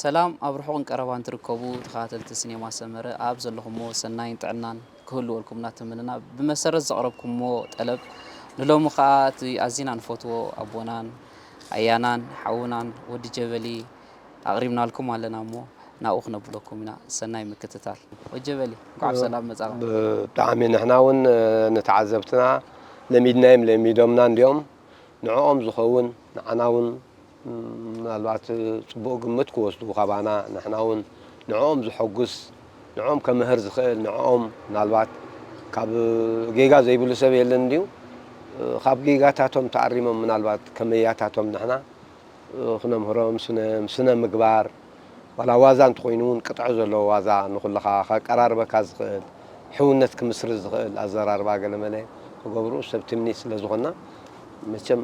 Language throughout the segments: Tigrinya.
ሰላም ኣብ ርሑቕን ቀረባን ትርከቡ ተኸታተልቲ ሲኔማ ሰመረ ኣብ ዘለኹሞ ሰናይን ጥዕናን ክህልወልኩም እናተመነና ብመሰረት ዘቕረብኩሞ ጠለብ ንሎሚ ኸኣ እቲ ኣዚና ንፈትዎ ኣቦናን ኣያናን ሓውናን ወዲ ጀበሊ ኣቕሪብናልኩም ኣለና እሞ ናብኡ ክነብለኩም ኢና። ሰናይ ምክትታል። ወጀበሊ እንኳዕ ብሰላም መጻኻ። ብጣዕሚ ንሕና እውን ንተዓዘብትና ለሚድናዮም ለሚዶምና እንዲኦም ንዕኦም ዝኸውን ንዓና እውን ምናልባት ጽቡቕ ግምት ክወስዱ ካባና ንሕና እውን ንዕኦም ዝሐጉስ ንዕኦም ከምህር ዝኽእል ንዕኦም ምናልባት ካብ ጌጋ ዘይብሉ ሰብ የለን እንድዩ ካብ ጌጋታቶም ተኣሪሞም ምናልባት ከመያታቶም ንሕና ክነምህሮም ስነ ስነ ምግባር ዋላ ዋዛ እንተኾይኑ እውን ቅጥዒ ዘለዎ ዋዛ ንኹልኻ ከቀራርበካ ዝኽእል ሕውነት ክምስርት ዝኽእል ኣዘራርባ ገለመለ ክገብሩ ሰብ ትምኒት ስለ ዝኾንና መቸም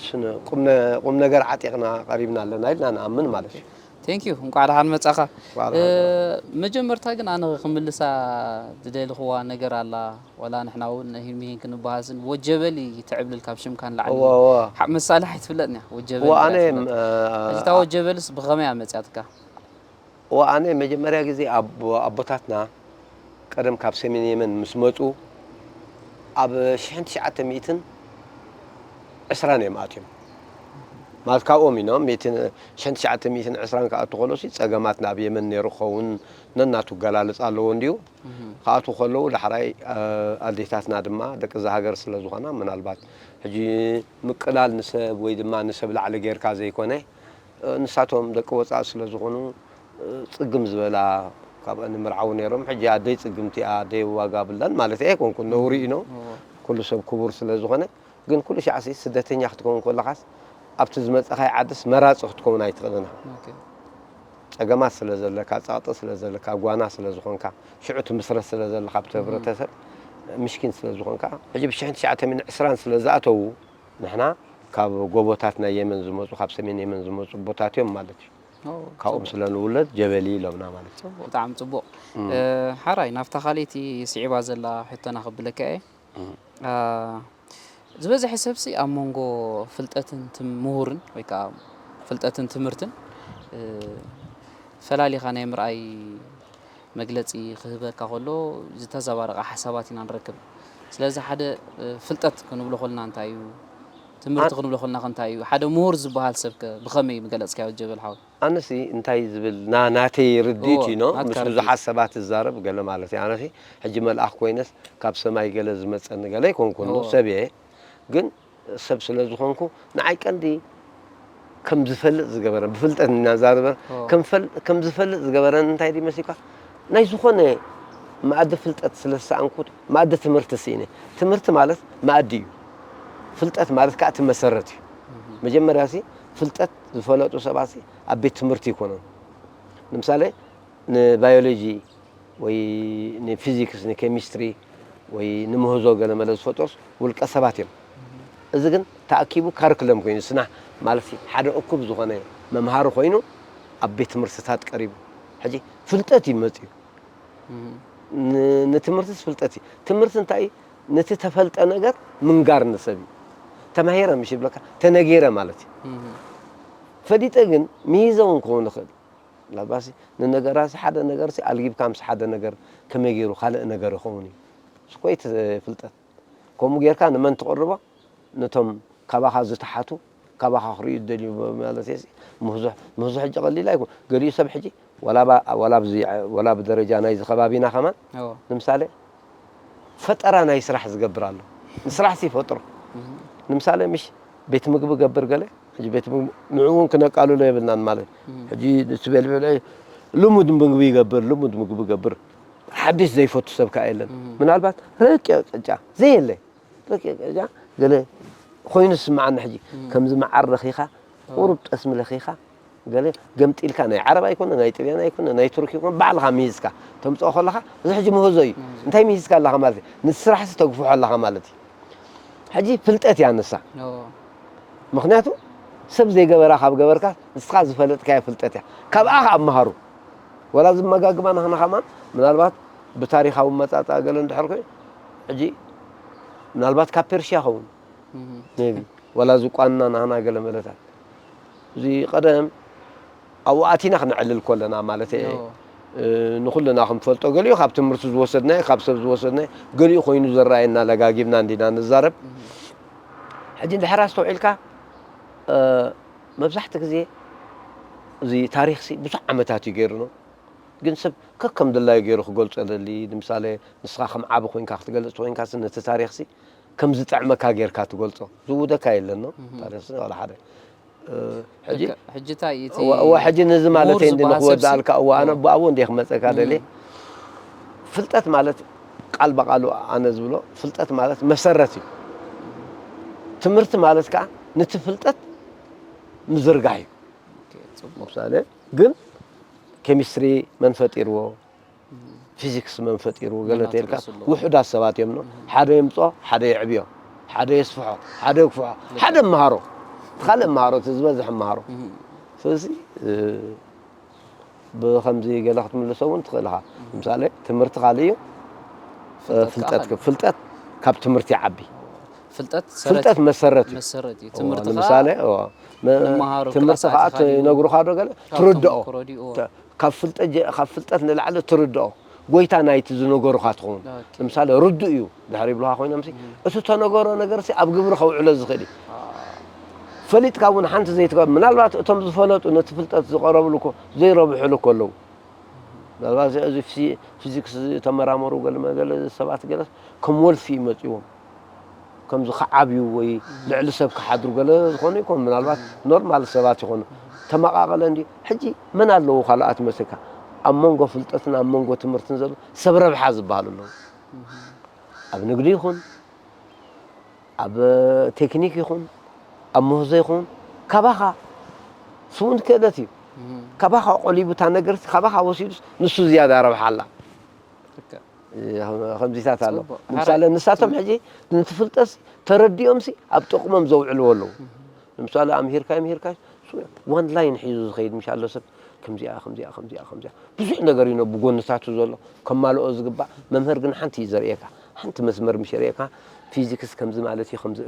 ስነ ቁም ነ- ቁም ነገር ዓጢቕና ቀሪብና ኣለና ኢልና ንኣምን ማለት እዩ። ቴንክ ዩ እንኳዕ ደሓን መጻኻ። እንኳዕ እ፣ ደሓን መጀመርታ ግን ኣነ ክምልሳ ዝደልኽዋ ነገር ኣላ። ወላ ንሕና እውን ሂን ምሂን ክንበሃስን ወጀበሊ ትዕብልል ካብ ሽምካ ንላዕሊ እወ፣ እወ። ሓ- መሳልሕ ኣይትፍለጥን እያ። ወጀበሊ እወ፣ ጥራይ ኣነ ትፍለጥ። እ፣ ሕጂ እታ ወጀበልስ ብኸመይ እያ መጽያትካ? እወ ኣነ መጀመርያ ግዜ ኣቦ- ኣቦታትና ቀደም ካብ ሰሜን የመን ምስ መፁ ኣብ ሽሕን ትሽዓተ ሚእትን ዕስራን እዮም ኣትዮም ማለት ካብኦም ኢኖም ሚእትን- ሽሕን ትሽዓተ ሚእትን ዕስራን ክኣቱ ከሎ ሲ ፀገማት ናብ የመን ነይሩ ክኸውን ነናቱ ገላልፅ ኣለዎ እንዲዩ ክኣቱ ከለዉ ዳሕራይ ኣዴታትና ድማ ደቂ እዛ ሃገር ስለ ዝኾና ምናልባት ሕጂ ምቅላል ንሰብ ወይ ድማ ንሰብ ላዕሊ ጌርካ ዘይኮነ ንሳቶም ደቂ ወፃኢ ስለ ዝኾኑ ፅግም ዝበላ ካብአን ምርዓው ነይሮም ሕጂ ኣደይ ፅግምቲ እያ ኣደይ ዋጋ ብላን ማለት ኣይኮንኩን ነውሪ ኢኖ ኩሉ ሰብ ክቡር ስለ ዝኾነ ግን ኩሉ ሻዕሲ ስደተኛ ክትከውን ከለኻስ ኣብቲ ዝመፀኻይ ዓድስ መራፂ ክትከውን ኣይትኽእልን ኢኻ ፀገማት ስለ ዘለካ ፃቕጢ ስለ ዘለካ ጓና ስለ ዝኾንካ ሽዑ ትምስረት ስለ ዘለካ ኣብቲ ህብረተሰብ ምሽኪን ስለ ዝኾንካ ሕጂ ብሽሕን ትሽዓተ ሚእትን ዕስራን ስለ ዝኣተዉ ንሕና ካብ ጎቦታት ናይ የመን ዝመፁ ካብ ሰሜን የመን ዝመፁ ቦታት እዮም ማለት እዩ ካብኦም ስለ ንውለድ ጀበሊ ኢሎምና ማለት እዩ ብጣዕሚ ፅቡቕ። ሓራይ ናብታ ካልእቲ ስዒባ ዘላ ሕቶና ክብለካ እየ። ዝበዝሐ ሰብሲ ኣብ መንጎ ፍልጠትን ትም- ምሁርን ወይ ከዓ ፍልጠትን ትምህርትን ፈላሊኻ ናይ ምርኣይ መግለፂ ክህበካ ከሎ ዝተዘባረቐ ሓሳባት ኢና ንረክብ። ስለዚ ሓደ ፍልጠት ክንብሎ ከልና እንታይ እዩ? ትምህርቲ ክንብሎ ከልና ከ እንታይ እዩ? ሓደ ምሁር ዝበሃል ሰብ ከ ብኸመይ ምገለፅካዮ ጀበል ሓወይ? ኣነሲ እንታይ ዝብል ና ናተይ ርድኢት እዎ፣ እዩ ኖ ናትካ ምስ ርድኢት። ብዙሓት ሰባት እዛረብ ገለ ማለት እዩ ኣነሲ ሕጂ መልኣኽ ኮይነስ ካብ ሰማይ ገለ ዝመፀኒ ገለ ኣይኮንኩን ኖ እዎ። ሰብ እየ ግን ሰብ ስለ ዝኾንኩ ንዓይ ቀንዲ ከም ዝፈልጥ ዝገበረ ብፍልጠት እናዛረበ እዎ። ከም ፈል- ከም ዝፈልጥ ዝገበረን እንታይ ድዩ መሲልካ ናይ ዝኾነ መኣዲ ፍልጠት ስለ ዝሰኣንኩ መኣዲ ትምህርቲ ስኢነ ትምህርቲ ማለት መኣዲ እዩ ፍልጠት ማለት ከዓ እቲ መሰረት እዩ መጀመርያ ሲ ፍልጠት ዝፈለጡ ሰባት ኣብ ቤት ትምህርቲ ይኮኖም ንምሳሌ ንባዮሎጂ ወይ ንፊዚክስ ንኬሚስትሪ ወይ ንምህዞ ገለመለ ዝፈጥሮስ ውልቀ ሰባት እዮም እዚ ግን ተኣኪቡ ካርክለም ኮይኑ ስና ማለት ሓደ እኩብ ዝኾነ መምሃሪ ኮይኑ ኣብ ቤት ትምህርትታት ቀሪቡ ሕጂ ፍልጠት እዩ መፅዩ ንትምህርትስ ፍልጠት እዩ ትምህርቲ እንታይ እዩ ነቲ ተፈልጠ ነገር ምንጋር ንሰብ እዩ ተማሂረ ምሽ ይብለካ ተነጊረ ማለት እዩ ፈሊጠ ግን ምሂዘ እውን ክኸውን ይኽእል ላባሲ ንነገራሲ ሓደ ነገርሲ ኣልጊብካ ምስ ሓደ ነገር ከመይ ገይሩ ካልእ ነገር ይኸውን እዩ ስኮይ ፍልጠት ከምኡ ጌርካ ንመን ትቕርቦ ነቶም ካባኻ ዝተሓቱ ካባኻ ክርእዩ ዝደልዩ ማለት እዩ ምህዞ ምህዞ ሕጂ ቀሊል ኣይኮን ገሊኡ ሰብ ሕጂ ወላ ባ- ወላ ኣብዚ- ወላ ብደረጃ ናይዚ ከባቢና ከማን እዎ። ንምሳሌ ፈጠራ ናይ ስራሕ ዝገብር ኣሎ ንስራሕ ሲ ይፈጥሮ ንምሳሌ ምሽ ቤት ምግቢ ገብር ገለ ሕጂ ቤት ምግቢ ንዕኡ እውን ክነቃልሎ የብልናን ማለት ሕጂ ንስበልበለ ልሙድ ምግቢ ይገብር ልሙድ ምግቢ ይገብር ሓድሽ ዘይፈቱ ሰብ ከዓ የለን ምናልባት ረቂቕ ቅጫ ዘየለ ረቂቕ ቅጫ ገለ ኮይኑ ዝስምዓኒ ሕጂ ከምዚ መዓር ረኺኻ ቁሩብ ጠስሚ ለኺኻ ገለ ገምጢልካ ናይ ዓረብ ኣይኮነ ናይ ጥልያን ኣይኮነ ናይ ቱርክ ይኮነ ባዕልኻ ሚሂዝካ ተምፅኦ ከለኻ እዚ ሕጂ ምህዞ እዩ እንታይ ሚሂዝካ ኣለኻ ማለት እዩ ንስራሕሲ ተግፍሖ ኣለኻ ማለት እዩ ሕጂ ፍልጠት እያ ንሳ ምክንያቱ ሰብ ዘይገበራ ካብ ገበርካ ንስኻ ዝፈለጥካዮ ፍልጠት እያ ካብኣ ከኣ መሃሩ ወላ ዝመጋግባ ናኽና ከማን ምናልባት ብታሪኻዊ መጻጻ ገለ እንድሕር ኮይኑ ሕጂ ምናልባት ካብ ፐርሽያ ኸውን ቢ ወላ ዝቋንና ናህና ገለ መለታት። እዚ ቀደም ኣብኡ ኣቲና ክነዕልል ከለና ማለት እየ። ንኹልና ክንፈልጦ፣ ገሊኡ ካብ ትምህርቲ ዝወሰድናዮ፣ ካብ ሰብ ዝወሰድናዮ፣ ገሊኡ ኮይኑ ዝረኣየና ለጋጊብና እንዲና ንዛረብ። ሕጂ እንድሕር ኣስተውዒልካ፣ መብዛሕትኡ ግዜ እዚ ታሪኽሲ ብዙሕ ዓመታት እዩ ገይሩኖ። ግን ሰብ ከከም ድላዩ ገይሩ ክገልጾ ይደሊ። ንምሳሌ፣ ንስኻ ከም ዓቢ ኮይንካ ክትገልጽ ተኮይንካሲ፣ ነቲ ታሪኽሲ ከም ዝጥዕመካ ጌርካ ትገልጾ። ዝውደካ የለኖ። ታሪኽሲ ዋላ ሓደ። ሕጂ እወ፣ ሕጂ ነዚ ማለት እንዲ ንኽወድኣልካ፣ እወ፣ ኣነ ብኣቡ እንዲ ክመጸካ ደልየ። ፍልጠት ማለት ቃል ብቓሉ ኣነ ዝብሎ፣ ፍልጠት ማለት መሰረት እዩ። ትምህርቲ ማለት ከኣ ነቲ ፍልጠት ምዝርጋሕ እዩ። ምሳሌ ግን ኬሚስትሪ መን ፈጢርዎ? ፊዚክስ መን ፈጢርዎ? ገለ ተልካ ውሑዳት ሰባት እዮም። ሓደ የምጽኦ፣ ሓደ የዕብዮ፣ ሓደ የስፍሖ፣ ሓደ የግፍሖ፣ ሓደ መሃሮ፣ ካልእ መሃሮ፣ እቲ ዝበዝሕ መሃሮ። ስለዚ ብኸምዚ ገለ ክትምልሶ እውን ትኽእል ኢኻ። ምሳሌ ትምህርቲ ካልእ እዩ፣ ፍልጠት ፍልጠት ካብ ትምህርቲ ይዓቢ። ፍልጠት ፍልጠት መሰረት እዩ። መሰረት እዩ። ትምህርቲ ንምሳሌ ትምህርቲ ከዓ ትነግሩኻ ዶ ገለ ትርድኦ። ካብ ፍልጠት ንላዕሊ ትርድኦ ጎይታ ናይቲ ዝነገሩኻ ትኸውን። ንምሳሌ ርዱእ እዩ ድሕሪ ይብሉኻ ኮይኖምሲ፣ እቲ ተነገሮ ነገርሲ ኣብ ግብሪ ከውዕሎ ዝኽእል እዩ። ፈሊጥካ እውን ሓንቲ ዘይትገ ምናልባት እቶም ዝፈለጡ ነቲ ፍልጠት ዝቐረብሉ እኮ ዘይረብሕሉ እኮ ኣለዉ። ምናልባት እዚ ፊዚክስ ዝተመራመሩ ገለ ሰባት ገለ ከም ወልፊ ይመፅዎም። ከምዚ ክዓብዩ ወይ ልዕሊ ሰብ ክሓድሩ ገለ ዝኾኑ ይኮኑ። ምናልባት ኖርማል ሰባት ይኾኑ። ተመቓቐለ እንዲ ሕጂ መን ኣለዉ ካልኣት መስልካ? ኣብ መንጎ ፍልጠትን ኣብ መንጎ ትምህርትን ዘሎ ሰብ ረብሓ ዝበሃሉ ኣለዉ። ኣብ ንግዲ ይኹን ኣብ ቴክኒክ ይኹን ኣብ ምህዞ ይኹን ካባኻ ስውን ክእለት እዩ። ካባኻ ቆሊቡ እታ ነገር ካባኻ ወሲዱስ ንሱ ዝያዳ ረብሓ ኣላ። ከምዚታት ኣሎ። ንምሳሌ ንሳቶም ሕጂ ነቲ ፍልጠት ተረዲኦምሲ ኣብ ጥቕሞም ዘውዕልዎ ኣለዉ። ንምሳሌ ኣምሂርካዮ ምሂርካዮ ዋን ላይን ሒዙ ዝኸይድ ምሽ ኣሎ ሰብ ከምዚኣ ከምዚኣ ከምዚኣ ከምዚኣ ብዙሕ ነገር እዩ ብጎንታቱ ዘሎ ከማልኦ ዝግባእ። መምህር ግን ሓንቲ እዩ ዘርእየካ። ሓንቲ መስመር ምሽ የርእየካ ፊዚክስ ከምዚ ማለት እዩ ከምዚ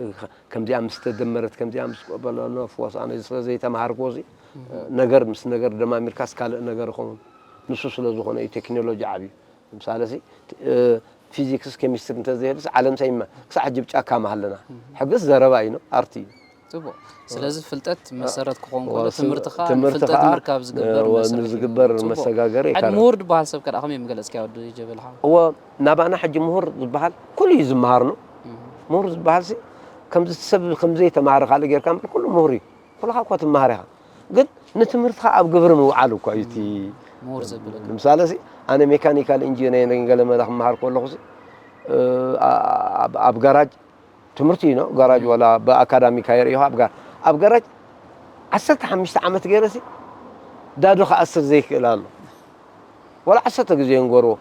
ከምዚኣ ምስ ተደመረት ከምዚኣ ምስ በለሎ ፍወስ ኣነ ስለ ዘይተማሃርክዎ እዚ ነገር ምስ ነገር ደማሚርካስ ካልእ ነገር ይኸውን። ንሱ ስለ ዝኾነ እዩ ቴክኖሎጂ ዓብዩ። ንምሳሌ ሲ ፊዚክስ ኬሚስትሪ እንተዘይህልስ ዓለም ሰይማ ክሳዕ ሕጂ ብጫካ ማሃለና። ሕግስ ዘረባ እዩ ነው ኣርቲ እዩ። ጽቡቕ። ስለዚ ፍልጠት መሰረት ክኾን ከሎ ትምህርቲ ከዓ ትምህርቲ ንፍልጠት ከዓ ምርካብ ዝግበር መሰረት እዩ። ዝግበር ጽቡቕ። መሰጋገሪ ሕጂ ይካረ። ምሁር ዝበሃል ሰብ ከደኣ ከመይ ምገለጽካዮ ወዲ ጀበል ሓው? እዎ ናባና ሕጂ ምሁር ዝበሃል ኩሉ እዩ ዝመሃር ነው። ምሁር ዝበሃል ሲ ከምዚ ሰብ ከምዘይተማሃረ ካልእ ጌርካ እምበር ኩሉ ምሁር እዩ። ኩልኻ እኳ ትመሃር ኢኻ። ግን ንትምህርትኻ ኣብ ግብሪ ምውዓል እኳ እዩ እቲ ምሁር ዘብለካ። ንምሳሌ ሲ ኣነ ሜካኒካል ኢንጂነሪንግ ገለ መለ ክመሃር ከለኹ ሲ ኣብ ጋራጅ ትምህርቲ እዩ ነው ጋራጅ ወላ ብኣካዳሚካ የርእዩኻ ኣብ ጋር ኣብ ጋራጅ ዓሰርተ ሓሙሽተ ዓመት ገይረ ሲ ዳዶ ክኣስር ዘይክእል ኣሎ። ዋላ ዓሰርተ ግዜ ንገርዎ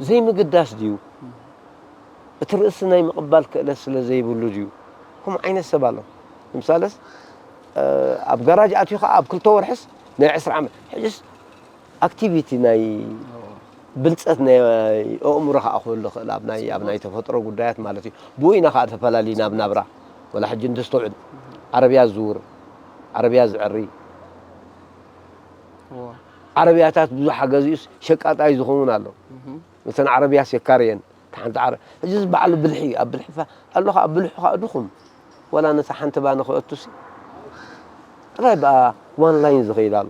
ዘይምግዳስ ድዩ? እቲ ርእሲ ናይ ምቕባል ክእለት ስለ ዘይብሉ ድዩ? ከምኡ ዓይነት ሰብ ኣሎ። ንምሳለስ ኣብ ጋራጅ ኣትዩ ከዓ ኣብ ክልተ ወርሕስ ናይ ዕስራ ዓመት ሕጅስ ኣክቲቪቲ ናይ ብልፀት ናይ ኣእምሮ ከዓ ክህሉ ክእል ኣብ ናይ ኣብ ናይ ተፈጥሮ ጉዳያት ማለት እዩ። ብኡ ኢና ከዓ ተፈላሊና ኣብ ናብራ ወላ ሕጂ እንተስተውዕል ዓረብያ ዝዝውር ዓረብያ ዝዕሪ ዓረብያታት ብዙሕ ሓገዚኡስ ሸቃጣይ ዝኸውን ኣሎ። እተን ዓረብያስ የካርየን እታ ሓንቲ ዓረ ሕጂ እዚ በዓል ብልሒ ኣብ ብልሒ ፋ ኣሎ ከዓ ብልሑ ከዓ ድኹም ዋላ ነታ ሓንቲ ባኒ ክእቱሲ ጥራይ ብኣ ዋን ላይን ዝኸይድ ኣሎ።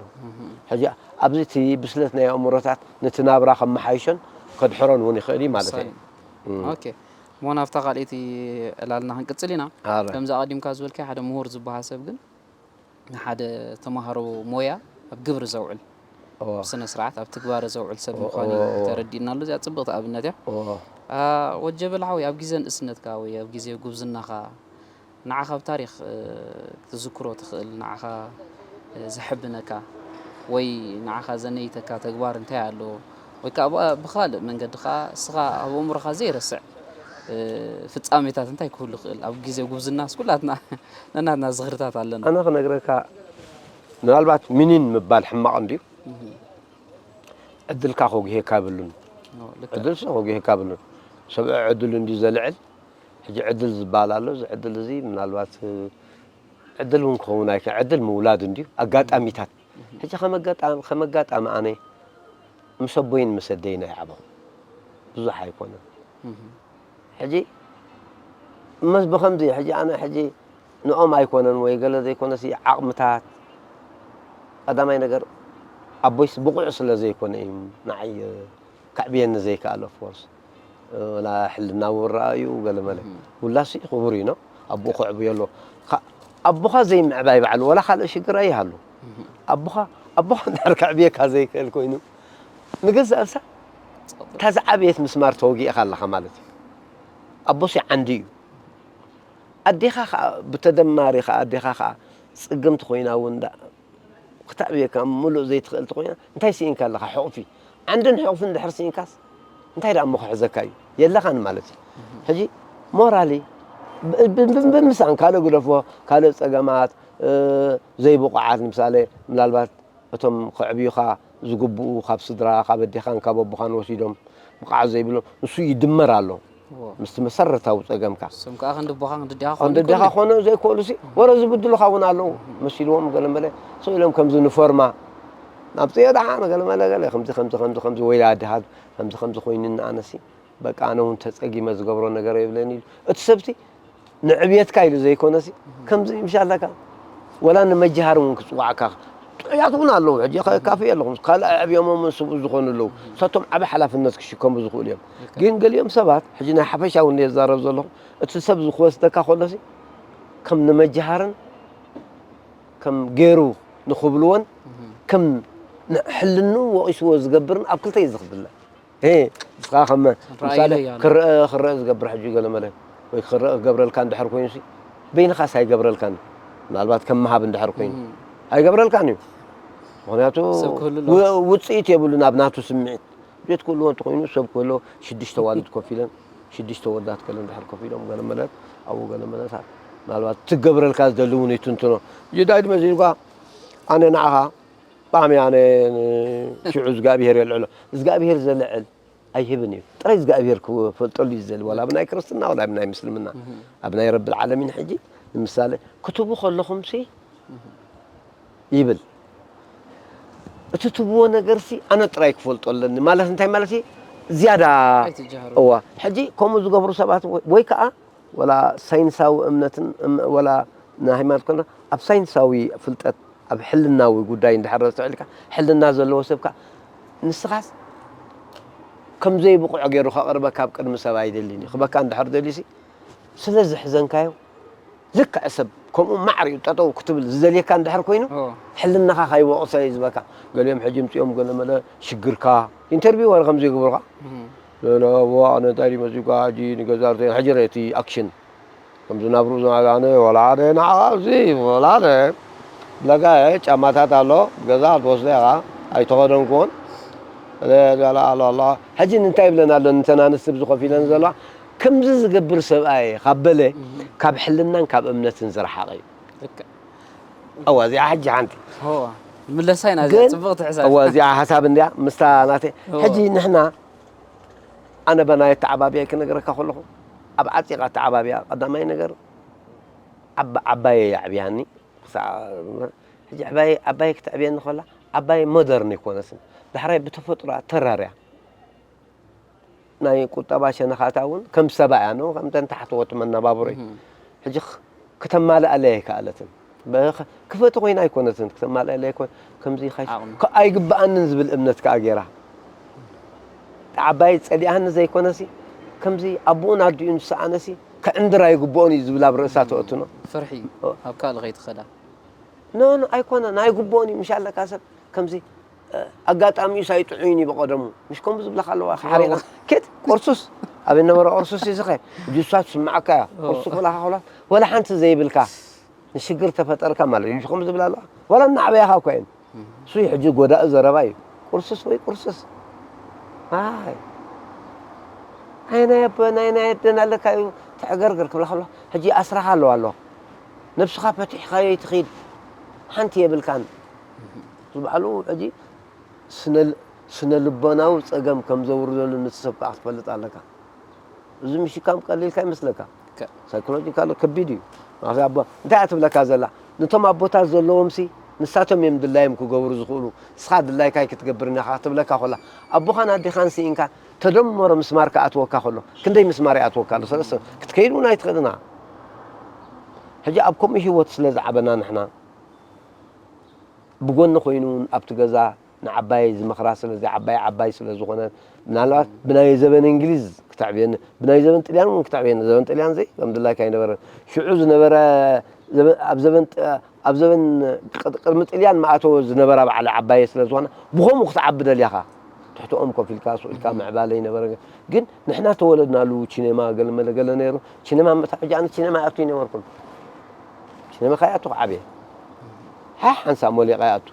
ሕጂ ኣብዚ እቲ ብስለት ናይ ኣእምሮታት ነቲ ናብራ ከመሓይሾን ከድሕሮን እውን ይኽእል እዩ ማለት እዩ። ኦኬ እሞ ናብታ ካልኣይቲ ዕላልና ክንቅፅል ኢና። ከምዚ ኣቐዲምካ ዝበልካዮ ሓደ ምሁር ዝበሃል ሰብ ግን ንሓደ ተምሃሮ ሞያ ኣብ ግብሪ ዘውዕል ብስነ ስርዓት ኣብ ትግባረ ዘውዕል ሰብ ምዃኑ እዩ ተረዲእና ኣሎ። እዚኣ ፅብቕቲ ኣብነት እያ። ወጀበል ሓወይ ኣብ ግዜ ንእስነትካ ወይ ኣብ ግዜ ጉብዝናኻ ንዓኻ ብታሪኽ ክትዝክሮ ትኽእል ንዓኻ ዘሐብነካ ወይ ንዓኻ ዘነይተካ ተግባር እንታይ ኣሎ? ወይ ከዓ ብኻልእ መንገዲ ከዓ እስኻ ኣብ ኣእምሮኻ ዘይረስዕ ፍጻሜታት እንታይ ክህሉ ይኽእል? ኣብ ግዜ ጉብዝናስ ኩላትና ነናትና ዝኽርታት ኣለና። ኣነ ክነግረካ ምናልባት ምኒን ምባል ሕማቕ እንድዩ። ዕድልካ ከጉሄካ የብሉን። ዕድልሲ ከጉሄካ የብሉን። ሰብኣዊ ዕድሉ እንድዩ ዘልዕል። ሕጂ ዕድል ዝበሃል ኣሎ። እዚ ዕድል እዚ ምናልባት ዕድል እውን ክኸውን ኣይከ ዕድል ምውላድ እንድዩ ኣጋጣሚታት። ሕጂ ከም ኣጋጣሚ ኣነ ምስ ኣቦይን ምስ ኣደይን ኣይዓበኹ ብዙሕ ኣይኮነን። ሕጂ እመስ ብኸምዚ ሕጂ ኣነ ሕጂ ንኦም ኣይኮነን ወይ ገለ ዘይኮነሲ ዓቕምታት ቀዳማይ ነገር ኣቦይስ ብቑዕ ስለ ዘይኮነ እዩ ንዓይ ከዕብየኒ ዘይከኣለ ኦፍኮርስ ወላ ሕልናዊ ረኣዩ ገለመለ ውላሲ ክቡር እዩ ነው ኣቦኡ ከዕብዮ ኣሎ ኣቦኻ ዘይምዕባይ ባዕሉ ወላ ካልእ ሽግር ኣይሃሉ ኣቦኻ ኣቦኻ እንድሕር ከዕብየካ ዘይክእል ኮይኑ ንገዛእ ርእሳ እታ ዝዓበየት ምስማር ተወጊእኻ ኣለኻ ማለት እዩ ኣቦሲ ዓንዲ እዩ ኣዴኻ ከዓ ብተደማሪ ከዓ ኣዴኻ ከዓ ፅግምቲ ኮይና እውን ክተዕብየካ ምሉእ ዘይትኽእል ተኮይና እንታይ ስኢንካ ኣለካ ሕቑፊ ዓንድን ሕቑፍን ድሕር ስኢንካስ እንታይ ደኣ እሞ ክሕዘካ እዩ የለኻን ማለት እዩ ሕጂ ሞራሊ ብምሳን ካልእ ግደፎ ካልእ ፀገማት ዘይብቑዓት ንምሳሌ ምናልባት እቶም ከዕብዩኻ ዝግብኡ ካብ ስድራ ካብ ኣዴኻን ካብ ኣቦኻን ወሲዶም ብቕዓት ዘይብሎም ንሱ ይድመር ኣሎ ምስቲ መሰረታዊ ፀገምካ ስም ከዓ ክንዲ ኣቦኻ ክንዲ ኣዴኻ ክኾኑ ክንዲ ኣዴኻ ይኽእሉ። ክኾኑ ዘይክእሉ ሲ ወረ ዝብድሉኻ እውን ኣለዉ መሲልዎም ገለ መለ ስቕ ኢሎም ከምዚ ንፎርማ ናብ ፅዮ ደሓ ገለ መለ ገለ ከምዚ ከምዚ ከምዚ ከምዚ ወይላ ኣዴኻ ከምዚ ከምዚ ኮይኑኒ ኣነሲ በቃ ኣነ እውን ተፀጊመ ዝገብሮ ነገር የብለኒ ኢሉ እቲ ሰብቲ ንዕብየትካ ኢሉ ዘይኮነሲ ከምዚ ምሻለካ ወላ ንመጃሃር እውን ክፅዋዕካ ጥዑያት እውን ኣለዉ ሕጂ ከካፍእ ኣለኹም ካልእ ኣዕብዮሞም ስብኡ ዝኾኑ ኣለዉ ሰቶም ዓበ ሓላፍነት ክሽከሙ ዝኽእሉ እዮም ግን ገሊኦም ሰባት ሕጂ ናይ ሓፈሻ እውን የዛረብ ዘለኹ እቲ ሰብ ዝክወስደካ ከሎሲ ከም ንመጃሃርን ከም ገይሩ ንኽብልዎን ከም ሕልንኡ ወቒስዎ ዝገብርን ኣብ ክልተ እዩ ዝኽፍለ ንስኻ ከም ምሳሌ ክረአ ክረአ ዝገብር ሕጂ ገለ መለ ወይ ክረአ ክገብረልካ እንድሕር ኮይኑሲ በይንኻስ ኣይገብረልካን ምናልባት ከም ምሃብ እንድሕር ኮይኑ ኣይገብረልካን እዩ ምክንያቱ ውፅኢት የብሉን ኣብ ናቱ ስምዒት ቤት ክህልዎ እንተኮይኑ ሰብ ክህሎ ሽዱሽተ ዋልድ ኮፍ ኢለን ሽዱሽተ ወዳት ገለ እንድሕር ኮፍ ኢሎም ገለ መለ ኣብኡ ገለ መለታት ምናልባት ትገብረልካ ዝደሊ እውን ይትንትኖ ይዳይ ድመዚልኳ ኣነ ንዓኻ ብጣዕሚ ኣነ ሽዑ እግዚኣብሄር የልዕሎ እግዚኣብሄር ዘልዕል ኣይህብን እዩ ጥራይ እግዚኣብሄር ክፈልጠሉ እዩ ዝደሊ ዋላ ኣብ ናይ ክርስትና ዋላ ኣብ ናይ ምስልምና ኣብ ናይ ረብል ዓለሚን ሕጂ ንምሳሌ ክትቡ ከለኹም ሲ ይብል እቲ ትብዎ ነገር ሲ ኣነ ጥራይ ክፈልጦ ኣለኒ ማለት እንታይ ማለት እዩ ዝያዳ እዋ ሕጂ ከምኡ ዝገብሩ ሰባት ወይ ከዓ ወላ ሳይንሳዊ እምነትን ወላ ንሃይማኖት ኮና ኣብ ሳይንሳዊ ፍልጠት ኣብ ሕልናዊ ጉዳይ እንድሕር ኣስተውዒልካ ሕልና ዘለዎ ሰብካ ንስኻስ ከም ዘይብቑዕ ገይሩ ከቕርበካ ኣብ ቅድሚ ሰብ ኣይደልን እዩ ክበካ እንድሕር ደልዩሲ ስለ ዝሕዘንካዮ ልክዕ ሰብ ከምኡ ማዕር እዩ ጠጠው ክትብል ዝደልየካ እንድሕር ኮይኑ ሕልናኻ ካይወቕሰ እዩ ዝበካ ገሊኦም ሕጂ ምፅኦም ገለመለ ሽግርካ ኢንተርቪው ወረ ከምዚ ይግብሩካ ለለዎ ኣነ እንታይ ድዩ መፂኡካ ሕጂ ንገዛ ርተ ሕጂ ረ እቲ ኣክሽን ከም ዝናብሩ ዝናጋነ ወላ ሓደ ንዓኻ እዚ ወላ ሓደ ለጋ ጫማታት ኣሎ ገዛ ትወስደ ኢኻ ኣይተኸደንኩዎን ገለ ኣሎ ኣሎ ሕጂ እንታይ ይብለን ኣሎ ንተን ኣንስቲ ብዝኾፍ ኢለን ዘለዋ ከምዚ ዝገብር ሰብኣየ ካብ በለ ካብ ሕልናን ካብ እምነትን ዝረሓቐ እዩ ኣዋ እዚኣ ሕጂ ሓንቲ ምለሳ ኢና ግን ፅብቕ ትሕሳ እዋ እዚኣ ሓሳብ እንድያ ምስታ ናተ ሕጂ ንሕና ኣነ በናይ ኣተዓባቢያ ክነግረካ ከለኹ ኣብ ዓፂቕ ኣተዓባቢያ ቀዳማይ ነገር ዓባየ የዕብያኒ ሕጂ ዓባየ ክተዕብየኒ ከላ ዓባየ ሞደርን ኣይኮነትን ዳሕራይ ብተፈጥሮኣ ተራርያ ናይ ቁጠባ ሸነኻታ እውን ከም ሰባ እያ ነው ከምተን ታሕተወት መነባብሮይ ሕጂ ከተማልኣለይ ኣይከኣለትን ክፈቲ ኮይና ኣይኮነትን ከተማልኣለይ ኣይኮነ ከምዚ ኣይግብኣንን ዝብል እምነት ከዓ ገይራ ዓባይ ፀሊኣኒ ዘይኮነሲ ከምዚ ኣቦኡን ኣዲኡን ዝሰኣነሲ ክዕንድር ኣይግብኦን እዩ ዝብል ኣብ ርእሳ ተእትኖ ፍርሒ ኣብ ካልእ ከይትኸዳ ኖ ኖ ኣይኮነን ኣይግብኦን እዩ ምሽ ኣለካ ሰብ ከምዚ ኣጋጣሚኡ ሳይጥዑይን እዩ ብቐደሙ ምሽ ከምኡ ዝብለካ ኣለዋ ሓሪቓ ኬት ቁርሱስ ኣበይ ነበረ ቁርሱስ እዩ ዝኸ ጁሳ ትስምዓካ እያ ቁርሱ ክብላካ ከሎ ወላ ሓንቲ ዘይብልካ ንሽግር ተፈጠርካ ማለት እዩ ከምኡ ዝብላ ኣለዋ ወላ እናዕበያኻ እኳ እየን እሱ ሕጂ ጎዳኢ ዘረባ እዩ ቁርሱስ ወይ ቁርሱስ ኣይ ናይ ኣቦ ናይ ናይ ኣደን ኣለካ እዩ ተዕገርግር ክብላ ከሎ ሕጂ ኣስራኻ ኣለዋ ኣሎ ነብስኻ ፈቲሕካዮ ይትኺድ ሓንቲ የብልካን ዝበዓሉ ሕጂ ስነ ልቦናዊ ፀገም ከም ዘውርደሉ ነቲ ሰብ ከዓ ክትፈልጥ ኣለካ እዚ ምሽካም ቀሊልካ ይመስለካ ሳይኮሎጂካል ከቢድ እዩ ኣቦ እንታይ እያ ትብለካ ዘላ ነቶም ኣቦታት ዘለዎም ሲ ንሳቶም እዮም ድላዮም ክገብሩ ዝኽእሉ። ንስኻ ድላይካ ኣይክትገብርን ኢኻ ክትብለካ ከላ፣ ኣቦኻን ኣዴኻን ስኢንካ ተደመሮ ምስማር ክኣትወካ ከሎ ክንደይ ምስማር ይኣትወካ ኣሎ? ሰለስተ ክትከይድ እውን ኣይትኽእልን ኢኻ። ሕጂ ኣብ ከምኡ ህይወት ስለ ዝዓበና ንሕና ብጎኒ ኮይኑ እውን ኣብቲ ገዛ ንዓባይ ዝመኽራ ስለዚ ዓባይ ዓባይ ስለ ዝኾነ ምናልባት ብናይ ዘበን እንግሊዝ ክተዕብየኒ ብናይ ዘበን ጥልያን እውን ክተዕብየኒ ዘበን ጥልያን ዘይ ከም ድላይካ ኣይነበረን ሽዑ ዝነበረ ዘበን- ኣብ ዘበን ጥ- ኣብ ዘበን ቅድ- ቅድሚ ጥልያን ማእተወ ዝነበራ በዓል ዓባየ ስለ ዝኾነ ብኸምኡ ክትዓቢ ደልያኻ ትሕትኦም ኮፍ ኢልካ ስቕ ኢልካ ምዕባለ ይነበረ ግን ንሕና ተወለድናሉ ቺኔማ ገለመለ ገለ ነይሩ ቺኔማ ምእታ ሕጂ ኣነ ቺኔማ ኣቱ ይነበርኩን ቺኔማ ካይኣቱ ክዓብየ ሓ ሓንሳ ሞሊቐ ይኣቱ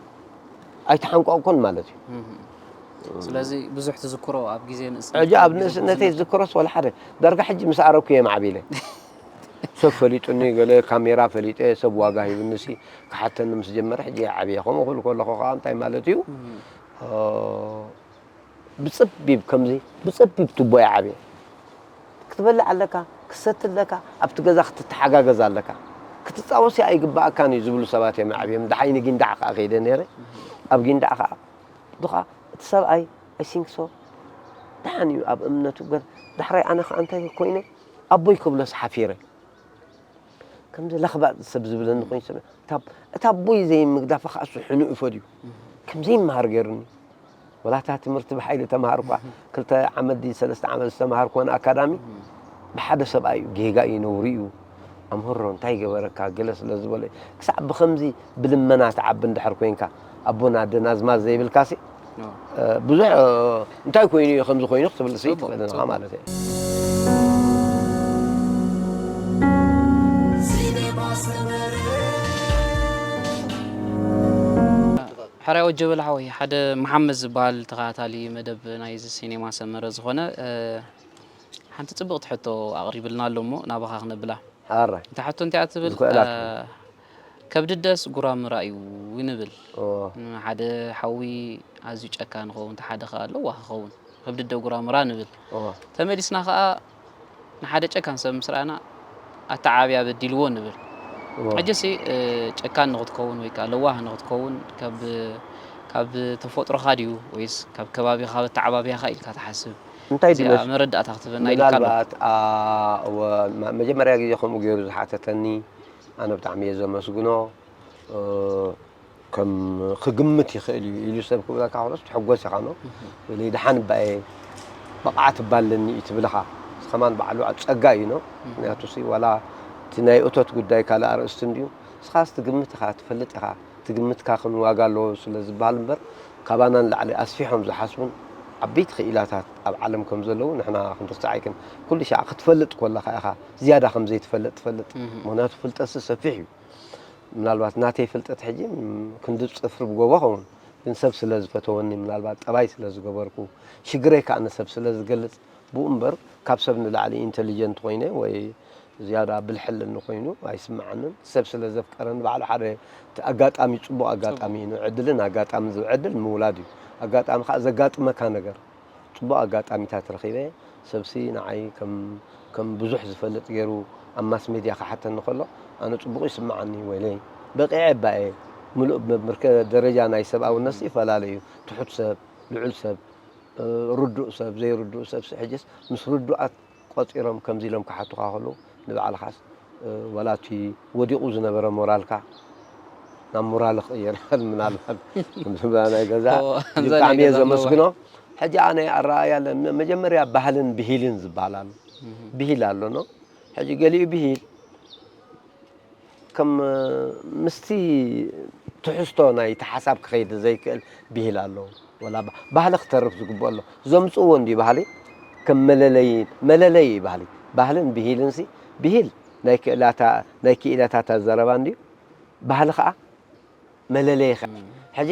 ኣይተሓንቋቕኮን ማለት እዩ ስለዚ ብዙሕ ትዝክሮ ኣብ ግዜ ንእስ ሕጂ ኣብ ንእስነተይ ዝዝክሮስ ወላ ሓደ ዳርጋ ሕጂ ምስ ኣረኩ እየ ማዕቢለ ሰብ ፈሊጡኒ ገለ ካሜራ ፈሊጠ ሰብ ዋጋ ሂብኒ ሲ ክሓተኒ ምስ ጀመረ ሕጂ እየ ዓብየ ከምኡ ክብል ከለኹ ከዓ እንታይ ማለት እዩ ብፀቢብ ከምዚ ብፀቢብ ቱቦ እየ ዓብየ ክትበልዕ ኣለካ ክሰቲ ኣለካ ኣብቲ ገዛ ክትተሓጋገዝ ኣለካ ክትፃወሲ ኣይግባኣካን እዩ ዝብሉ ሰባት እዮም ዓብዮም ደሓይ ንጊንዳዕ ከዓ ከይደ ነይረ ኣብ ጊንዳዕ ከዓ ድኻ እቲ ሰብኣይ I think so ደሓን እዩ ኣብ እምነቱ ገር ዳሕራይ ኣነ ከዓ እንታይ ኮይነ ኣቦይ ክብሎስ ሓፊረ ከምዚ ለኽባጥ ሰብ ዝብለኒ ኮይኑ ሰብ እታ ኣቦይ ዘይምግዳፋ ከዓ እሱ ሕኑኡ ፈድዩ ከምዘይመሃር ገይሩኒ ወላ እታ ትምህርቲ ብሓይሊ ተምሃርኳ ክልተ ዓመት ድዩ ሰለስተ ዓመት ዝተምሃርኩወን ኣካዳሚ ብሓደ ሰብኣይ እዩ ጌጋ እዩ ነውሪ እዩ ኣምህሮ እንታይ ገበረካ ገለ ስለ ዝበለ ክሳዕ ብኸምዚ ብልመና ትዓቢ እንድሕር ኮይንካ ኣቦን ኣደን ኣዝማድ ዘይብልካሲ ብዙሕ እንታይ ኮይኑ እዩ ከምዚ ኮይኑ ክትብል ሲ ትኽእል ኢኻ ማለት እዩ ሕራይ ወጀበል ሓወይ ሓደ መሓመድ ዝበሃል ተኸታታሊ መደብ ናይዚ ሲኔማ ሰመረ ዝኾነ ሓንቲ ፅብቕቲ ሕቶ ኣቕሪብልና ኣሎ እሞ ናባኻ ክነብላ ሓራይ እታ ሕቶ እንታይ እያ ትብል ዝኽእላትኒ ከብዲ ደስ ጉራምራ እዩ ንብል እዎ ሓደ ሓዊ ኣዝዩ ጨካን ይኸውን እቲ ሓደ ከኣ ለዋህ ይኸውን ከብዲ ደ ጉራምራ ንብል እዎ ተመሊስና ከኣ ንሓደ ጨካን ሰብ ምስ ረኣና ኣተዓባብያ በዲልዎ ንብል እዎ ሕጂ ሲ ጨካን ንኽትከውን ወይ ከኣ ለዋህ ንኽትከውን ካብ ካብ ተፈጥሮኻ ድዩ ወይስ ካብ ከባቢኻ ካብ ኣተዓባብያኻ ኢልካ ትሓስብ እንታይ እዚኣ ድመስ መረዳእታ ክትበና ኢልካ ኣለኹ። ምናልባት ኣ፣ እወ፣ መ- መጀመርያ ግዜ ከምኡ ገይሩ ዝሓተተኒ ኣነ ብጣዕሚ እየ ዘመስግኖ። እ፣ ከም ክግምት ይኽእል እዩ ኢሉ ሰብ ክብለካ ከሎስ ትሕጎስ ኢኻ ኖ። ወይለይ ደሓን እባ እየ ብቕዓት እባ ኣለኒ እዩ ትብልኻ። እዚ ከማን ባዕሉ ኣብ ጸጋ እዩ ኖ። ምክንያቱ ሲ ዋላ እቲ ናይ እቶት ጉዳይ ካልእ ኣርእስቲ እንድዩ። ንስኻስ ትግምት ኢኻ፣ ትፈልጥ ኢኻ። ትግምትካ ክን ዋጋ ኣለዎ ስለ ዝበሃል እምበር ካባና ንላዕሊ ኣስፊሖም ዝሓስቡን ዓበይቲ ክኢላታት ኣብ ዓለም ከም ዘለዉ ንሕና ክንርስዕ ኣይክን ኩሉ ሻዕ ክትፈልጥ ኮለኻ ኢኻ ዝያዳ ከም ዘይትፈልጥ ትፈልጥ ምክንያቱ ፍልጠትሲ ሰፊሕ እዩ ምናልባት ናተይ ፍልጠት ሕጂ ክንዲ ጽፍሪ ብጎቦ ኸውን ግን ሰብ ስለ ዝፈተወኒ ምናልባት ጠባይ ስለ ዝገበርኩ ሽግረይ ከዓ ንሰብ ስለ ዝገልጽ ብኡ እምበር ካብ ሰብ ንላዕሊ ኢንተሊጀንት ኮይነ ወይ ዝያዳ ብልሒ ኣለኒ ኮይኑ ኣይስምዓንን። ሰብ ስለ ዘፍቀረኒ ባዕሉ ሓደ እቲ ኣጋጣሚ እዩ፣ ጽቡቕ ኣጋጣሚ እዩ። ንዕድልን ኣጋጣምን ዝብል ዕድል ምውላድ እዩ። ኣጋጣሚ ከኣ ዘጋጥመካ ነገር ጽቡቕ ኣጋጣሚታት ረኺበ ሰብሲ ንዓይ ከም ከም ብዙሕ ዝፈልጥ ገይሩ ኣብ ማስ ሜድያ ክሓተኒ ከሎ ኣነ ጽቡቕ ይስምዓኒ ወይለይ በቒዐ እባ እየ ምሉእ መምርከ ደረጃ ናይ ሰብኣውነትሲ ይፈላለ እዩ። ትሑት ሰብ፣ ልዑል ሰብ፣ ርዱእ ሰብ፣ ዘይርዱእ ሰብሲ ሕጅስ ምስ ርዱኣት ቆጺሮም ከምዚ ኢሎም ክሓቱኻ ከለዉ ንባዕልኻስ ዋላ እቲ ወዲቑ ዝነበረ ሞራልካ ናብ ሞራል ክቕየር ይኽእል ምናልባት ናይ ገዛ ብጣዕሚ እየ ዘመስግኖ ሕጂ ኣነ ኣረኣያ መጀመርያ ባህልን ብሂልን ዝበሃል ኣሎ ብሂል ኣሎ ኖ ሕጂ ገሊኡ ብሂል ከም ምስቲ ትሕዝቶ ናይቲ ሓሳብ ክኸይድ ዘይክእል ብሂል ኣሎ ወላ ባህሊ ክተርፍ ዝግብኦ ኣሎ ዘምፅእዎ እንዲ ባህሊ ከም መለለይ መለለይ ባህሊ ባህልን ብሂልን ሲ ብሂል ናይ ክእላታ ናይ ክኢላታት ኣዘረባ እንዲ ባህሊ ከዓ መለለይ ሕጂ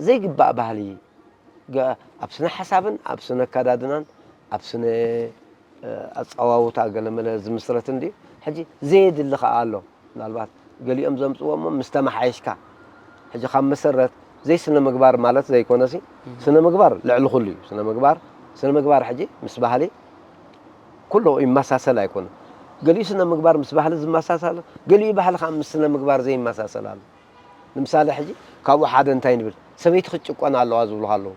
ዘይግባእ ባህሊ ኣብ ስነ ሓሳብን ኣብ ስነ ኣካዳድናን ኣብ ስነ ኣፀዋውታ ገለመለ ዝምስረት እንድዩ ሕጂ ዘየድሊ ከዓ ኣሎ ምናልባት ገሊኦም ዘምፅዎ እሞ ምስ ተመሓየሽካ ሕጂ ካብ መሰረት ዘይስነ ምግባር ማለት ዘይኮነሲ ስነ ምግባር ልዕሊ ኩሉ እዩ ስነ ምግባር ስነ ምግባር ሕጂ ምስ ባህሊ ኩሉ ይመሳሰል ኣይኮነ ገሊኡ ስነ ምግባር ምስ ባህሊ ዝመሳሰል፣ ገሊኡ ባህሊ ከዓ ምስ ስነ ምግባር ዘይመሳሰል ኣሎ። ንምሳሌ ሕጂ ካብኡ ሓደ እንታይ ንብል፣ ሰበይቲ ክትጭቆን ኣለዋ ዝብሉ ኣለዉ።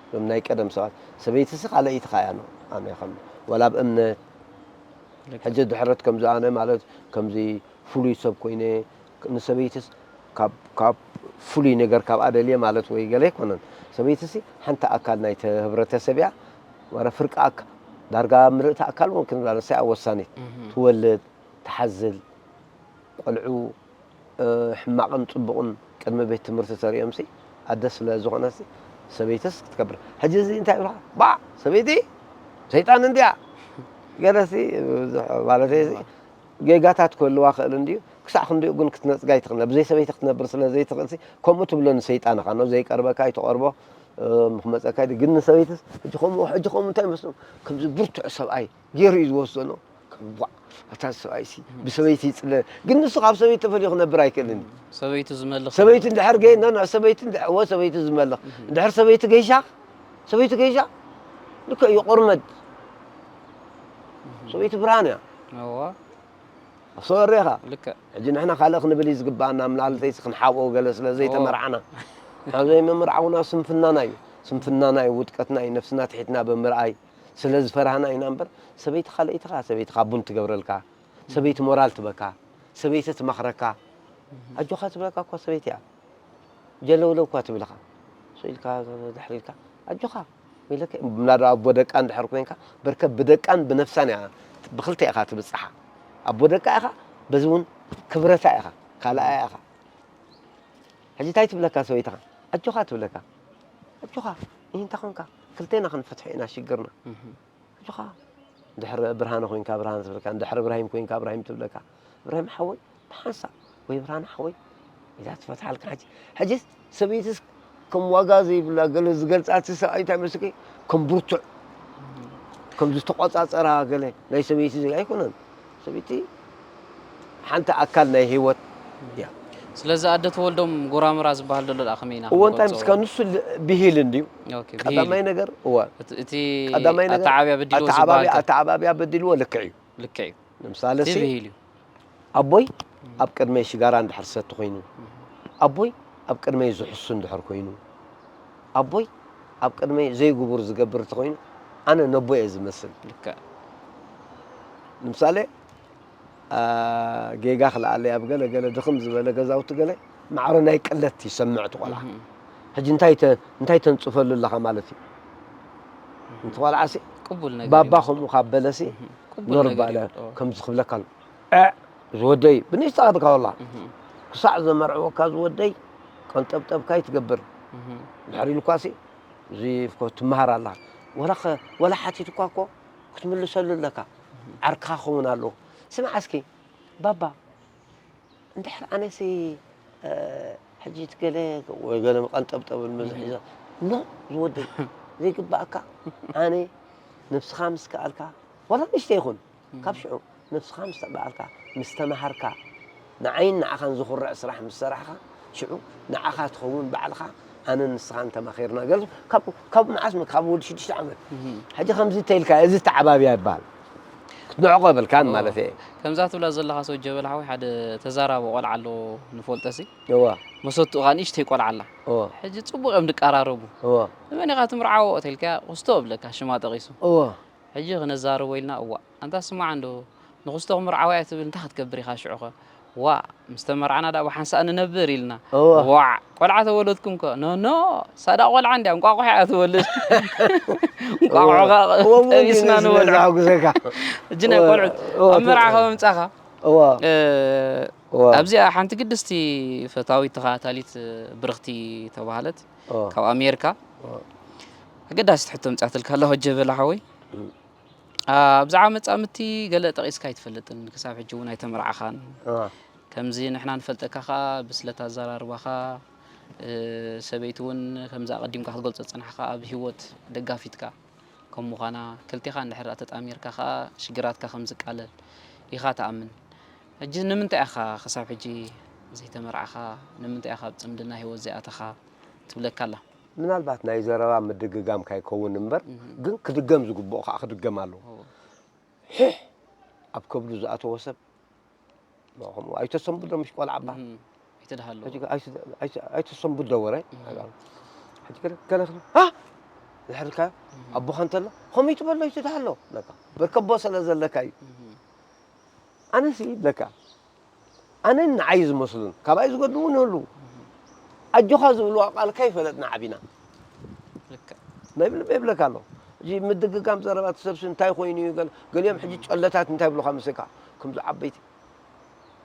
እዞም ናይ ቀደም ሰባት፣ ሰበይትሲ ካልኣይትኻ እያ ነው ኣነ ከም ወላ ብ እምነት ሕጂ ድሕረት ከምዚ ኣነ ማለት ከምዚ ፍሉይ ሰብ ኮይነ ንሰበይትስ ካብ ካብ ፍሉይ ነገር ካብኣ ደልየ ማለት ወይ ገለ ኣይኮነን። ሰበይትሲ ሓንቲ ኣካል ናይቲ ህብረተሰብ እያ። ወረ ፍርቂ ኣካል ዳርጋ ምልእቲ ኣካል እውን ክንብላ ንሳ እያ ወሳኒት። ትወልድ፣ ትሓዝል፣ ቆልዑ ሕማቕን ፅቡቕን ቅድሚ ቤት ትምህርቲ ተሪኦምሲ ኣደ ስለ ዝኾነሲ ሰበይትስ ክትከብር። ሕጂ እዚ እንታይ ይብልካ? ባ ሰበይቲ ሰይጣን እንድያ ገለሲ ብዙሕ ማለት ጌጋታት ክህልዋ ክእል እንድዩ። ክሳዕ ክንዲኡ ግን ክትነፅጋ ኣይትኽእልን። ብዘይ ሰበይቲ ክትነብር ስለ ዘይትኽእልሲ ከምኡ ትብሎ ንሰይጣን ኢኻ። ኖ ዘይቀርበካ ኣይትቐርቦ፣ እ፣ ክመፀካ ኣይት-፣ ግን ንሰበይትስ ሕጂ ከምኡ፣ ሕጂ ከምኡ እንታይ ይመስሎም? ከምዚ ብርቱዕ ሰብኣይ ገይሩ እዩ ዝወሰኖ። ከም ዋዕ፣ ኣታ ሰብኣይሲ ብሰበይቲ ይፅለ። ግን ንሱ ካብ ሰበይቲ ተፈልዩ ክነብር ኣይክእልን እዩ። ሰበይቱ ዝመልኽ ሰበይቲ እንድሕር ገይ-፣ ኖ፣ ኖ፣ ሰበይቲ እንድሕር፣ እወ፣ ሰበይቲ ዝመልኽ። እንድሕር ሰበይቲ ገይሻ፣ ሰበይቲ ገይሻ፣ ልክዕ እዩ፣ ቁርመድ። ሰበይቲ ብርሃን እያ። እዋ። ኣሰወሬኻ። ልክዕ። ሕጂ ንሕና ካልእ ክንብል እዩ ዝግባኣና፣ ምናልተይሲ ክንሓብኦ ገለ ስለ ዘይተመርዓና። ካብ ዘይምምርዓውና ስንፍናና እዩ። ስንፍናና እዩ፣ ውድቀትና እዩ፣ ነፍስና ትሒትና ብምርኣይ ስለ ዝፈራህና ኢና እምበር፣ ሰበይቲ ካልኣይትኻ፣ ሰበይትኻ ቡን ትገብረልካ፣ ሰበይቲ ሞራል ትበካ፣ ሰበይቲ ትመኽረካ። ኣጆኻ ትብለካ እኳ ሰበይቲ እያ። ጀለውለው እኳ ትብልኻ። ስቕ ኢልካ፣ ድሕር ኢልካ፣ ኣጆኻ ኢለካ፣ ምናልባት ኣቦ ደቃ እንድሕር ኮይንካ፣ በርከ ብደቃን ብነፍሳን እያ፣ ብክልተ ኢኻ ትብጽሓ። ኣቦ ደቃ ኢኻ፣ በዚ እውን ክብረታ ኢኻ፣ ካልኣያ ኢኻ። ሕጂ እንታይ ትብለካ ሰበይትኻ? ኣጆኻ ትብለካ። ኣጆኻ፣ ይህ እንታይ ኾንካ? ክልቴና ክንፈትሖ ኢና ሽግርና። ኣጆኻ፣ እንድሕር ብርሃነ ኮይንካ ብርሃነ ትብለካ፣ እንድሕር እብራሂም ኮይንካ እብራሂም ትብለካ። እብራሂም ሓወይ፣ ብሓንሳእ፣ ወይ ብርሃነ ሓወይ፣ ኢላ ትፈትሓልካ። ሕጂ፣ ሕጂስ ሰበይትስ ከም ዋጋ ዘይብላ ገለ ዝገልጻ፣ እቲ ሰብኣይ እንታይ መስልኪ? ከም ብርቱዕ፣ ከም ዝተቖጻጸራ ገለ ናይ ሰበይቲ ዘይ ኣይኮነን። ሰበይቲ ሓንቲ ኣካል ናይ ህይወት እያ። ስለዚ ኣደ ተወልዶም ጎራምራ ዝበሃል ዘሎ ደኣ ከመይ ኢና እዎ፣ እንታይ ክንገልጾ? ምስካ ንሱ ል-፣ ብሂል እንድዩ። ኦኬ፣ ብሂል ቀዳማይ እዩ። ነገር፣ እዎ። እቲ፣ እቲ ቀዳማይ ነገር፣ ኣተዓባብያ በዲልዎ ኣተዓባብያ፣ ዝበሃል ከ? ኣተዓባብያ በዲልዎ ልክዕ እዩ። ልክዕ እዩ። ንምሳሌ እቲ ሲ፣ ብሂል እዩ። ኣቦይ ኣብ ቅድመይ ሽጋራ እንድሕር ዝሰቲ ኮይኑ፣ ኣቦይ ኣብ ቅድመይ ዝሕሱ እንድሕር ኮይኑ፣ ኣቦይ ኣብ ቅድመይ ዘይግቡር ዝገብር እንተኾይኑ፣ ኣነ ነቦ እየ ዝመስል። ልክዕ። ንምሳሌ፣ አ፣ ጌጋ ክልኣለይ ኣብ ገለ ገለ ድኽም ዝበለ ገዛውቲ ገለ ማዕረ ናይ ቅለት ይሰምዕ እቲ ቆልዓ። እህ። ሕጂ እንታይ ተ-፣ እንታይ ተንጽፈሉ ኣለኻ ማለት እዩ? እቲ ቆልዓ ሲ፣ ቅቡል ነገር ባባ ይመስል። ከምኡ ካብ በለ ሲ፣ እህ። ቅቡል ኖርባ ነገር እዩ። ለ-፣ ኦ። ከምዚ ክብለካ ኣሎ። እ፣ ዝወደይ፣ ብንእሽተኻ ድካ ወላ። እህ። ክሳዕ ዘመርዕወካ ዝወደይ፣ ቀንጠብጠብካ ይትገብር። እህ። ድሕሪ ኢሉኳ ሲ፣ እዚ እኮ ትመሃር ኣላ። ወላ ኸ-፣ ወላ ሓቲትኳ እኮ ክትምልሰሉ ኣለካ። እህ። ዓርክኻ ክኸውን ኣለዎ። ስምዓ እስኪ፣ ባባ፣ እንድሕር ኣነሲ፣ እ፣ ሕጂ እቲ ገለ ወይ ገለ መቐንጠብጠብ ምዝ ሒዛ፣ ኖ ዝወደይ፣ ዘይግባኣካ፣ ኣነ ነብስኻ ምስ ከኣልካ፣ ዋላ ንእሽተይ ይኹን፣ ካብ ሽዑ ነብስኻ ምስ ተበኣልካ፣ ምስ ተማሃርካ፣ ንዓይን ንዓኻን ዝኹርዕ ስራሕ ምስ ሰራሕኻ፣ ሽዑ ንዓኻ ትኸውን ባዕልኻ፣ ኣነን ንስኻን ተማኺርና። ገለ ካብ፣ ካብ መዓስ መ-፣ ካብ ወዲ ሽዱሽተ ዓመት። እህ። ሕጂ ከምዚ እንተኢልካ፣ እዚ ተዓባብያ ይበሃል። ክትንዕቆ የብልካን ኦ፣ ማለት እየ። ከምዛ ትብላ ዘለኻ ሰው ጀበል ሓወይ፣ ሓደ ተዛራቢ ቆልዓ ኣሎ ንፈልጦ ሲ። እዋ። መሰትኡ ኸኣ ንእሽተይ ቆልዓ ኣላ። እዋ። ሕጂ ጽቡቕ እዮም ድቀራረቡ። እዋ። ንመን ኢኻ ትምርዓዎ ተልካዮ፣ ክስቶ እብለካ፣ ሽማ ጠቒሱ። እዋ። ሕጂ ክነዛርቦ ኢልና፣ እዋእ፣ ኣንታ ስማዕ እንዶ፣ ንኽስቶ ክምርዓዋ እያ ትብል፣ እንታይ ክትገብር ኢኻ ሽዑኸ? ዋእ፣ ምስ ተመርዓና ደኣ ብሓንሳእ ንነብር ኢልና። እዋ። ዋዕ፣ ቆልዓ ተወለድኩም ከ? ኖ፣ ኖ፣ ሳዳ ቆልዓ እንድያ፣ እንቋቑሖ እያ ትወልድ። እንቋቑሖ እዋ። ከኣ እዋ፣ እዋ፣ ጠቢስና እዋ፣ ንበልዖ። ዘሐጉሰካ። ሕጂ ናይ እዋ፣ ቆልዑት እዋ፣ ኣብ መርዓ እዋ። ካብ ምምጻኻ፣ እዋ። እ፣ እዋ። ኣብዚኣ ሓንቲ ግድስቲ ፈታዊት ተኸታታሊት ብርኽቲ ተባህለት እዋ። ካብ ኣሜሪካ እዋ። ኣገዳሲት ሕቶ ምጻትልካ ኣለኹ ጀበላ ሓወይ። እም። ኣብዛዕባ መጻምድቲ ገለ ጠቒስካ ኣይትፈልጥን፣ ክሳብ ሕጂ እውን ኣይተመርዓኻን። እዋ። ከምዚ ንሕና ንፈልጠካ ኸኣ ብስለት ኣዘራርባኻ፣ እ፣ ሰበይቲ እውን ከምዚ ኣቐዲምካ ክትገልጾ ዝጸናሕካ ኣብ ህይወት ደጋፊትካ ከም ምዃና፣ ክልቴኻ እንድሕር ደኣ ተጣሚርካ ኸኣ ሽግራትካ ከም ዝቃለል ኢኻ ትኣምን። ሕጂ ንምንታይ ኢኻ ክሳብ ሕጂ ዘይተመርዓኻ? ንምንታይ ኢኻ ኣብ ጽምድና ህይወት ዘይኣተኻ? ትብለካ ኣላ። ምናልባት ናይ ዘረባ ምድግጋም ካይከውን እምበር፣ እህ። ግን ክድገም ዝግብኦ ከዓ ክድገም ኣለዎ። እዎ። ሒሕ! ኣብ ከብዱ ዝኣተወ ሰብ ከምኡ ኣይተሰንብዶ፣ ምሽ ቆልዓ እባ። እም፣ ኣይትድሃሎ። ሕጂ ኣይተ- ኣይተ- ኣይተሰንብዶ ወረ። እም። ሕጂ ገለ ገለ ክብል፣ ሃ ድሕርካ ኣቦኻ እንተሎ ከምኡ ይትበሎ ይትድሃሎ። በቃ በርከቦ ስለ ዘለካ እዩ። እም፣ ኣነሲ ይብለካ፣ ኣነን ንዓይ ዝመስሉን ካባይ ዝገድሙ እውን ኣለዉ። ኣጆኻ ዝብልዋ ቃል ከይፈለጥና ዓቢና። ልክዕ። ናይ ብልበ ይብለካ ኣሎ። እዚ ምድግጋም ዘረባ እቲ ሰብሲ እንታይ ኮይኑ እዩ? ገለ- ገሊኦም ሕጂ ጨለታት እንታይ ይብሉኻ ምስልካ? ከምዚ ዓበይቲ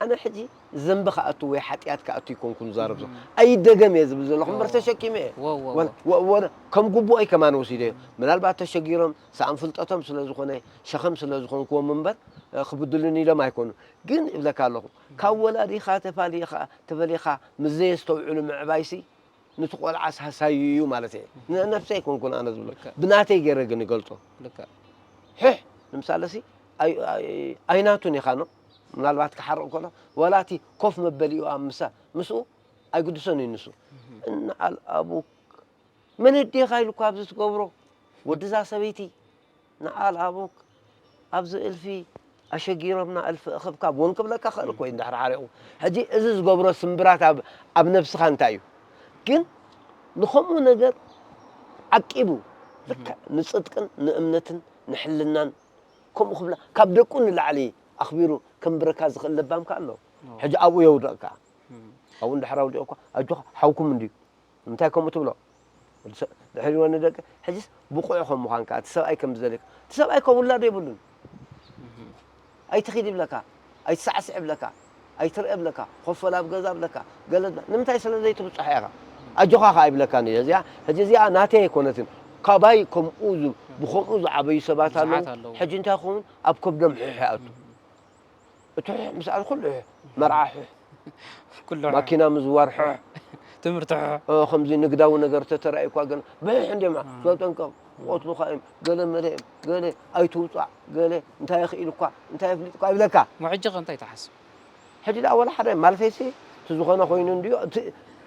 ኣነ ሕጂ ዘንቢ ክኣቱ ወይ ሓጢኣት ክኣቱ ይኮንኩን ዛረብ ዘሎ። ኣይደገም እየ ዝብል ዘለኹ እምበር ተሸኪመ እየ። ወ- ወ- ወ- ወ- ወ- ከም ግቡኦይ ከማን ወሲደ እየ። ምናልባት ተሸጊሮም ሰኣን ፍልጠቶም ስለ ዝኾነ ሸኸም ስለ ዝኾንኩዎም እምበር እ፣ ክብድሉኒ ኢሎም ኣይኮኑን። ግን እብለካ ኣለኹ ካብ ወላዲኻ ተፋሊኻ ተፈሊኻ ምስ ዘየስተውዕሉ ምዕባይሲ ንቲ ቆልዓ ሳሳዩ እዩ ማለት እየ። ንነፍሰይ ኣይኮንኩን ኣነ ዝብሎ ልክዕ። ብናተይ ገይረ ግን ይገልጾ። ልክዕ። ሕሕ ንምሳለሲ ኣይ- ኣይ- ኣይናቱን ኢኻ ኖ ምናልባት ክሓርቕ ከሎ ዋላ እቲ ኮፍ መበሊኡ ኣብ ምሳ ምስኡ ኣይግድሶን እዩ ንሱ። እንዓል ኣቡክ መን ኣዴኻ ኢሉ እኳ ኣብዚ ትገብሮ ወድዛ ሰበይቲ ንዓል ኣቡክ ኣብዚ እልፊ ኣሸጊሮምና እልፊ እኽብካብ እውን ክብለካ ክእል እኮ እዩ እንድሕር ሓሪቑ። ሕጂ እዚ ዝገብሮ ስምብራት ኣብ- ኣብ ነብስኻ እንታይ እዩ? ግን ንኸምኡ ነገር ዓቂቡ ልክዕ ንፅድቅን ንእምነትን ንሕልናን ከምኡ ክብላ ካብ ደቁ ንላዕሊ ኣኽቢሩ ከንብረካ ዝኽእል ለባም ከ ኣሎ። ሕጂ ኣብኡ የውድቕካ። ኣብኡ እንድሕር ኣውዲቑካ ኣጆኻ ሓውኩም እንድዩ። ንምንታይ ከምኡ ትብሎ? ወዲ ሰብ ድሕሪዎ ንደቂ ሕጂስ ብቑዕ ከም ምዃንካ እቲ ሰብኣይ ከም ዝደልየካ እቲ ሰብኣይ ከ ውላዶ የብሉን። ኣይትኺድ ይብለካ፣ ኣይትሳዕስዕ ይብለካ፣ ኣይትርአ ይብለካ፣ ኮፈል ኣብ ገዛ ይብለካ፣ ገለ ይብለካ። ንምንታይ ስለ ዘይትብጽሖ ኢኻ። ኣጆኻ ከኣ ይብለካን እዩ። እዚኣ ሕጂ እዚኣ ናተይ ኣይኮነትን። ካባይ ከምኡ ዝ- ብኸምኡ ዝዓበዩ ሰባት ኣለዉ። ብዙሓት ኣለዉ። ሕጂ እንታይ ክኸውን ኣብ ከብዶም ሕሕ ይኣቱ። እቲ ሕሕ ምስ ኣል ኩሉ ሕሕ መርዓ ሕሕ ኩሉ ማኪና ምዝዋር ሕሕ ትምህርቲ ሕሕ እ፣ ከምዚ ንግዳዊ ነገር ተተራእዩ እኳ ግን ብሕሕ እንዲማ ተጠንቀቕ ቆትሉኻ እዮም ገለ መለ እዮም ገለ ኣይትውፃእ ገለ እንታይ ይኽእል እኳ እንታይ የፍሊጥ እኳ ይብለካ። ሞ ሕጂ ከ እንታይ ትሓስብ? ሕጂ ደኣ ወላ ሓደ ማለተይሲ እቲ ዝኾነ ኮይኑ እንድዮ እቲ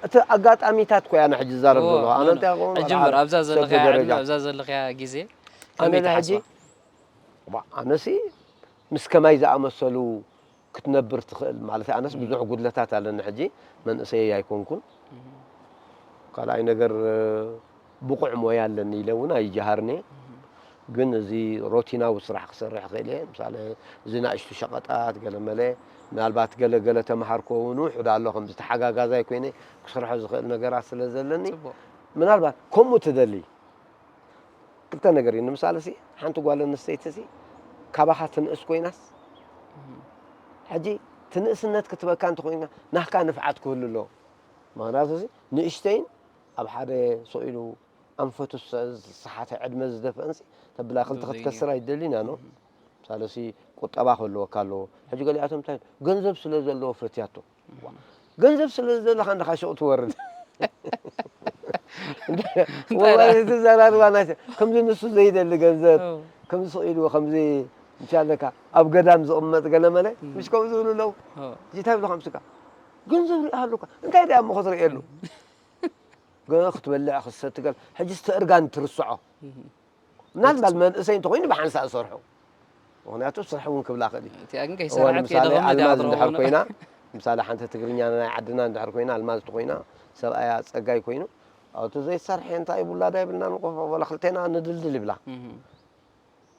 እቲ ኣጋጣሚታት ኮ ኣነ ሕጂ ዝዛረብ ኦ፣ ዘለኹ ኣነ ኖ፣ ኖ። እንታይ ይኸውን ሕጂ ወላ እምበር ሓደ ኣብዛ ሰብ ዘለኻያ ደረጃ ዕድመ ኣብዛ ዘለኻያ ግዜ ኣነ ከመይ ዳ ሕጂ ትሓስባ? ዋ፣ ኣነሲ ምስ ከማይ ዝኣመሰሉ ክትነብር ትኽእል ማለት ኣነስ ብዙሕ ጉድለታት ኣለኒ ሕጂ መንእሰይ ኣይኮንኩን ካልኣይ ነገር ብቑዕ ሞያ ኣለኒ ኢለ እውን ኣይጀሃርኒ ግን እዚ ሮቲናዊ ስራሕ ክሰርሕ ክእል እየ ምሳሌ እዚ ናእሽቱ ሸቐጣት ገለመለ ምናልባት ገለ ገለ ተምሃርኮ እውን ውሕድ ኣሎ ከም ዝተሓጋጋዛይ ኮይነ ክሰርሖ ዝኽእል ነገራት ስለ ዘለኒ ጽቡቕ። ምናልባት ከምኡ ትደሊ ክልተ ነገር እዩ ንምሳሌ ሲ ሓንቲ ጓል ኣንስተይቲ ሲ ካባኻ ትንእስ ኮይናስ ሕጂ ትንእስነት ክትበካ እንተኮይና ናህካ ንፍዓት ክህሉ ኣለዎ ምክንያቱ ሲ ንእሽተይን ኣብ ሓደ ሰኢሉ ኣንፈቱ ዝሰሓተ ዕድመ ዝደፍአን ሲ ተብላ ክልተ ክትከስር ኣይደሊና ኖ ምሳሌ ሲ ቁጠባ ክህልወካ ኣለዎ ሕጂ ገሊኣቶም እንታይ ገንዘብ ስለ ዘለዎ ፈትያቶ ገንዘብ ስለ ዘለካ እንድኻ ሸቕ ትወርድ ወላ እቲ ዘራርባ ናይ ከምዚ ንሱ ዘይደሊ ገንዘብ ከምዚ ስቕ ኢልዎ ከምዚ እንታይ ኣለካ ኣብ ገዳም ዝቕመጥ ገለመለ ምስ ከምኡ ዝብሉ ኣለዉ እንታይ ብልካ ምስካ ገንዘብ ሪኣ ኣለካ እንታይ ደኣ እሞ ክትርእየሉ ገ ክትበልዕ ክሰትገል ሕጂ ዝተእርጋን ትርስዖ ምናልባት መንእሰይ እንተኮይኑ ብሓንሳእ ዝሰርሑ ምክንያቱ ስራሕ እውን ክብላ ክእል እዩ እቲኣ ግን ከይሰራሐት ከይደኸመት እያ ክትረኽቦ ኮይና ምሳሌ ሓንቲ ትግርኛ ናይ ዓድና እንድሕር ኮይና ኣልማዝ እንተኮይና ሰብኣያ ፀጋይ ኮይኑ እቲ ዘይሰርሐ እንታይ ውላዳ ይብልና ንቆፎ ወላ ክልቴና ንድልድል ይብላ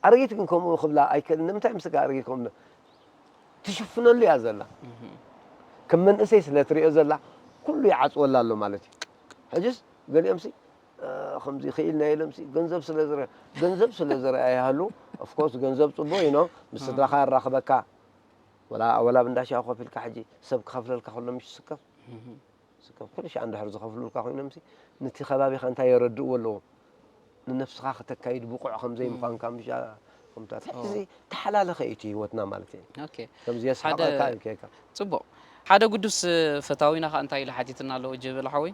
ኣረጊት ግን ከምኡ ክብላ ኣይክእልን ንምንታይ ምስጋ ኣረጊት ከም ትሽፍነሉ እያ ዘላ ከም መንእሰይ ስለ ትሪኦ ዘላ ኩሉ ይዓፅወላ ኣሎ ማለት እዩ ሕጅስ ገሊኦም ሲ ከምዚ ክኢልና ኢሎም ሲ ገንዘብ ስለ ዝረ ገንዘብ ስለ ዝረኣያሉ of course ገንዘብ ፅቡቅ እዩ no ምስ ስድራኻ ያራኽበካ ወላ ወላ ብንዳሻ ኮፍ ኢልካ ሕጂ ሰብ ክኸፍለልካ ከሎ ምሽ ስከፍ ስከፍ ኩሉ ሻዕ እንድሕር ዝኸፍሉልካ ኮይኖም ሲ ነቲ ከባቢኻ እንታይ የረድእዎ ኣለዎ ንነፍስኻ ከተካይድ ብቑዕ ከም ዘይምዃንካ ምሽ ከምታት ሕጂ ተሓላለኸ እዩ እቲ ህይወትና ማለት እዩ ኦኬ ከምዚ ሓደ የስሓቐካ ይብከካ ጽቡቕ ሓደ ግዱስ ፈታዊና ኸ እንታይ ኢሉ ሓቲትና ኣሎ ጀበል ሓወይ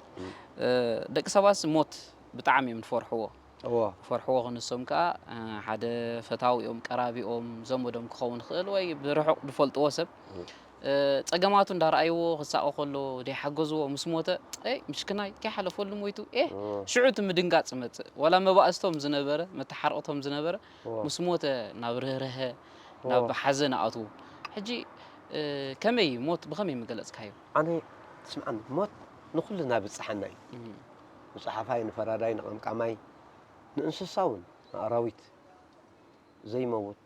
ደቂ ሰባት ሞት ብጣዕሚ እዮም ዝፈርሕዎ እዎ ፈርሕዎ ክንሶም ከዓ ሓደ ፈታዊኦም ቀራቢኦም ዘመዶም ክኸውን ይኽእል ወይ ብርሑቕ ዝፈልጥዎ ሰብ ጸገማቱ እንዳረኣይዎ ክሳቐ ከሎ ደይሓገዝዎ ምስ ሞተ ይ ምሽክናይ ከይሓለፈሉ ሞይቱ ኤ ሽዑ እቲ ምድንጋፅ መፅእ ዋላ መባእስቶም ዝነበረ መተሓርቕቶም ዝነበረ ምስ ሞተ ናብ ርህርሀ ናብ ሓዘን ኣትዉ። ሕጂ፣ እ፣ ከመይ ሞት ብኸመይ ምገለጽካዮ? ኣነ፣ ትስምዓኒ፣ ሞት ንኹልና ብጽሓና እዩ። እህ። ንጸሓፋይ፣ ንፈራዳይ፣ ንቐምቃማይ፣ ንእንስሳ እውን፣ ንኣራዊት ዘይመውት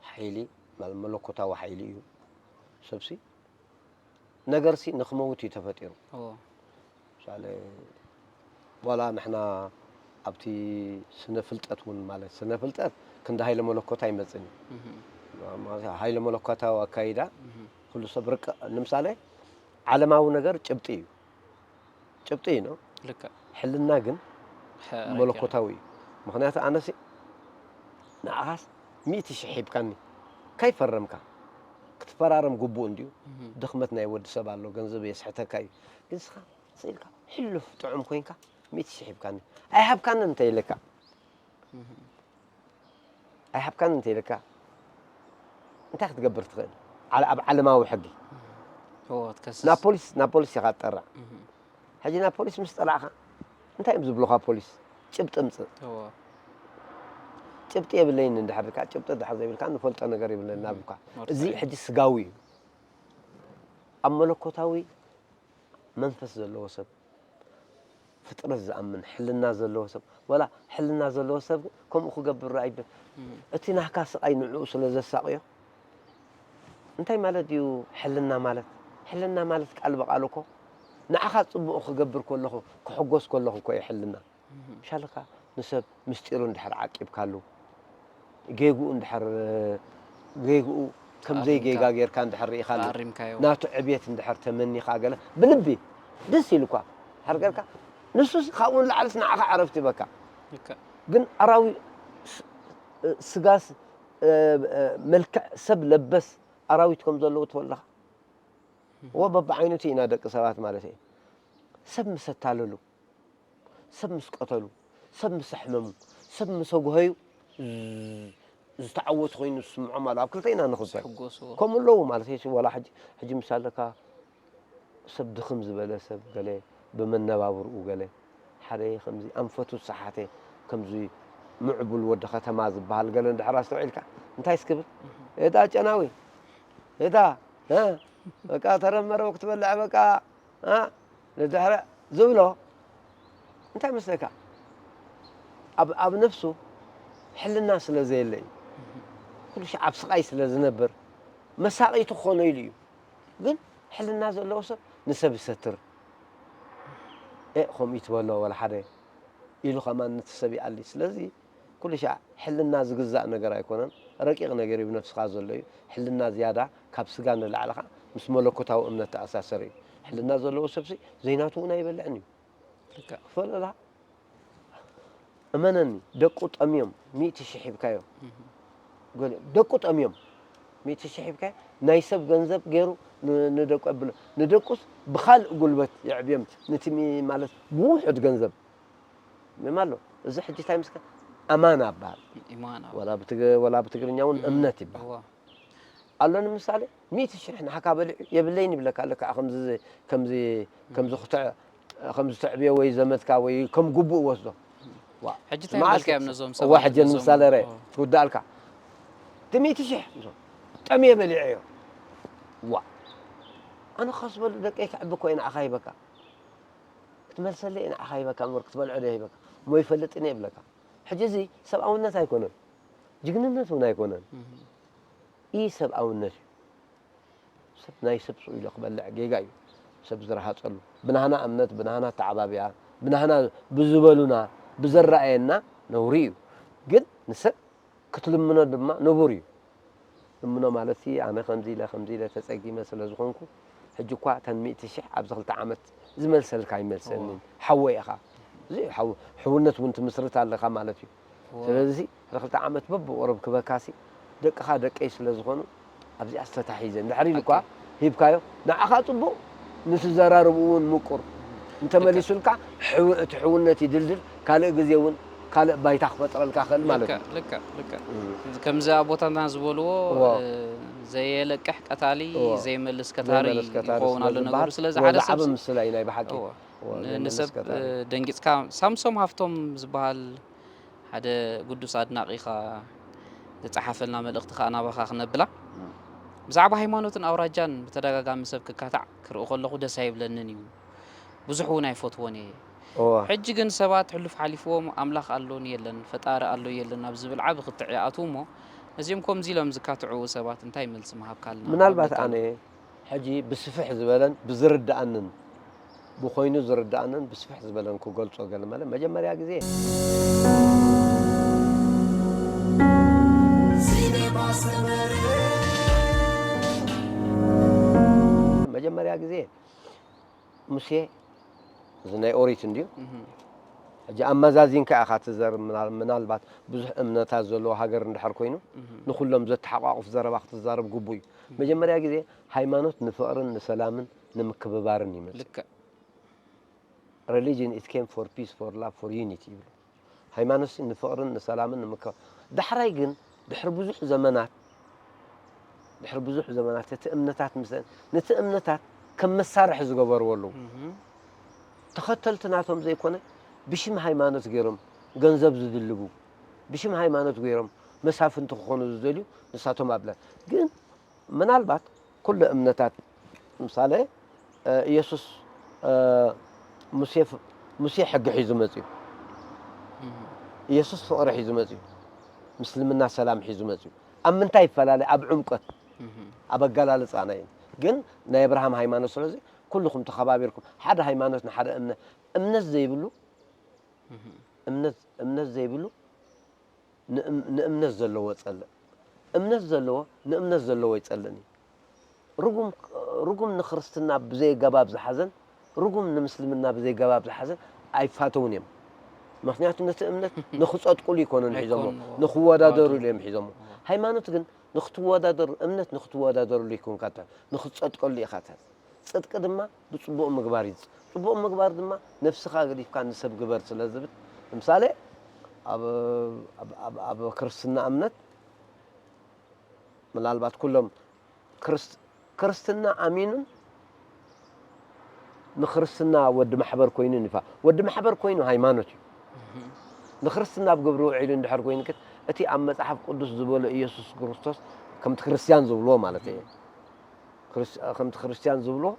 ሓይሊ፣ ማለት መለኮታዊ ሓይሊ እዩ። ሰብሲ ነገርሲ ንኽመውት እዩ ተፈጢሩ። እዎ። ምሳሌ፣ ዋላ ንሕና ኣብቲ ስነ ፍልጠት እውን፣ ማለት ስነ ፍልጠት ክንዲ ሃይለ መለኮት ኣይመጽእን እዩ። እህ። ማለት ሃይለ መለኮታዊ ኣካይዳ እህ። ኩሉ ሰብ ርቅ፣ ንምሳሌ ዓለማዊ ነገር ጭብጢ እዩ። ጭብጢ እዩ ነው። ልክዕ። ሕልና ግን ሕራይ መለኮታዊ እዩ። ምኽንያቱ ኣነሲ ንዓኻስ ሚእቲ ሽሕ ሂብካኒ ካይፈረምካ ክትፈራረም ግቡእ እንድዩ። እህ። ድኽመት ናይ ወዲ ሰብ ኣሎ፣ ገንዘብ የስሕተካ እዩ። ግን ስኻ ስኢልካ ሕሉፍ ጥዑም ኮይንካ ሚእቲ ሽሕ ሂብካኒ ኣይሃብካንን እንተ ኢለካ እህ። ኣይሃብካን እንተ ኢለካ እንታይ ክትገብር ትኽእል? ዓለ- ኣብ ዓለማዊ ሕጊ እዎ፣ ትከስስ። ናብ ፖሊስ ናብ ፖሊስ ኢኻ ትጠራዕ። እህ። ሕጂ ናብ ፖሊስ ምስ ጠላዕኻ እንታይ እዮም ዝብሉኻ ፖሊስ? ጭብጢ ምጽእ። እዎ። ጭብጢ የብለይን እንድሕር ኢልካ፣ ጭብጢ ድሕር ዘይብልካ ንፈልጦ ነገር የብለና እህ። ብካ። ወርቂ እዚ እዩ። ሕጂ ስጋዊ እዩ። ኣብ መለኮታዊ መንፈስ ዘለዎ ሰብ፣ ፍጥረት ዝኣምን ሕልና ዘለዎ ሰብ፣ ዋላ ሕልና ዘለዎ ሰብ ከምኡ ክገብር ኣይብል። እም። እቲ ናህካ ስቓይ ንዕኡ ስለ ዘሳቕዮ፣ እንታይ ማለት ድዩ ሕልና ማለት? ሕልና ማለት ቃል ብቓል እኮ ንዓኻ ጽቡቕ ክገብር ከለኹ፣ ክሕጎስ ከለኹ እኮ እዩ ሕልና። እም። ሻልካ ንሰብ ምስጢሩ እንድሕር ዓቂብካሉ፣ ጌግኡ እንድሕር፣ ጌግኡ ከም ኣሪምካ። ዘይጌጋ ጌርካ እንድሕር ርኢኻሉ፣ ኣሪምካዮ። ናቱ ዕብየት እንድሕር ተመኒኻ ገለ ብልቢ ደስ ኢሉኳ እንድሕር ጌርካ፣ ንሱስ ካብኡ ንላዕልስ ንዓኻ ዕረፍቲ ይበካ። ልክዕ። ግን ኣራዊ ስ- ስጋስ እ፣ እ፣ መልክዕ ሰብ ለበስ ኣራዊት ከም ዘለዉ ትፈልጥ ዲኻ? እዎ፣ በብዓይነቱ ኢና ደቂ ሰባት ማለት እዩ። ሰብ ምስ ኣታለሉ፣ ሰብ ምስ ቀተሉ፣ ሰብ ምስ ኣሕመሙ፣ ሰብ ምስ ኣጉሀዩ ዝ- ዝተዓወቱ ኮይኑ ዝስምዖም ኣሎ። ኣብ ክልተ ኢና ንኽፈል። ዝሕጎሱ። ከምኡ ኣለዉ ማለት እዩ። ዋላ ሕጂ ሕጂ ምስ ኣለካ ሰብ ድኽም ዝበለ ሰብ ገለ ብመነባብርኡ ገለ ሓደ ከምዚ ኣንፈቱ ዝሰሓተ ከምዚ ምዕቡል ወዲ ከተማ ዝበሃል ገለ እንድሕር ኣስተውዒልካ እንታይ ስክብል? እህ። "ኤታ ጨናዊ፣ ኤታ፣ እ፣ በቃ ተረመረው ክትበልዕ በቃ፣ እ፣ ንድሕረ" ዝብሎ እንታይ መስለካ? ኣብ ኣብ ነፍሱ ሕልና ስለ ዘየለ እዩ። ኩሉ ሻዕ ኣብ ስቓይ ስለ ዝነብር መሳቒቱ ክኾኖ ኢሉ እዩ። ግን ሕልና ዘለዎ ሰብ ንሰብ ይሰትር። "ኤእ፣ ከምኡ ይትበሎ ወላ ሓደ" ኢሉ ከማን ነቲ ሰብ ይኣሊ። ስለዚ ኩሉ ሻዕ ሕልና ዝግዛእ ነገር ኣይኮነን፣ ረቂቕ ነገር እዩ ብነፍስኻ ዘሎ እዩ። ሕልና ዝያዳ ካብ ስጋ ንላዕሊ ኸዓ ምስ መለኮታዊ እምነት ተኣሳሰር እዩ። ሕልና ዘለዎ ሰብሲ ዘይናቱ እውን ኣይበልዕን እዩ። ልክዕ። ክፈለላ እመነኒ፣ ደቁ ጠምዮም፣ ሚእቲ ሽሕ ሂብካዮ። እህ። ገሊኦም ደቁ ጠምዮም፣ ሚእቲ ሽሕ ሂብካዮ፣ ናይ ሰብ ገንዘብ ገይሩ ን- ንደቁ ኣብሎ። ንደቁስ ብኻልእ ጉልበት የዕብዮም፣ ነቲ ሚ- ማለት ብውሑድ ገንዘብ። ምን ኣሎ? እዚ ሕጂ እንታይ ምስካ? ኣማና ይበሃል። ኢማን፣ ኣዎ። ወላ ብትግ- ወላ ብትግርኛ እውን እህ። እምነት ይበሃል። እዋ። ኣሎ ንምሳሌ ሚእቲ ሽሕ ንዓኻ በሊዑ የብለይን ይብለካ ኣሎ። ከዓ ከምዚ ከምዚ ከምዚ ክትዕ ከምዚ ተዕብዮ ወይ ዘመድካ ወይ ከም ግቡእ ወስዶ። ዋ፣ ሕጂ እንታይ መዓስ በልካዮም ነዞም እዋ፣ ሰባት ሕጂ ነዞም? ንምሳሌ ረ ኦ። ትውዳእልካ እቲ ሚእቲ ሽሕ ጠምየ በሊዐዮ። ዋ፣ ኣነ ከስበሉ ደቀይ ክዕቢ እኮ እየ ንዓኻ ሂበካ ክትመልሰለይ እየ ንዓኻ ሂበካ እምበር ክትበልዖ ዶ ሂበካ እሞ ይፈልጥን እየ ይብለካ። ሕጂ እዚ ሰብኣውነት ኣይኮነን፣ ጅግንነት እውን ኣይኮነን። እህ። ኢ ሰብኣውነት እዩ። ሰብ ናይ ሰብ ስቕ ኢሉ ክበልዕ ጌጋ እዩ። ሰብ ዝረሃፀሉ ብናህና እምነት ብናህና ኣተዓባብያ ብናህና ብዝበሉና ብዘረኣየና ነውሪ እዩ። ግን ንሰብ ክትልምኖ ድማ ንቡር እዩ። ልምኖ ማለት ኣነ ከምዚ ኢለ ከምዚ ኢለ ተፀጊመ ስለ ዝኾንኩ ሕጂ እኳ እተን ሚእቲ ሽሕ ኣብዚ ክልተ ዓመት ዝመልሰልካ ኣይመልሰንን። እዋ። ሓወይ ኢኻ። እዚ ሓው- ሕውነት እውን ትምስርት ኣለኻ ማለት እዩ። እዋ። ስለዚ ድሕሪ ክልተ ዓመት በብቑሩብ ክበካሲ ደቅኻ ደቀይ ስለ ዝኾኑ ኣብዚኣስ ተታሒዘ እንድሕር ኢሉ እኳ ሓቂ። ሂብካዮ ንዓኻ ፅቡቕ ንትዘራርቡ እውን ምቁር እንተመሊሱልካ ሕው- እቲ ሕውነት ይድልድል ካልእ ግዜ እውን ካልእ ባይታ ክፈጥረልካ ክእል ማለት እዩ። ልክዕ ልክዕ። ከምዚ ኣቦታትና ዝበልዎ እዎ። እ፣ ዘየለቅሕ ቀታሊ እዎ። ዘይመልስ ከታሪ ዘይመልስ ከታሪ ይኸውን ስለ ኣሎ ነገሩ። ዝበሃል ስለዚ እዎ፣ ሓደ ሰብ ዝዓበ ምስላ እዩ ናይ ብሓቂ። እዎ። እዎ፣ ን- ዘይመልስ ንሰብ ከታሪ። እ፣ ደንጊጽካ ሳምሶም ሃፍቶም ዝበሃል ሓደ ግዱስ ኣድናቒኻ ዝጸሓፈልና መልእኽቲ ከኣ ናባኻ ክነብላ። ብዛዕባ ሃይማኖትን ኣውራጃን ብተደጋጋሚ ሰብ ክካታዕ ክርኢ ከለኹ ደስ ኣይብለንን እዩ። ብዙሕ እውን ኣይፈትዎን እየ። እወ። ሕጂ ግን ሰባት ሕሉፍ ሓሊፍዎም ኣምላኽ ኣሎን የለን፣ ፈጣሪ ኣሎ የለን ኣብ ዝብል ዓቢ ክትዕ ይኣትዉ እሞ፣ ነዚኦም ከምዚ ኢሎም ዝካትዑ ሰባት እንታይ መልሲ ምሃብካልና? ምናልባት ንኣብነት ኣነ ሕጂ ብስፍሕ ዝበለን ብዝርድኣንን ብኮይኑ ዝርድኣንን ብስፍሕ ዝበለን ክገልጾ ገለ መለ መጀመርያ ግዜ መጀመርያ ግዜ ሙሴ እዚ ናይ ኦሪት እንድዩ። እህም፣ ሕጂ ኣመዛዚንካ ኢኻ ትዘርብ። ምና- ምናልባት ብዙሕ እምነታት ዘለዎ ሃገር እንድሕር ኮይኑ እህም፣ ንኩሎም ዘተሓቋቑፍ ዘረባ ክትዛረብ ግቡእ እዩ። መጀመርያ ግዜ ሃይማኖት ንፍቕርን ንሰላምን ንምክብባርን ይመጽእ። ልክዕ። Religion, it came for peace, for love, for unity ይብሉ። ሃይማኖት ንፍቕርን ንሰላምን ንምክብባር። ዳሕራይ ግን ድሕሪ ብዙሕ ዘመናት ድሕሪ ብዙሕ ዘመናት እቲ እምነታት ምስ ነቲ እምነታት ከም መሳርሒ ዝገበርዎ ኣለዉ። እህም፣ ተኸተልቲ ናቶም ዘይኮነ ብሽም ሃይማኖት ገይሮም ገንዘብ ዝድልቡ ብሽም ሃይማኖት ገይሮም መሳፍንቲ ክኾኑ ዝደልዩ ንሳቶም ኣብለ ግን ምናልባት ኩሉ እምነታት ምሳሌ እ፣ ኢየሱስ እ፣ ሙሴ ፍ- ሙሴ ሕጊ ሒዙ መጽዩ። እህም፣ ኢየሱስ ፍቕሪ ሒዙ መጽዩ። ምስልምና ሰላም ሒዙ መጽዩ። ኣብ ምንታይ ይፈላለ? ኣብ ዕምቀት እህም፣ ኣብ ኣገላልጻ ናይ ግን ናይ ኣብርሃም ሃይማኖት ስለዚ ኩልኹም ተኸባቢርኩም ሓደ ሃይማኖት ንሓደ እምነት እምነት ዘይብሉ እህም፣ እምነት እምነት ዘይብሉ ንእም- ንእምነት ዘለዎ ጸልእ እምነት ዘለዎ ንእምነት ዘለዎ ይጸልእን እዩ። ርጉም ርጉም ንክርስትና ብዘይ ኣገባብ ዝሓዘን ርጉም ንምስልምና ብዘይ ኣገባብ ዝሓዘን ኣይፋተውን እዮም። ምክንያቱ ነቲ እምነት ንክጸድቁሉ ይኮኑን ሒዞሞ ኣይኮንዎ። ንክወዳደሩ ዋው። ኢሉ እዮም ሒዞሞ። ሃይማኖት ግን ንክትወዳደሩ እምነት ንክትወዳደሩሉ ይኮንካ ትሕዝ ንክትጸድቀሉ ኢኻ ትሕዝ። ጽድቂ ድማ ብጽቡቕ ምግባር እዩ። ጽቡቕ ምግባር ድማ ነፍስኻ ገዲፍካ ንሰብ ግበር ስለ ዝብል ንምሳሌ ኣብ ኣብ ኣብ ኣብ ክርስትና እምነት ምናልባት ኩሎም ክርስት ክርስትና ኣሚኑን ንክርስትና ወዲ ማሕበር ኮይኑን ይፋ ወዲ ማሕበር ኮይኑ ሃይማኖት እዩ። ንክርስትና ኣብ ግብሪ ውዒሉ እንድሕር ኮይኑ ግን እቲ ኣብ መጽሓፍ ቅዱስ ዝበሎ ኢየሱስ ክርስቶስ ከምቲ ክርስትያን ዝብልዎ ማለት እዩ። ክርስ- ከምቲ ክርስትያን ዝብልዎ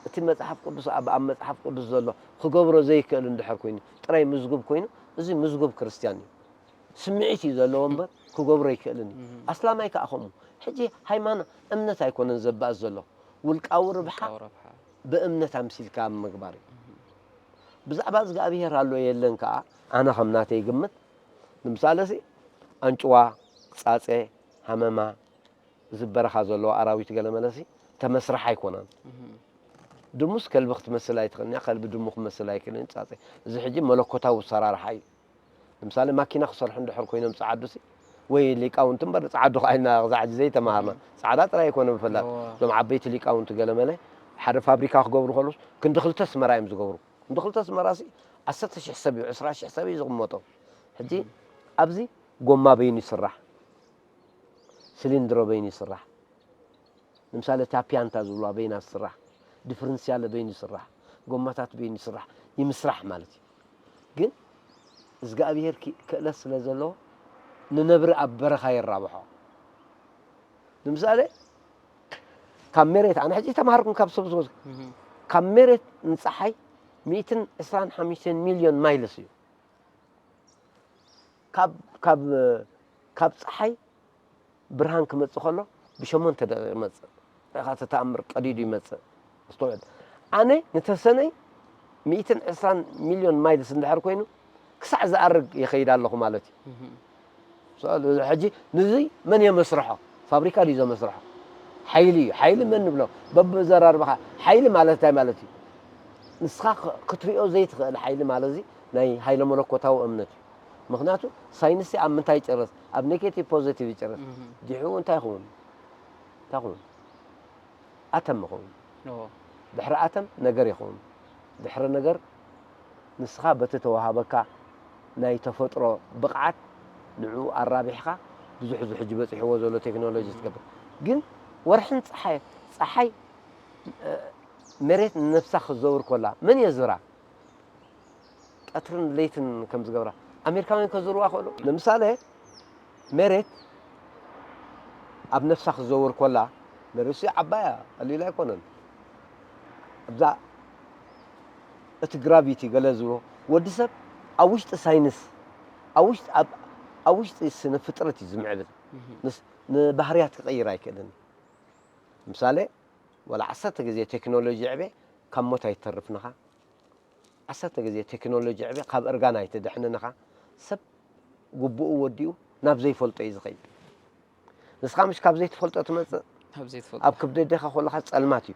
እቲ መጽሓፍ ቅዱስ ኣብ ኣብ መጽሓፍ ቅዱስ ዘሎ ክገብሮ ዘይክእል እንድሕር ኮይኑ ጥራይ ምዝጉብ ኮይኑ እዚ ምዝጉብ ክርስትያን እዩ። ስምዒት እዩ ዘለዎ እምበር ክገብሮ ኣይክእልን እዩ። ኣስላማይ ከዓ ከምኡ። ሕጂ ሃይማኖት እምነት ኣይኮነን ዘባእስ ዘሎ ውልቃዊ ርብሓ ውልቃዊ ረብሓ። ብእምነት ኣምሲልካ ምግባር እዩ። ብዛዕባ እግዚኣብሄር ኣሎ የለን ከዓ ኣነ ከም ናተይ ግምት ንምሳሌ ሲ ኣንጭዋ፣ ፃፀ፣ ሃመማ፣ እዚ በረኻ ዘለዎ ኣራዊት ገለ መለሲ ተመስራሕ ኣይኮነን። ድሙስ ከልቢ ክትመስል ኣይትኽእልን እያ፣ ከልቢ ድሙ ክመስል ኣይክእልን እዩ፣ ፃፀ። እዚ ሕጂ መለኮታዊ ኣሰራርሓ እዩ። ንምሳሌ ማኪና ክሰርሑ እንድሕር ኮይኖም ፀዓዱ ሲ ወይ ሊቃውንቲ እምበር ፀዓዱ ከዓ ኢልና ክዛ ሕጂ ዘይተማሃርና ፃዕዳ ጥራይ ኣይኮነ ብፍላት እዋ። እዞም ዓበይቲ ሊቃውንቲ ገለ መለ ሓደ ፋብሪካ ክገብሩ ከለስ ክንዲ ክልተ ኣስመራ እዮም ዝገብሩ። ክንዲ ክልተ ኣስመራ ሲ ዓሰርተ ሽሕ ሰብ እዩ ዕስራ ሽሕ ሰብ እዩ ዝቕመጦ። ሕጂ ኣብዚ ጎማ በይኑ ይስራሕ፣ ሲሊንድሮ በይኑ ይስራሕ። ንምሳሌ ታፒያንታ ዝብልዋ በይና ትስራሕ፣ ዲፍረንስያለ በይኑ ይስራሕ፣ ጎማታት በይኑ ይስራሕ ይምስራሕ ማለት እዩ። ግን እግዚኣብሄር ክእለት ስለ ዘለዎ ንነብሪ ኣብ በረኻ የራብሖ። ንምሳሌ ካብ መሬት ኣነ ሕጂ ተምሃርኩም ካብ ሰብ ዝወዝ ካብ መሬት ንፀሓይ ሚእትን ዕስራን ሓሙሽተን ሚልዮን ማይልስ እዩ። ካብ ካብ ካብ ፀሓይ ብርሃን ክመፅእ ከሎ ብሸሞንተ ደቂቕ ይመፅእ። ርኢኻ እቲ ተኣምር ቀዲዱ ይመፅእ። ኣስተውዕል። ኣነ ንተሰነይ ሚእትን ዕስራን ሚልዮን ማይልስ እንድሕር ኮይኑ ክሳዕ ዝኣርግ ይኸይድ ኣለኹ ማለት እዩ። ሕጂ ንዙይ መን የመስርሖ? ፋብሪካ ድዩ ዘመስርሖ? ሓይሊ እዩ። ሓይሊ መን ንብሎ? በብዘራርባኻ ሓይሊ ማለት እንታይ ማለት እዩ? ንስኻ ክትሪኦ ዘይትኽእል ሓይሊ ማለት እዚ ናይ ሃይለ መለኮታዊ እምነት እዩ። ምኽንያቱ ሳይንስ ኣብ ምንታይ ይጨርስ? ኣብ ኔጌቲቭ ፖዘቲቭ ይጨርስ። ድሕሪኡ እንታይ ይኸውን? እንታይ ይኸውን? ኣተም ይኸውን። ድሕሪ ኣተም ነገር ይኸውን። ድሕሪ ነገር ንስኻ በቲ ተዋሃበካ ናይ ተፈጥሮ ብቕዓት ንዕኡ ኣራቢሕካ ብዙሕ እዚ ሕጂ በፂሕዎ ዘሎ ቴክኖሎጂ ትገብር። ግን ወርሕን ፀሓይ ፀሓይ መሬት ንነብሳ ክትዘውር ኮላ መን የዝራ? ቀትርን ለይትን ከም ዝገብራ ኣሜሪካውያን ከዝርዋ ክእሉ ንምሳሌ መሬት ኣብ ነፍሳ ክዘውር ኮላ፣ መሬት ሲ ዓባያ ቀሊል ኣይኮነን። ኣብዛ እቲ ግራቪቲ ገለ ዝብሎ፣ ወዲ ሰብ ኣብ ውሽጢ ሳይንስ፣ ኣብ ውሽጢ፣ ኣብ፣ ኣብ ውሽጢ ስነ ፍጥረት እዩ ዝምዕብል። ንስ-፣ ንባህርያት ክቐይር ኣይክእልን። ምሳሌ፣ ወላ ዓሰርተ ግዜ ቴክኖሎጂ ዕቤ ካብ ሞት ኣይተርፍንኻ። ዓሰርተ ግዜ ቴክኖሎጂ ዕቤ ካብ እርጋን ኣይትድሕንንኻ። ሰብ ግቡኡ ወዲኡ ናብ ዘይፈልጦ እዩ ዝኸይድ። ንስኻ ምሽ ካብ ዘይትፈልጦ ትመጽእ። ካብ ዘይትፈልጦ ኣብ ክብዲ ኣዴኻ ከለኻ ጸልማት እዩ።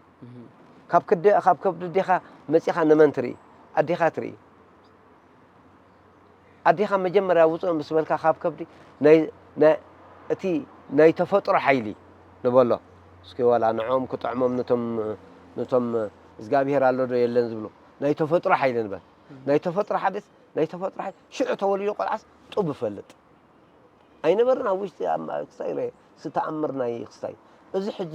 ካብ ክዲ-፣ ካብ ከብዲ ኣዴኻ መጺኻ ንመን ትርኢ? ኣዴኻ ትርኢ። ኣዴኻ መጀመርያ ውጽእ ምስ በልካ ካብ ከብዲ ናይ፣ ናይ፣ እቲ ናይ ተፈጥሮ ሓይሊ ንበሎ። እስኪ ዋላ ንዕኦም ክጥዕሞም ነቶም፣ ነቶም እግዚኣብሄር ኣሎ ዶ የለን ዝብሉ። ናይ ተፈጥሮ ሓይሊ ንበል። ናይ ተፈጥሮ ሓደስ፣ ናይ ተፈጥሮ ሓይሊ ሽዑ ተወሊዱ ቆልዓስ ጡብ ይፈልጥ። ኣይነበርን ኣብ ውሽጢ ኣብ ክስታይ ረ-፣ ዝተኣምር ናይ ክስታይ። እዚ ሕጂ፣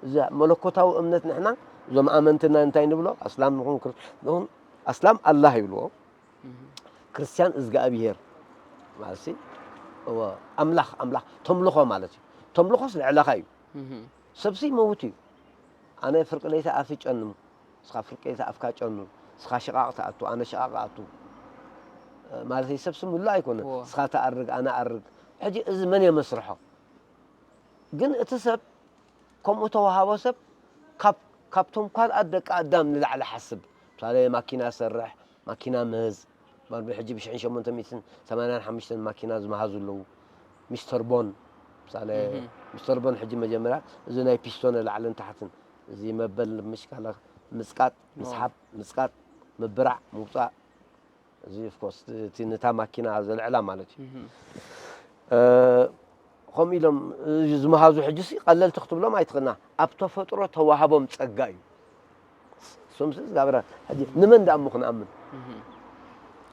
እዚ መለኮታዊ እምነት ንሕና፣ እዞም ኣመንትና እንታይ ንብሎ? ኣስላም ንኹን ክርስ-፣ ንኹን ኣስላም ኣላህ ይብልዎ። ክርስቲያን እዝጋኣብሄር ማለት ሲ፣ እወ፣ ኣምላኽ፣ ኣምላኽ ተምልኾ ማለት እዩ። ተምልኾስ ልዕለኻ እዩ። ሰብሲ ይመውት እዩ። ኣነ ፍርቂ ለይቲ ኣፍ ይጨኑ፣ ንስኻ ፍርቂ ለይቲ ኣፍካ ጨኑ፣ ንስኻ ሽቓቕ ትኣቱ፣ ኣነ ሽቓቕ ኣቱ። ማለት እዩ። ሰብሲ ምሉእ ኣይኮነን። እወ። ንስኻ ትኣርግ፣ ኣነ ኣርግ። ሕጂ እዚ መን የመስርሖ? ግን እቲ ሰብ ከምኡ ተዋሃቦ ሰብ ካብ፣ ካብቶም ካልኣት ደቂ ኣዳም ንላዕሊ ሓስብ። ምሳሌ ማኪና ሰርሕ፣ ማኪና ምህዝ፣ ማለት ሕጂ ብሽሕን ሸሞንተ ሚእትን ሰማንያን ሓሙሽተን ማኪና ዝመሃዙ ኣለዉ። ሚስተር ቦን፣ ምሳሌ እህ። ሚስተር ቦን ሕጂ መጀመርያ እዚ ናይ ፒስቶን ላዕልን ታሕትን፣ እዚ መበል ምሽካላ ምጽቃጥ፣ ኦ። ምስሓብ፣ ምጽቃጥ፣ ምብራዕ፣ ምውጻእ፣ እዚ ኦፍኮርስ እቲ ነታ ማኪና ዘልዕላ ማለት እዩ። እህ። እ፣ ከምኡ ኢሎም፣ እ፣ ዝመሃዙ ሕጂ ሲ ቀለልቲ ክትብሎም ኣይትኽእልና። ኣብ ተፈጥሮ ተዋህቦም ጸጋ እዩ። ሶምስ ዝጋብራ ሕጂ ንመን ደኣ እሞ ክንኣምን? እህ።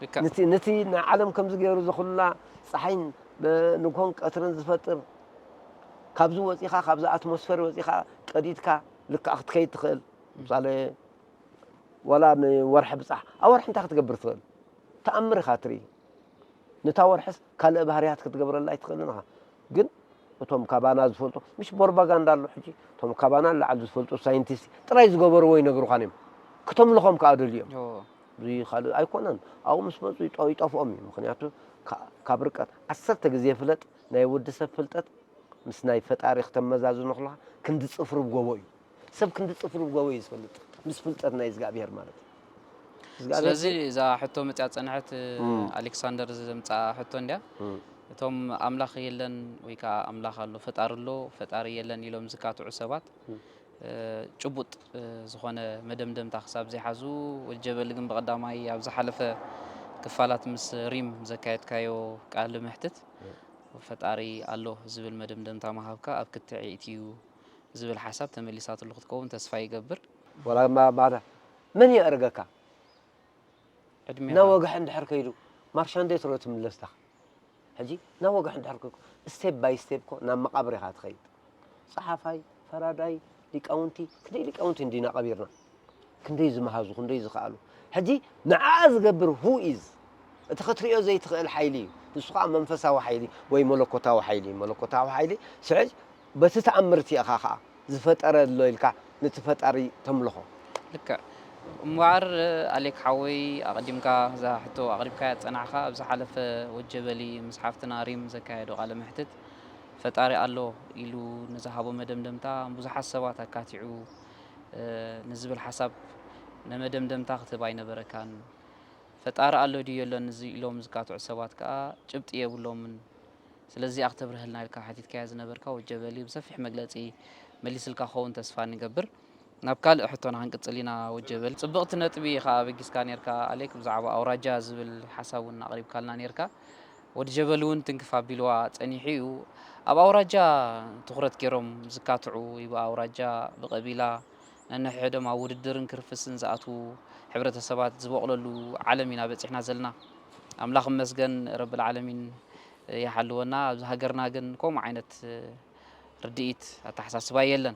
ልክዕ። ነቲ፣ ነቲ ንዓለም ከምዚ ገይሩ ዝኹላ ጸሓይን፣ እ፣ ንግሆን ቀትርን ዝፈጥር፣ ካብዚ ወጺኻ፣ ካብዚ ኣትሞስፈር ወጺኻ ቀዲድካ ልክዕ ክትከይድ ትኽእል። ምሳሌ፣ ዋላ ንወርሒ ብጻሕ፣ ኣብ ወርሒ እንታይ ክትገብር ትኽእል? ተኣምር ኢኻ ትርኢ። ነታ ወርሕስ ካልእ ባህርያት ክትገብረላ ኣይትኽእልን ኢኻ። ግን እቶም ካባና ዝፈልጡ፣ ምሽ ፕሮፓጋንዳ ኣሎ ሕጂ፣ እቶም ካባና ንላዕሊ ዝፈልጡ ሳይንቲስት ጥራይ ዝገበርዎ ይነግሩኻን እዮም። ክተምልኾም ከኣ ደልዮም። ኦ። እዚ ካልእ ኣይኮነን። ኣብኡ ምስ መጹ ይጠ-፣ ይጠፍኦም እዩ። ምኽንያቱ ካ-፣ ካብ ርቀት ዓሰርተ ግዜ ፍለጥ፣ ናይ ወዲ ሰብ ፍልጠት ምስ ናይ ፈጣሪ ክተመዛዝኖ ከለኻ ክንዲ ጽፍሪ ብጎቦ እዩ። ሰብ ክንዲ ጽፍሪ ብጎቦ እዩ ዝፈልጥ። ምስ ፍልጠት ናይ እግዚኣብሔር ማለት እዩ። እግዚኣብሔር ስለዚ እዛ ሕቶ መጽያ ጸንሐት፣ እም። ኣሌክሳንደር ዘምጽኣ ሕቶ እንድያ። እም። እቶም ኣምላኽ የለን ወይ ከኣ ኣምላኽ ኣሎ፣ ፈጣሪ ኣሎ፣ ፈጣሪ የለን ኢሎም ዝካትዑ ሰባት፣ እም። እ፣ ጭቡጥ፣ እ፣ ዝኾነ መደምደምታ ክሳብ ዘይሓዙ፣ ወጀበሊ ግን ብቐዳማይ ኣብ ዝሓለፈ ክፋላት ምስ ሪም ዘካየድካዮ ቃለ መሕትት፣ እም። ፈጣሪ ኣሎ ዝብል መደምደምታ ምሃብካ ኣብ ክትዕ ይእትዩ ዝብል ሓሳብ ተመሊሳትሉ ክትከውን ተስፋ ይገብር። ወላ ማ-፣ ማዳ መን የእርገካ? ዕድሜኻ። እናወግሐ እንድሕር ከይዱ ማርሻ እንዴት ሮ ትምለስ ዳኻ? ሕጂ እናወግሐ እንድሕር ከይዱ፣ ስቴፕ ባይ ስቴፕ እኮ ናብ መቓብር ኢኻ ትኸይድ። ጸሓፋይ፣ ፈራዳይ፣ ሊቃውንቲ፣ ክንደይ ሊቃውንቲ እንዲና ቀቢርና? ክንደይ ዝመሃዙ፣ ክንደይ ዝኸኣሉ። ሕጂ ንዓኣ ዝገብር who is? እቲ ክትሪኦ ዘይትኽእል ሓይሊ እዩ። ንሱ ኸኣ መንፈሳዊ ሓይሊ ወይ መለኮታዊ ሓይሊ እዩ። መለኮታዊ ሓይሊ ስዕል በቲ ተኣምር እቲ ኢኻ ኸኣ ዝፈጠረ ኣሎ ኢልካ ነቲ ፈጣሪ ተምልኾ። ልክዕ። እምበኣር ኣሌክ ሓወይ፣ ኣቐዲምካ እዛ ሕቶ ኣቕሪብካያ ዝጸናሕካ፣ ኣብ ዝሓለፈ ወጀበሊ ምስ ሓፍትና ሪም ዘካየዶ ቃለ መሕትት፣ ፈጣሪ ኣሎ ኢሉ ንዝሃቦ መደምደምታ ብዙሓት ሰባት ኣካቲዑ፣ እ፣ ንዝብል ሓሳብ ንመደምደምታ ክትህብ ኣይነበረካን። ፈጣሪ ኣሎ ድዩ የሎን እዚ ኢሎም ዝካትዑ ሰባት ከኣ ጭብጢ የብሎምን። ስለዚ እዚኣ ክተብርሀልና ኢልካ ሓቲትካያ ዝነበርካ ወጀበሊ ብሰፊሕ መግለጺ መሊስልካ ክኸውን ተስፋ ንገብር። ናብ ካልእ ሕቶና ክንቅጽል ኢና ወጀበሊ። ጽብቕቲ ነጥቢ ኢኻ ኣበጊስካ ኔርካ ኣሌክ፣ ብዛዕባ ኣውራጃ ዝብል ሓሳብ እውን ኣቕሪብካልና ኔርካ። ወዲ ጀበሊ እውን ትንክፍ ኣቢልዋ ጸኒሑ እዩ። ኣብ ኣውራጃ ትኹረት ገይሮም ዝካትዑ ወይ ብኣውራጃ ብቐቢላ ነንሕድሕዶም ኣብ ውድድርን ክርፍስን ዝኣትዉ ሕብረተሰባት ዝበቑለሉ ዓለም ኢና በጺሕና ዘለና። ኣምላኽ ይመስገን ረብል ዓለሚን ይሓልወና። ኣብዚ ሃገርና ግን ከምኡ ዓይነት ርድኢት ኣተሓሳስባ የለን።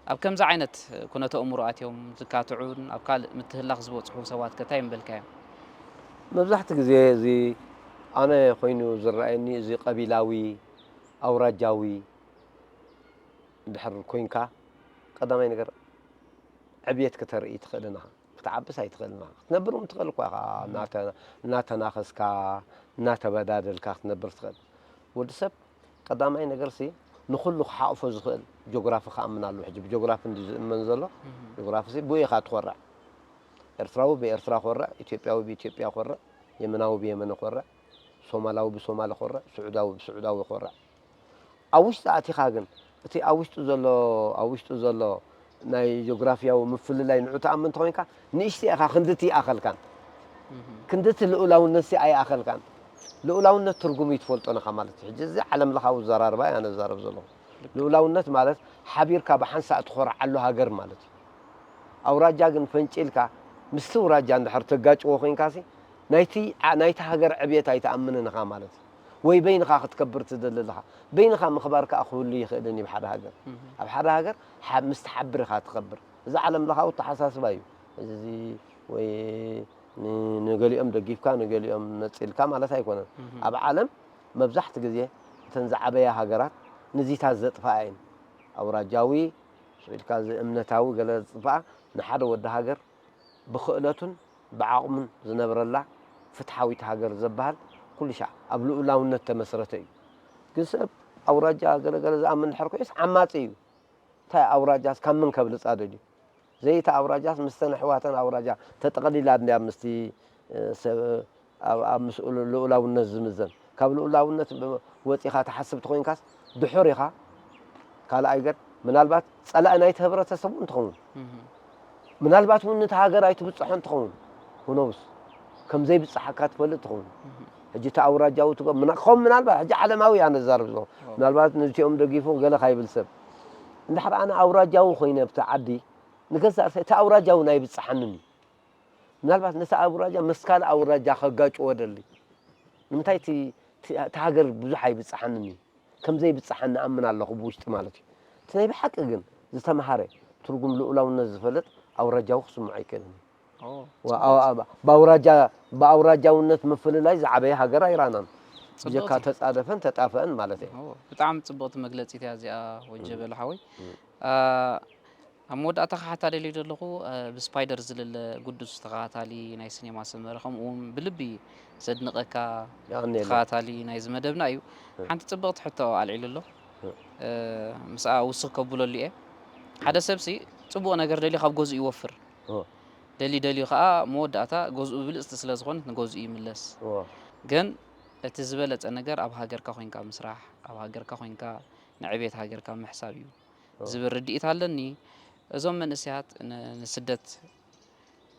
ኣብ ከምዚ ዓይነት ኩነተ እምሮ ኣትዮም ዝካትዑን ኣብ ካልእ ምትህልላኽ ዝበጽሑ ሰባት ከ እንታይ ምበልካዮም? መብዛሕትኡ ግዜ እዚ ኣነ ኮይኑ ዝረኣየኒ እዚ ቀቢላዊ ኣውራጃዊ እንድሕር ኮይንካ፣ ቀዳማይ ነገር ዕብየት ክተርኢ ትኽእልን ኢኻ። ክትዓብስ ኣይትኽእልን ኢኻ። ክትነብር እውን ትኽእል እኳ ኢኻ። እናተ-፣ እናተናኸስካ፣ እናተበዳደልካ ክትነብር ትኽእል። ወዲ ሰብ ቀዳማይ ነገርሲ ንኹሉ ክሓቕፎ ዝኽእል ጆግራፊ ክኣምን ኣለዎ። ሕጂ ብጆግራፊ እንዲ ዝእመን ዘሎ፣ ጆግራፊሲ ብኡ ኢኻ ትኾርዕ። ኤርትራዊ ብኤርትራ ኮርዕ፣ ኢትዮጵያዊ ብኢትዮጵያ ኮርዕ፣ የመናዊ ብየመን ኮርዕ፣ ሶማላዊ ብሶማሊ ኮርዕ፣ ስዑዳዊ ብስዑዳዊ ኮርዕ። ኣብ ውሽጢ ኣቲኻ ግን፣ እቲ ኣብ ውሽጡ ዘሎ፣ ኣብ ውሽጡ ዘሎ ናይ ጂኦግራፊያዊ ምፍልላይ ንዑ ትኣምን እንተኾይንካ፣ ንእሽቲ ኢኻ፣ ክንድቲ ይኣኸልካን። ክንድቲ ልኡላውነትሲ ኣይኣኸልካን። ልኡላውነት ትርጉሙ ይትፈልጦ ነኻ ማለት እዩ። ሕጂ እዚ ዓለም ለኻዊ ዘራርባ እያ ነዛረብ ዘለኹ። ልኡላውነት ማለት ሓቢርካ ብሓንሳእ ትኾርዓሉ ሃገር ማለት እዩ። ኣውራጃ ግን ፈንጪልካ ምስቲ ውራጃ እንድሕር ተጋጭዎ ኮይንካሲ፣ ናይቲ፣ ናይቲ ሃገር ዕብየት ኣይትኣምንን ኢኻ ማለት እዩ። ወይ በይንኻ ክትከብር ትደሊ ኣለኻ። በይንኻ ምኽባር ከኣ ክህሉ ይኽእልን እዩ ብሓደ ሃገር። ኣብ ሓደ ሃገር ሓ-፣ ምስ ትሓብር ኢኻ ትኸብር። እዚ ዓለም ለኻዊ ኣተሓሳስባ እዩ። እዚ ወይ ን-፣ ንገሊኦም ደጊፍካ ንገሊኦም ነጺልካ ማለት ኣይኮነን። ኣብ ዓለም መብዛሕቲ ግዜ እተን ዝዓበያ ሃገራት ንዚታት ዘጥፍኣ እየን። ኣውራጃዊ፣ ስቕ ኢልካ እዚ እምነታዊ ገለ ዝጥፍኣ፣ ንሓደ ወዲ ሃገር ብኽእለቱን ብዓቕሙን ዝነብረላ ፍትሓዊት ሃገር ዘበሃል ኩሉ ሻዕ ኣብ ልኡላውነት ተመስረተ እዩ። ግን ሰብ ኣውራጃ ገለገለ ዝኣምን ድሕር ኮይኑስ ዓማጺ እዩ። እንታይ ኣውራጃስ ካብ ምን ከብልጻ ደልዩ? ዘይታ ኣውራጃስ ምስተን ኣሕዋተን ኣውራጃ ተጠቕሊላ እንድያ ምስቲ፣ እ፣ ሰብ ኣብ፣ ኣብ ምስኡ ልኡላውነት ዝምዘን። ካብ ልኡላውነት ብ-፣ ወጺኻ ትሓስብ ተኾይንካስ ድሑር ኢኻ። ካልኣይ ገር ምናልባት ጸላኢ ናይቲ ህብረተሰብ እውን ትኸውን። ምናልባት እውን ነቲ ሃገር ኣይትብጽሖን ትኸውን። Who knows? ከም ዘይብጽሓካ ትፈልጥ ትኸውን። ሕጂ እቲ ኣውራጃዊ ትገ-፣ ምና-፣ ከም ምናልባት ሕጂ ዓለማዊ እያ ነዛርብ ዘለኹ። ምናልባት ነዚኦም ደጊፉ ገለ ካይብል ሰብ። እንድሕር ኣነ ኣውራጃዊ ኮይነ ኣብቲ ዓዲ፣ ንገዛእ ርእሰይ እቲ ኣውራጃዊ ናይ ብጽሓንን እዩ። ምናልባት ነቲ ኣውራጃ ምስ ካልእ ኣውራጃ ከጋጭዎ ደሊ። ንምንታይ እቲ፣ እቲ፣ እቲ ሃገር ብዙሕ ኣይብጽሓንን እዩ። ከም ዘይብጽሓኒ ኣምን ኣለኹ ብውሽጢ ማለት እዩ። እቲ ናይ ብሓቂ ግን ዝተምሃረ ትርጉም ልኡላውነት ዝፈልጥ ኣውራጃዊ ክስምዖ ኣይክእልን እዩ። ኦ፣ ዋ-፣ ጽቡቕ። ኣው-፣ ኣብ-፣ ብኣውራጃ-፣ ብኣውራጃውነት ምፍልላይ ዝዓበየ ሃገር ኣይራናን። ጽቡቕ ብጀካ እዩ። ተጻደፈን ተጣፈአን ማለት እዩ። ኦ፣ ብጣዕሚ ጽብቕቲ መግለጺት እያ እዚኣ ወጀበል ሓወይ። እም። አ፣ ኣብ መወዳእታ ክሓታ ደልየ ዘለኹ፣ አ፣ ብስፓይደር ዝልለ ግዱስ ተኸታታሊ ናይ ሲኔማ ሰመረ፣ ከምኡ እውን ብልቢ ዘድንቐካ የቐንየለይ። ተኸታታሊ ናይዚ መደብና እዩ። እም። ሓንቲ ጽብቕቲ ሕቶ ኣልዒሉ ኣሎ። እም። እ፣ ምስኣ ውስኽ ከብለሉ እየ። ሓደ እም። ሰብሲ ጽቡቕ ነገር ደልዩ ካብ ገዝኡ ይወፍር። ኦ። ደልዩ ደልዩ ከኣ መወዳእታ ገዝኡ ብልጽቲ ስለ ዝኾነት ንገዝኡ ይምለስ። ኦ። ግን እቲ ዝበለጸ ነገር ኣብ ሃገርካ ኮይንካ ምስራሕ፣ ኣብ ሃገርካ ኮይንካ ንዕቤት ሃገርካ ምሕሳብ እዩ። ኦ። ዝብል ርድኢት ኣለኒ። እዞም መንእሰያት ን-፣ ንስደት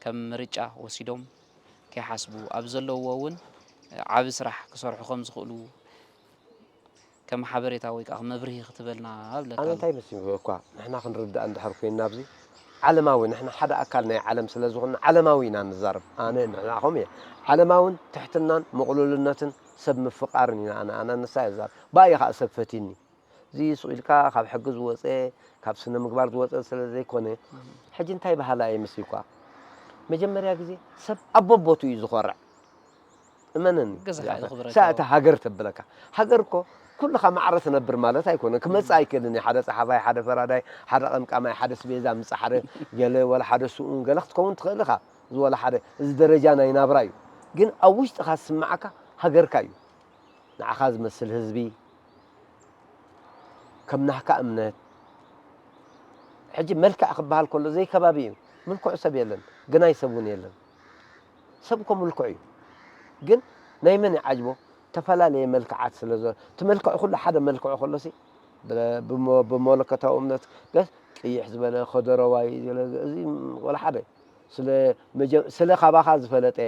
ከም ምርጫ ወሲዶም ከይሓስቡ፣ ኣብ ዘለውዎ እውን ዓቢ ስራሕ ክሰርሑ ከም ዝኽእሉ ከም ሓበሬታ ወይ ከኣ መብርሂ ክትበልና እብለካ ኣነ ኣለኹ። እንታይ መሲሉ እኳ ንሕና ክንርዳእ እንድሕር ኮይንና ኣብዚ ዓለማዊ፣ ንሕና ሓደ ኣካል ናይ ዓለም ስለ ዝኾንና ዓለማዊ ኢና ንዛረብ። ኣነ ንሕና ከምኡ እየ። ዓለማውን ትሕትናን ምቕሉልነትን ሰብ ምፍቃርን ኢና ኣነ፣ ኣነ ንሳ እየ ዝዛረብ። ብኣ እየ ከኣ ሰብ ፈትዩኒ። እዚ ስቕ ኢልካ ካብ ሕጊ ዝወጸ፣ ካብ ስነ ምግባር ዝወጸ ስለ ዘይኮነ፣ እም። ሕጂ እንታይ በሃላይ እየ መሲልኳ? መጀመርያ ግዜ ሰብ ኣብ በቦቱ እዩ ዝኾርዕ። እመነኒ። ገዛኻ እያ እዛ ተኽብረካ። እታ ሃገር ተብለካ። ሃገር እኮ ኩልኻ ማዕረ ትነብር ማለት ኣይኮነን። ክመጽእ እም። ኣይክእልን እዩ። ሓደ ጸሓፋይ፣ ሓደ ፈራዳይ፣ ሓደ ቀምቃማይ፣ ሓደ ስቤዛ ምጽእ፣ ሓደ ገለ ወላ ሓደ ስኡን ገለ ክትከውን ትኽእል ኢኻ። እዚ ወላ ሓደ፣ እዚ ደረጃ ናይ ናብራ እዩ። ግን ኣብ ውሽጥኻ ዝስምዓካ ሃገርካ እዩ። ንዓኻ ዝመስል ህዝቢ፣ ከም ናህካ እምነት። ሕጂ መልክዕ ክበሃል ከሎ ዘይከባቢ እዩ። ምልኩዕ ሰብ የለን፣ ግናይ ሰብ እውን የለን። ሰብ እኮ ምልኩዕ እዩ። ግን ናይ መን ይዓጅቦ? ዝተፈላለየ መልክዓት ስለ ዘሎ፣ እቲ መልክዑ ኩሉ ሓደ መልክዑ ከሎሲ፣ ብ-፣ ብሞ-፣ ብመለኮታዊ እምነት ገስ ቅይሕ ዝበለ፣ ከደረዋይ ዝበለ፣ እዚ ወላ ሓደ። ስለ መጀ-፣ ስለ ካባኻ ዝፈለጠ፣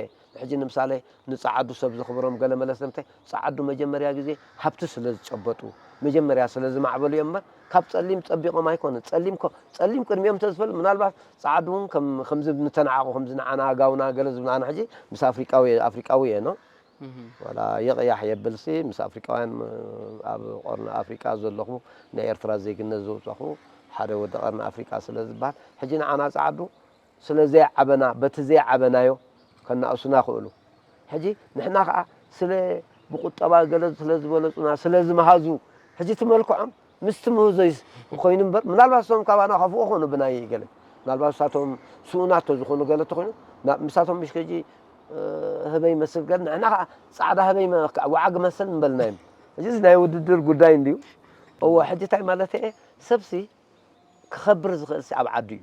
ሕጂ ንምሳሌ ንጸዓዱ ሰብ ዘኽብሮም ገለ መለ ስለምንታይ? ጸዓዱ መጀመርያ ግዜ ሃብቲ ስለ ዝጨበጡ፣ መጀመርያ ስለ ዝማዕበሉ እዮም እምበር፣ ካብ ጸሊም ጸቢቖም ኣይኮነን። ጸሊም ኮ-፣ ጸሊም ቅድሚኦም እንተዝፈልጥ፣ ምናልባት ጸዓዱ እውን ከም፣ ከምዚ ንተናዓቑ፣ ከምዚ ንዓና ኣጋውና ገለ ዝብሉ፣ ኣነ ሕጂ ምስ ኣፍሪቃዊ፣ ኣፍሪቃዊ እየ፣ ኖ? እህ። ዋላ የቕያሕ የብልሲ፣ ምስ ኣፍሪቃውያን፣ ኣብ ቀርኒ ኣፍሪቃ ዘለኹ፣ ናይ ኤርትራ ዜግነት ዘውጻኹ፣ ሓደ ወዲ ቀርኒ ኣፍሪቃ ስለ ዝበሃል፣ ሕጂ ንዓና ጸዓዱ ስለ ዘይዓበና፣ በቲ ዘይዓበናዮ ከናእሱና ክእሉ። ሕጂ ንሕና ኸኣ ስለ ብቁጠባ ገለ ስለ ዝበለጹና፣ ስለ ዝመሃዙ፣ ሕጂ እቲ መልክዖም ምስቲ ምህዞይ ኮይኑ እምበር፣ ምናልባት እሶም ካባና ከፍኡ ኾኑ ብናይ ገለ፣ ምናልባት እሳቶም ስኡናት ተዝኾኑ ገለ ተኾይኑ፣ ና-፣ ምሳቶም ምሽ ከጂ፣ እ፣ ህበይ መስል ገለ፣ ንሕና ኸዓ ጻዕዳ ህበይ መ-፣ ወዓግ መስል ምበልናዮም። ሕጂ እዚ ናይ ውድድር ጉዳይ እንድዩ። እወ፣ ሕጂ እንታይ ማለት እየ? ሰብሲ ክኸብር ዝኽእል ሲ ኣብ ዓዱ እዩ።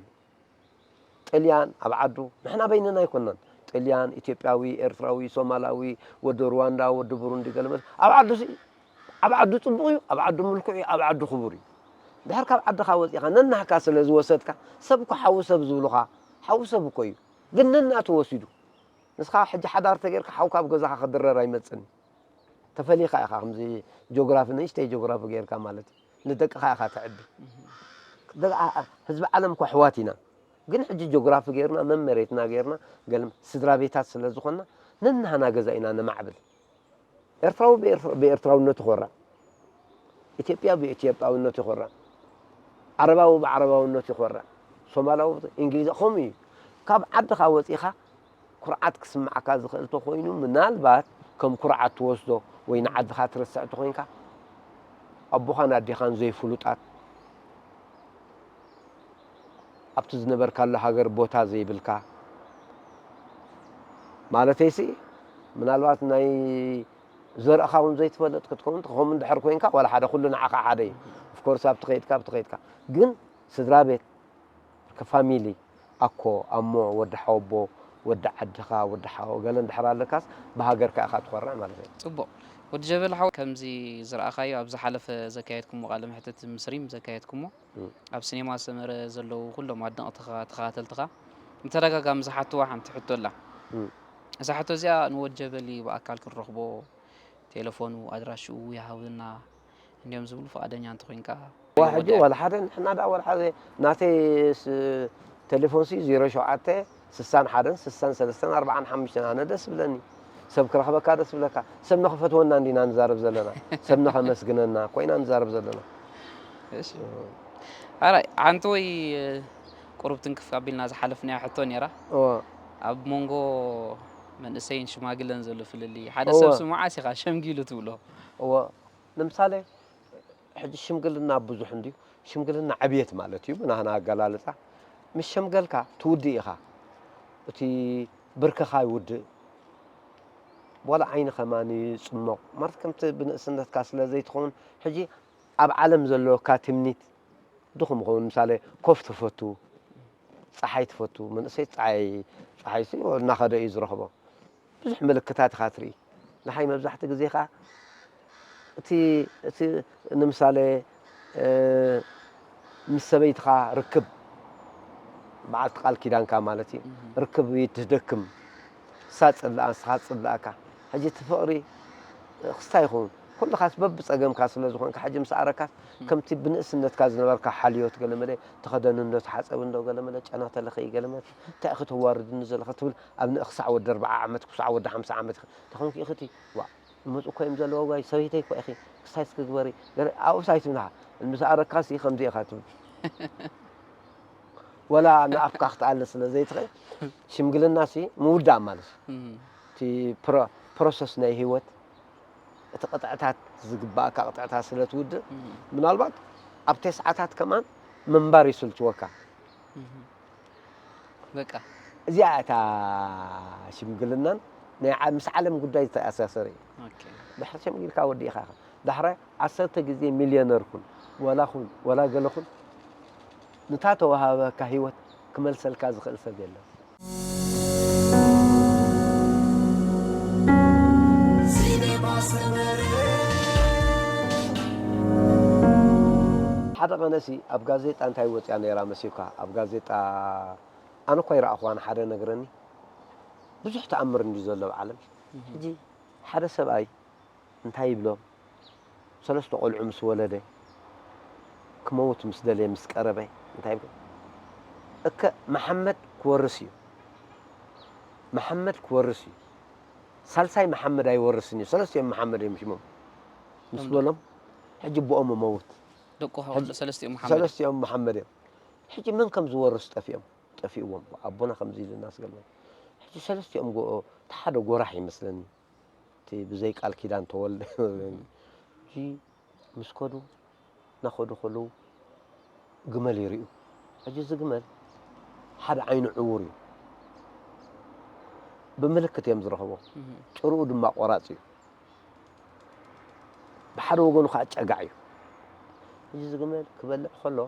ጥልያን ኣብ ዓዱ፣ ንሕና በይንና ኣይኮናን። ጥልያን፣ ኢትዮጵያዊ፣ ኤርትራዊ፣ ሶማላዊ፣ ወዲ ሩዋንዳ፣ ወዲ ብሩንዲ፣ ገለ መለ ኣብ ዓዱ ሲ፣ ኣብ ዓዱ ጽቡቕ እዩ፣ ኣብ ዓዱ ምልኩዕ እዩ፣ ኣብ ዓዱ ክቡር እዩ። ድሕር ካብ ዓድኻ ወጺኻ ነናህካ ስለ ዝወሰድካ፣ ሰብ እኮ ሓው ሰብ ዝብሉኻ፣ ሓው ሰብ እኮ እዩ። ግን ነናቱ ወሲዱ። ንስኻ ሕጂ ሓዳር ተጌርካ ሓው ካብ ገዛኻ ክድረር ኣይመጽእን እዩ። ተፈሊኻ ኢኻ፣ ከምዚ ጆግራፊ፣ ንእሽተይ ጆግራፊ ጌርካ ማለት እዩ። ንደቅኻ ኢኻ ተዕቢ። ደቂ-፣ ኣ-፣ ኣ-፣ ህዝቢ ዓለም እኮ ኣሕዋት ኢና። ግን ሕጂ ጆግራፊ ጌርና፣ መም መሬትና ጌርና፣ ገለ ስድራ ቤታት ስለ ዝኾንና፣ ነናህና ገዛ ኢና ነማዕብል። ኤርትራዊ ብኤርትራ-፣ ብኤርትራውነቱ ይኾርዕ። ኢትዮጵያ ብኢትዮጵያውነቱ ይኾርዕ። ዓረባዊ ብዓረባውነቱ ይኾርዕ። ሶማላዊ፣ እንግሊዝ፣ ከምኡ እዩ። ካብ ዓድኻ ወጺኻ ኩርዓት ክስምዓካ ዝኽእል ተኾይኑ፣ ምናልባት ከም ኩርዓት ትወስዶ ወይ ንዓድኻ ትርስዕ ተኾይንካ፣ ኣቦኻን ኣዴኻን ዘይፍሉጣት፣ ኣብቲ ዝነበርካሉ ሃገር ቦታ ዘይብልካ፣ ማለተይሲ፣ ምናልባት ናይ ዘርእኻ እውን ዘይትፈልጥ ክትከውን፣ ከምኡ እንድሕር ኮይንካ፣ ዋላ ሓደ፣ ኩሉ ንዓኻ ሓደ እዩ። ኦፍኮርስ፣ ኣብቲ ከይድካ፣ ኣብቲ ከይድካ። ግን ስድራ ቤት፣ ፋሚሊ፣ ኣኮ፣ ኣሞ፣ ወዲ ሓወቦ፣ ወዲ ዓድኻ፣ ወዲ ሓው፣ ገለ እንድሕር ኣለካስ፣ ብሃገርካ ኢኻ ትኾርዕ ማለት እዩ። ጽቡቕ። ወዲ ጀበል ሓው፣ ከምዚ ዝረኣኻዮ፣ ኣብ ዝሓለፈ ዘካየድኩሞ ቃለ መሕትት ምስ ሪም ዘካየድኩሞ፣ እም። ኣብ ሲኔማ ሰመረ ዘለዉ ኩሎም ኣድነቕትኻ፣ ተኸታተልትኻ፣ ብተደጋጋሚ ዝሓትዋ ሓንቲ ሕቶ ኣላ። እም። እዛ ሕቶ እዚኣ ንወዲ ጀበሊ ብኣካል ክንረኽቦ፣ ቴሌፎኑ፣ ኣድራሽኡ ይሃብና፣ እንድዮም ዝብሉ፣ ፍቓደኛ እንተኾይንካ። ዋ፣ ሕጂ ወዲ ዋላ ሓደ ንሕና ደኣ ዋላ ሓደ ናተይ ስ-፣ ቴሌፎን ሲ ዜሮ ሸውዓተ ስሳን ሓደን ስሳን ሰለስተን ኣርባዓን ሓሙሽተን፣ ኣነ ደስ ብለኒ። ሰብ ክረኽበካ ደስ ብለካ። ሰብ ንኽፈትወና እንዲና ንዛረብ ዘለና። ሰብ ንኸመስግነና ኮይና ንዛረብ ዘለና። እሺ። ኣራይ፣ ሓንቲ ወይ ቁሩብ ትንክፍ ኣቢልና ዝሓለፍናያ ሕቶ ነይራ። እወ። ኣብ መንጎ መንእሰይን ሽማግለን ዘሎ ፍልልይ፣ ሓደ እወ። ሰብ ስሙዓስ ኢኻ ሸምጊሉ ትብሎ። እወ። ንምሳሌ፣ ሕጂ ሽምግልና ብዙሕ እንድዩ። ሽምግልና ዕብየት ማለት እዩ፣ ብናህና ኣገላልጻ። ምስ ሸምገልካ ትውድእ ኢኻ። እቲ ብርክኻ ይውድእ። ዋላ ዓይኒ ከማን ይጽሞቕ። ማለት ከምቲ ብንእስነትካ ስለ ዘይትኸውን፣ ሕጂ ኣብ ዓለም ዘለወካ ትምኒት ድኹም ይኸውን። ምሳሌ፣ ኮፍ ትፈቱ፣ ጸሓይ ትፈቱ። መንእሰይ ጸሓይ፣ ጸሓይሲ እናኸደ እዩ ዝረኽቦ። ብዙሕ ምልክታት ኢኻ ትርኢ። ንሓይ መብዛሕትኡ ግዜ ኸኣ እቲ፣ እቲ ንምሳሌ፣ እ፣ ምስ ሰበይትኻ ርክብ፣ በዓልቲ ቃል ኪዳንካ ማለት እዩ። እህ። ርክብ ይትደክም። ንሳ ትጽልኣ፣ ንስኻ ትጽልኣካ። ሕጂ እቲ ፍቕሪ ክስታይ ይኸውን። ኩልኻስ በብጸገምካ ስለ ዝኾንካ፣ ሕጂ ምስ ኣረካስ እህ። ከምቲ ብንእስነትካ ዝነበርካ ሓልዮት ገለ መለ፣ ተኸደኒ እንዶ፣ ተሓጸቢ እንዶ፣ ገለ መለ፣ ጨና ተለኽዪ፣ ገለ መለ፣ እንታይ ኢኺ ተዋርድኒ ዘለኺ ትብል፣ ኣብ ን-፣ ክሳዕ ወዲ ኣርብዓ ዓመት፣ ክሳዕ ወዲ ሓምሳ ዓመት ኢኺ። ተኾንኪ ኢኺ እቲ፣ ዋ፣ ይመጹ እኮ እዮም ዘለዉ፣ ጓይ፣ ሰበይተይ እኮ ኢኺ፣ ክስታይ እስኪ ግበሪ፣ ገለ፣ ኣብኡስ ኣይትብልኻ። ምስ ኣረካሲ ከምዚ ኢኻ ትብል። ወላ ንኣፍካ ክትኣሊ ስለ ዘይትኽእል፣ ሽምግልናሲ ምውዳእ ማለት እዩ። እም። እቲ ፕሮ-፣ ፕሮሰስ ናይ ህይወት፣ እቲ ቅጥዕታት ዝግባእካ ቅጥዕታት ስለ ትውድእ፣ እም። ምናልባት ኣብ ተስዓታት ከማን ምንባር ይስልችወካ። እም። በቃ። እዚኣ እታ ሽምግልናን ናይ ዓ-፣ ምስ ዓለም ጉዳይ ዝተኣሳሰረ እዩ። ኦኬ። ድሕሪ ሸምጊልካ ወዲእኻ ኢኻ። ዳሕራይ ዓሰርተ ግዜ ሚልዮነር ኩን፣ ዋላ ኩን፣ ዋላ ገለ ኩን፣ ንታ ተዋሃበካ ህይወት ክመልሰልካ ዝኽእል ሰብ የለን። ሓደ ቀነሲ ኣብ ጋዜጣ እንታይ ወፅያ ነይራ መሲልካ? ኣብ ጋዜጣ ኣነ እኳ ይረኣኹዋን ሓደ ነግረኒ። ብዙሕ ተኣምር እንድዩ ዘሎ ኣብ ዓለም። እህ። ሕጂ ሓደ ሰብኣይ እንታይ ይብሎም? ሰለስተ ቆልዑ ምስ ወለደ፣ ክመውት ምስ ደለየ፣ ምስ ቀረበ፣ እንታይ ይብሎ? እከ መሓመድ ክወርስ እዩ። መሓመድ ክወርስ እዩ። ሳልሳይ መሓመድ ኣይወርስን እዩ። ሰለስቲኦም መሓመድ እዮም ሽሞም። ምስ እም። በሎም፣ ሕጂ ብኦም እመውት። ደቁ ሕጂ ከወልዱ ሰለስቲኦም መሓመድ። ሰለስቲኦም መሓመድ እዮም። ሕጂ መን ከም ዝወርስ ጠፊኦም፣ ጠፊእዎም። ኣቦና ከምዚ ኢሉና ስገልና። ሕጂ ሰለስቲኦም ጎ-፣ እቲ ሓደ ጎራሕ ይመስለኒ። እቲ ብዘይ ቃል ኪዳን ተወልደ። እዚ ምስ ከዱ፣ እናኸዱ ከለዉ ግመል ይርእዩ። ሕጂ እዚ ግመል ሓደ ዓይኑ ዕዉር እዩ። ብምልክት እዮም ዝረኽቦ። ጭርኡ ድማ ቆራፅ እዩ። ብሓደ ወገኑ ከዓ ጨጋዕ እዩ። ሕጂ እዚ ግመል ክበልዕ ከሎ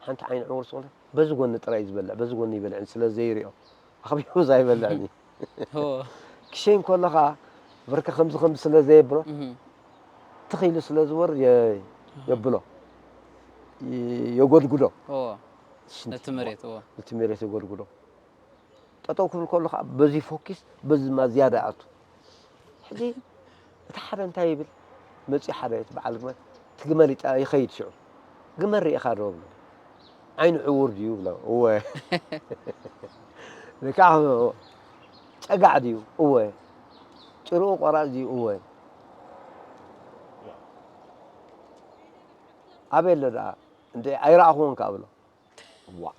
ሓንቲ ዓይኑ ዕዉር ዝኾነ በዚ ጎኒ ጥራይ እዩ ዝበልዕ፣ በዚ ጎኒ ይበልዕን ስለ ዘይሪኦ ኣኽቢቡ እዛ ይበልዕን እዩ። ክሸይ እንከሎ ከዓ ብርከ ከምዚ ከምዚ ስለ ዘየብሎ ትኽ ኢሉ ስለ ዝወርድ የብሎ፣ የጎድጉዶ። ነቲ መሬት ነቲ መሬት የጎድጉዶ። ጠጠው ክብል ከሎ ከዓ በዚ ፎኪስ በዚ ድማ ዝያዳ ኣቱ። ሕጂ እቲ ሓደ እንታይ ይብል መፂኡ ሓደ እቲ በዓል ግመል እቲ ግመል ይኸይድ ሽዑ ግመል ርኢኻ ዶ ብሎ ዓይኑ ዕውር ድዩ ብሎ እወ ልክዓ ጨጋዕ ድዩ እወ ጭርኡ ቆራፅ ድዩ እወ ኣበይ ኣሎ ደኣ እንደ ኣይረኣኽዎን ከዓ ብሎ ዋ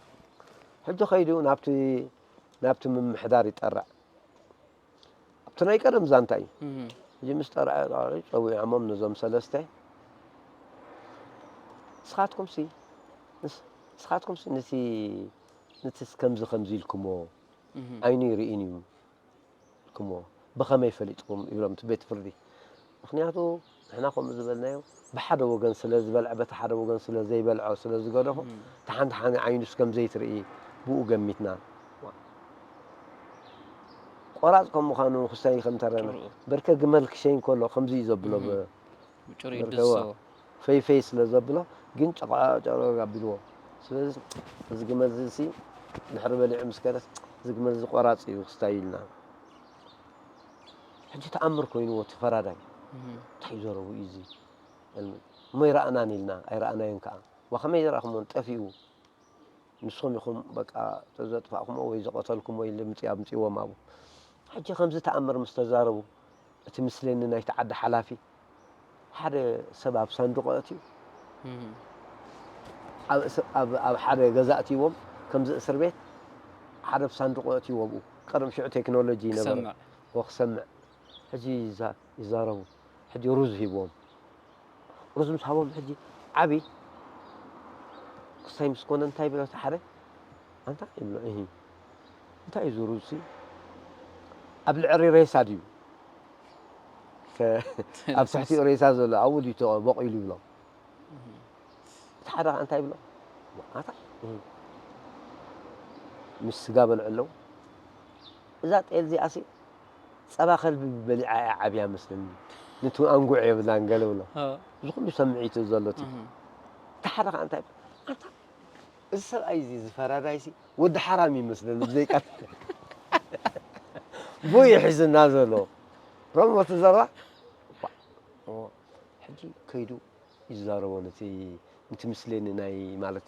ሕጂ ከይዱ ናብቲ ናብቲ ምምሕዳር ይጠርዕ ኣብቲ ናይ ቀደም ዛንታ እዩ ሕጂ ምስ ጠርዐ ጸዊዖሞም ነዞም ሰለስተ ንስኻትኩምሲ ንስኻትኩምሲ ነቲ ነቲ ከምዚ ከምዚ ኢልኩሞ ዓይኑ ይርእን እዩ ኢልኩሞ ብኸመይ ፈሊጥኩም ይብሎም እቲ ቤት ፍርዲ ምኽንያቱ ንሕና ከምኡ ዝበልናዮ ብሓደ ወገን ስለ ዝበልዐ በቲ ሓደ ወገን ስለ ዘይበልዖ ስለ ዝገደፎ እቲ ሓንቲ ሓንቲ ዓይኑስ ከም ዘይትርኢ ብኡ ገሚትና ቆራፅ ከም ምዃኑ ክሳይ ከም ተረና በርከ ግመል ክሸይ እንከሎ ከምዚ እዩ ዘብሎ ፈይፈይ ስለ ዘብሎ ግን ጨቕጨቕ ኣቢልዎ ስለዚ እዚ ግመል እዚ ድሕሪ በሊዑ ምስ ከደስ እዚ ግመል እዚ ቆራፅ እዩ ክስታይ ኢልና ሕጂ ተኣምር ኮይንዎ እቲ ፈራዳይ እንታይ ዘረቡ እዩ እዚ እሞ ይረኣናን ኢልና ኣይረኣናዮን ከዓ ዋ ከመይ ይረኣኹሞን ጠፊኡ ንስኹም ኢኹም በቃ ዘጥፋእኩሞ ወይ ዝቐተልኩሞ ኢሉ ምፅእ ኣምፅእዎም ኣብኡ ሕጂ ከምዚ ተኣምር ምስ ተዛረቡ እቲ ምስለኒ ናይቲ ዓዲ ሓላፊ ሓደ ሰብ ኣብ ሳንዱቕ ኣእትዩ ኣብ ሓደ ገዛ ኣእትይዎም ከምዚ እስር ቤት ሓደ ኣብ ሳንዱቕ ኣእትይዎ ኣብኡ ቀደም ሽዑ ቴክኖሎጂ ይነበረ ክሰምዕ ሕጂ ይዛረቡ ሕጂ ሩዝ ሂብዎም ሩዝ ምስ ሃቦም ሕጂ ዓቢ ክስታይ ምስ ኮነ እንታይ ብሎ እቲ ሓደ ኣንታ ይብሎ እሂ እንታይ እዩ እዚ ሩዝ ሲ ኣብ ልዕሊ ሬሳ ድዩ ኣብ ትሕቲኡ ሬሳ ዘሎ ኣብኡ ድዩ በቂሉ ይብሎ እቲ ሓደ ከዓ እንታይ ይብሎ ኣታ ምስ ስጋ በልዑ ኣለዉ እዛ ጤል እዚኣ ሲ ጸባ ከልቢ በሊዓ እያ ዓብያ መስለኒ። ነቲ ኣንጉዕ የብላን ገለ ብሎ። እዚ ኩሉ ሰምዒቱ ዘሎ እቲ። እቲ ሓደ ከዓ እንታይ ኣንታ እዚ ሰብኣይ እዚ እዚ ፈራዳይ ሲ ወዲ ሓራም ይመስለኒ ብዘይቃ ቡይ ሒዝና ዘሎ። ሮሞ ትዘራ ሕጂ ከይዱ ይዛረቦ ነቲ ነቲ ምስሌኒ ናይ ማለት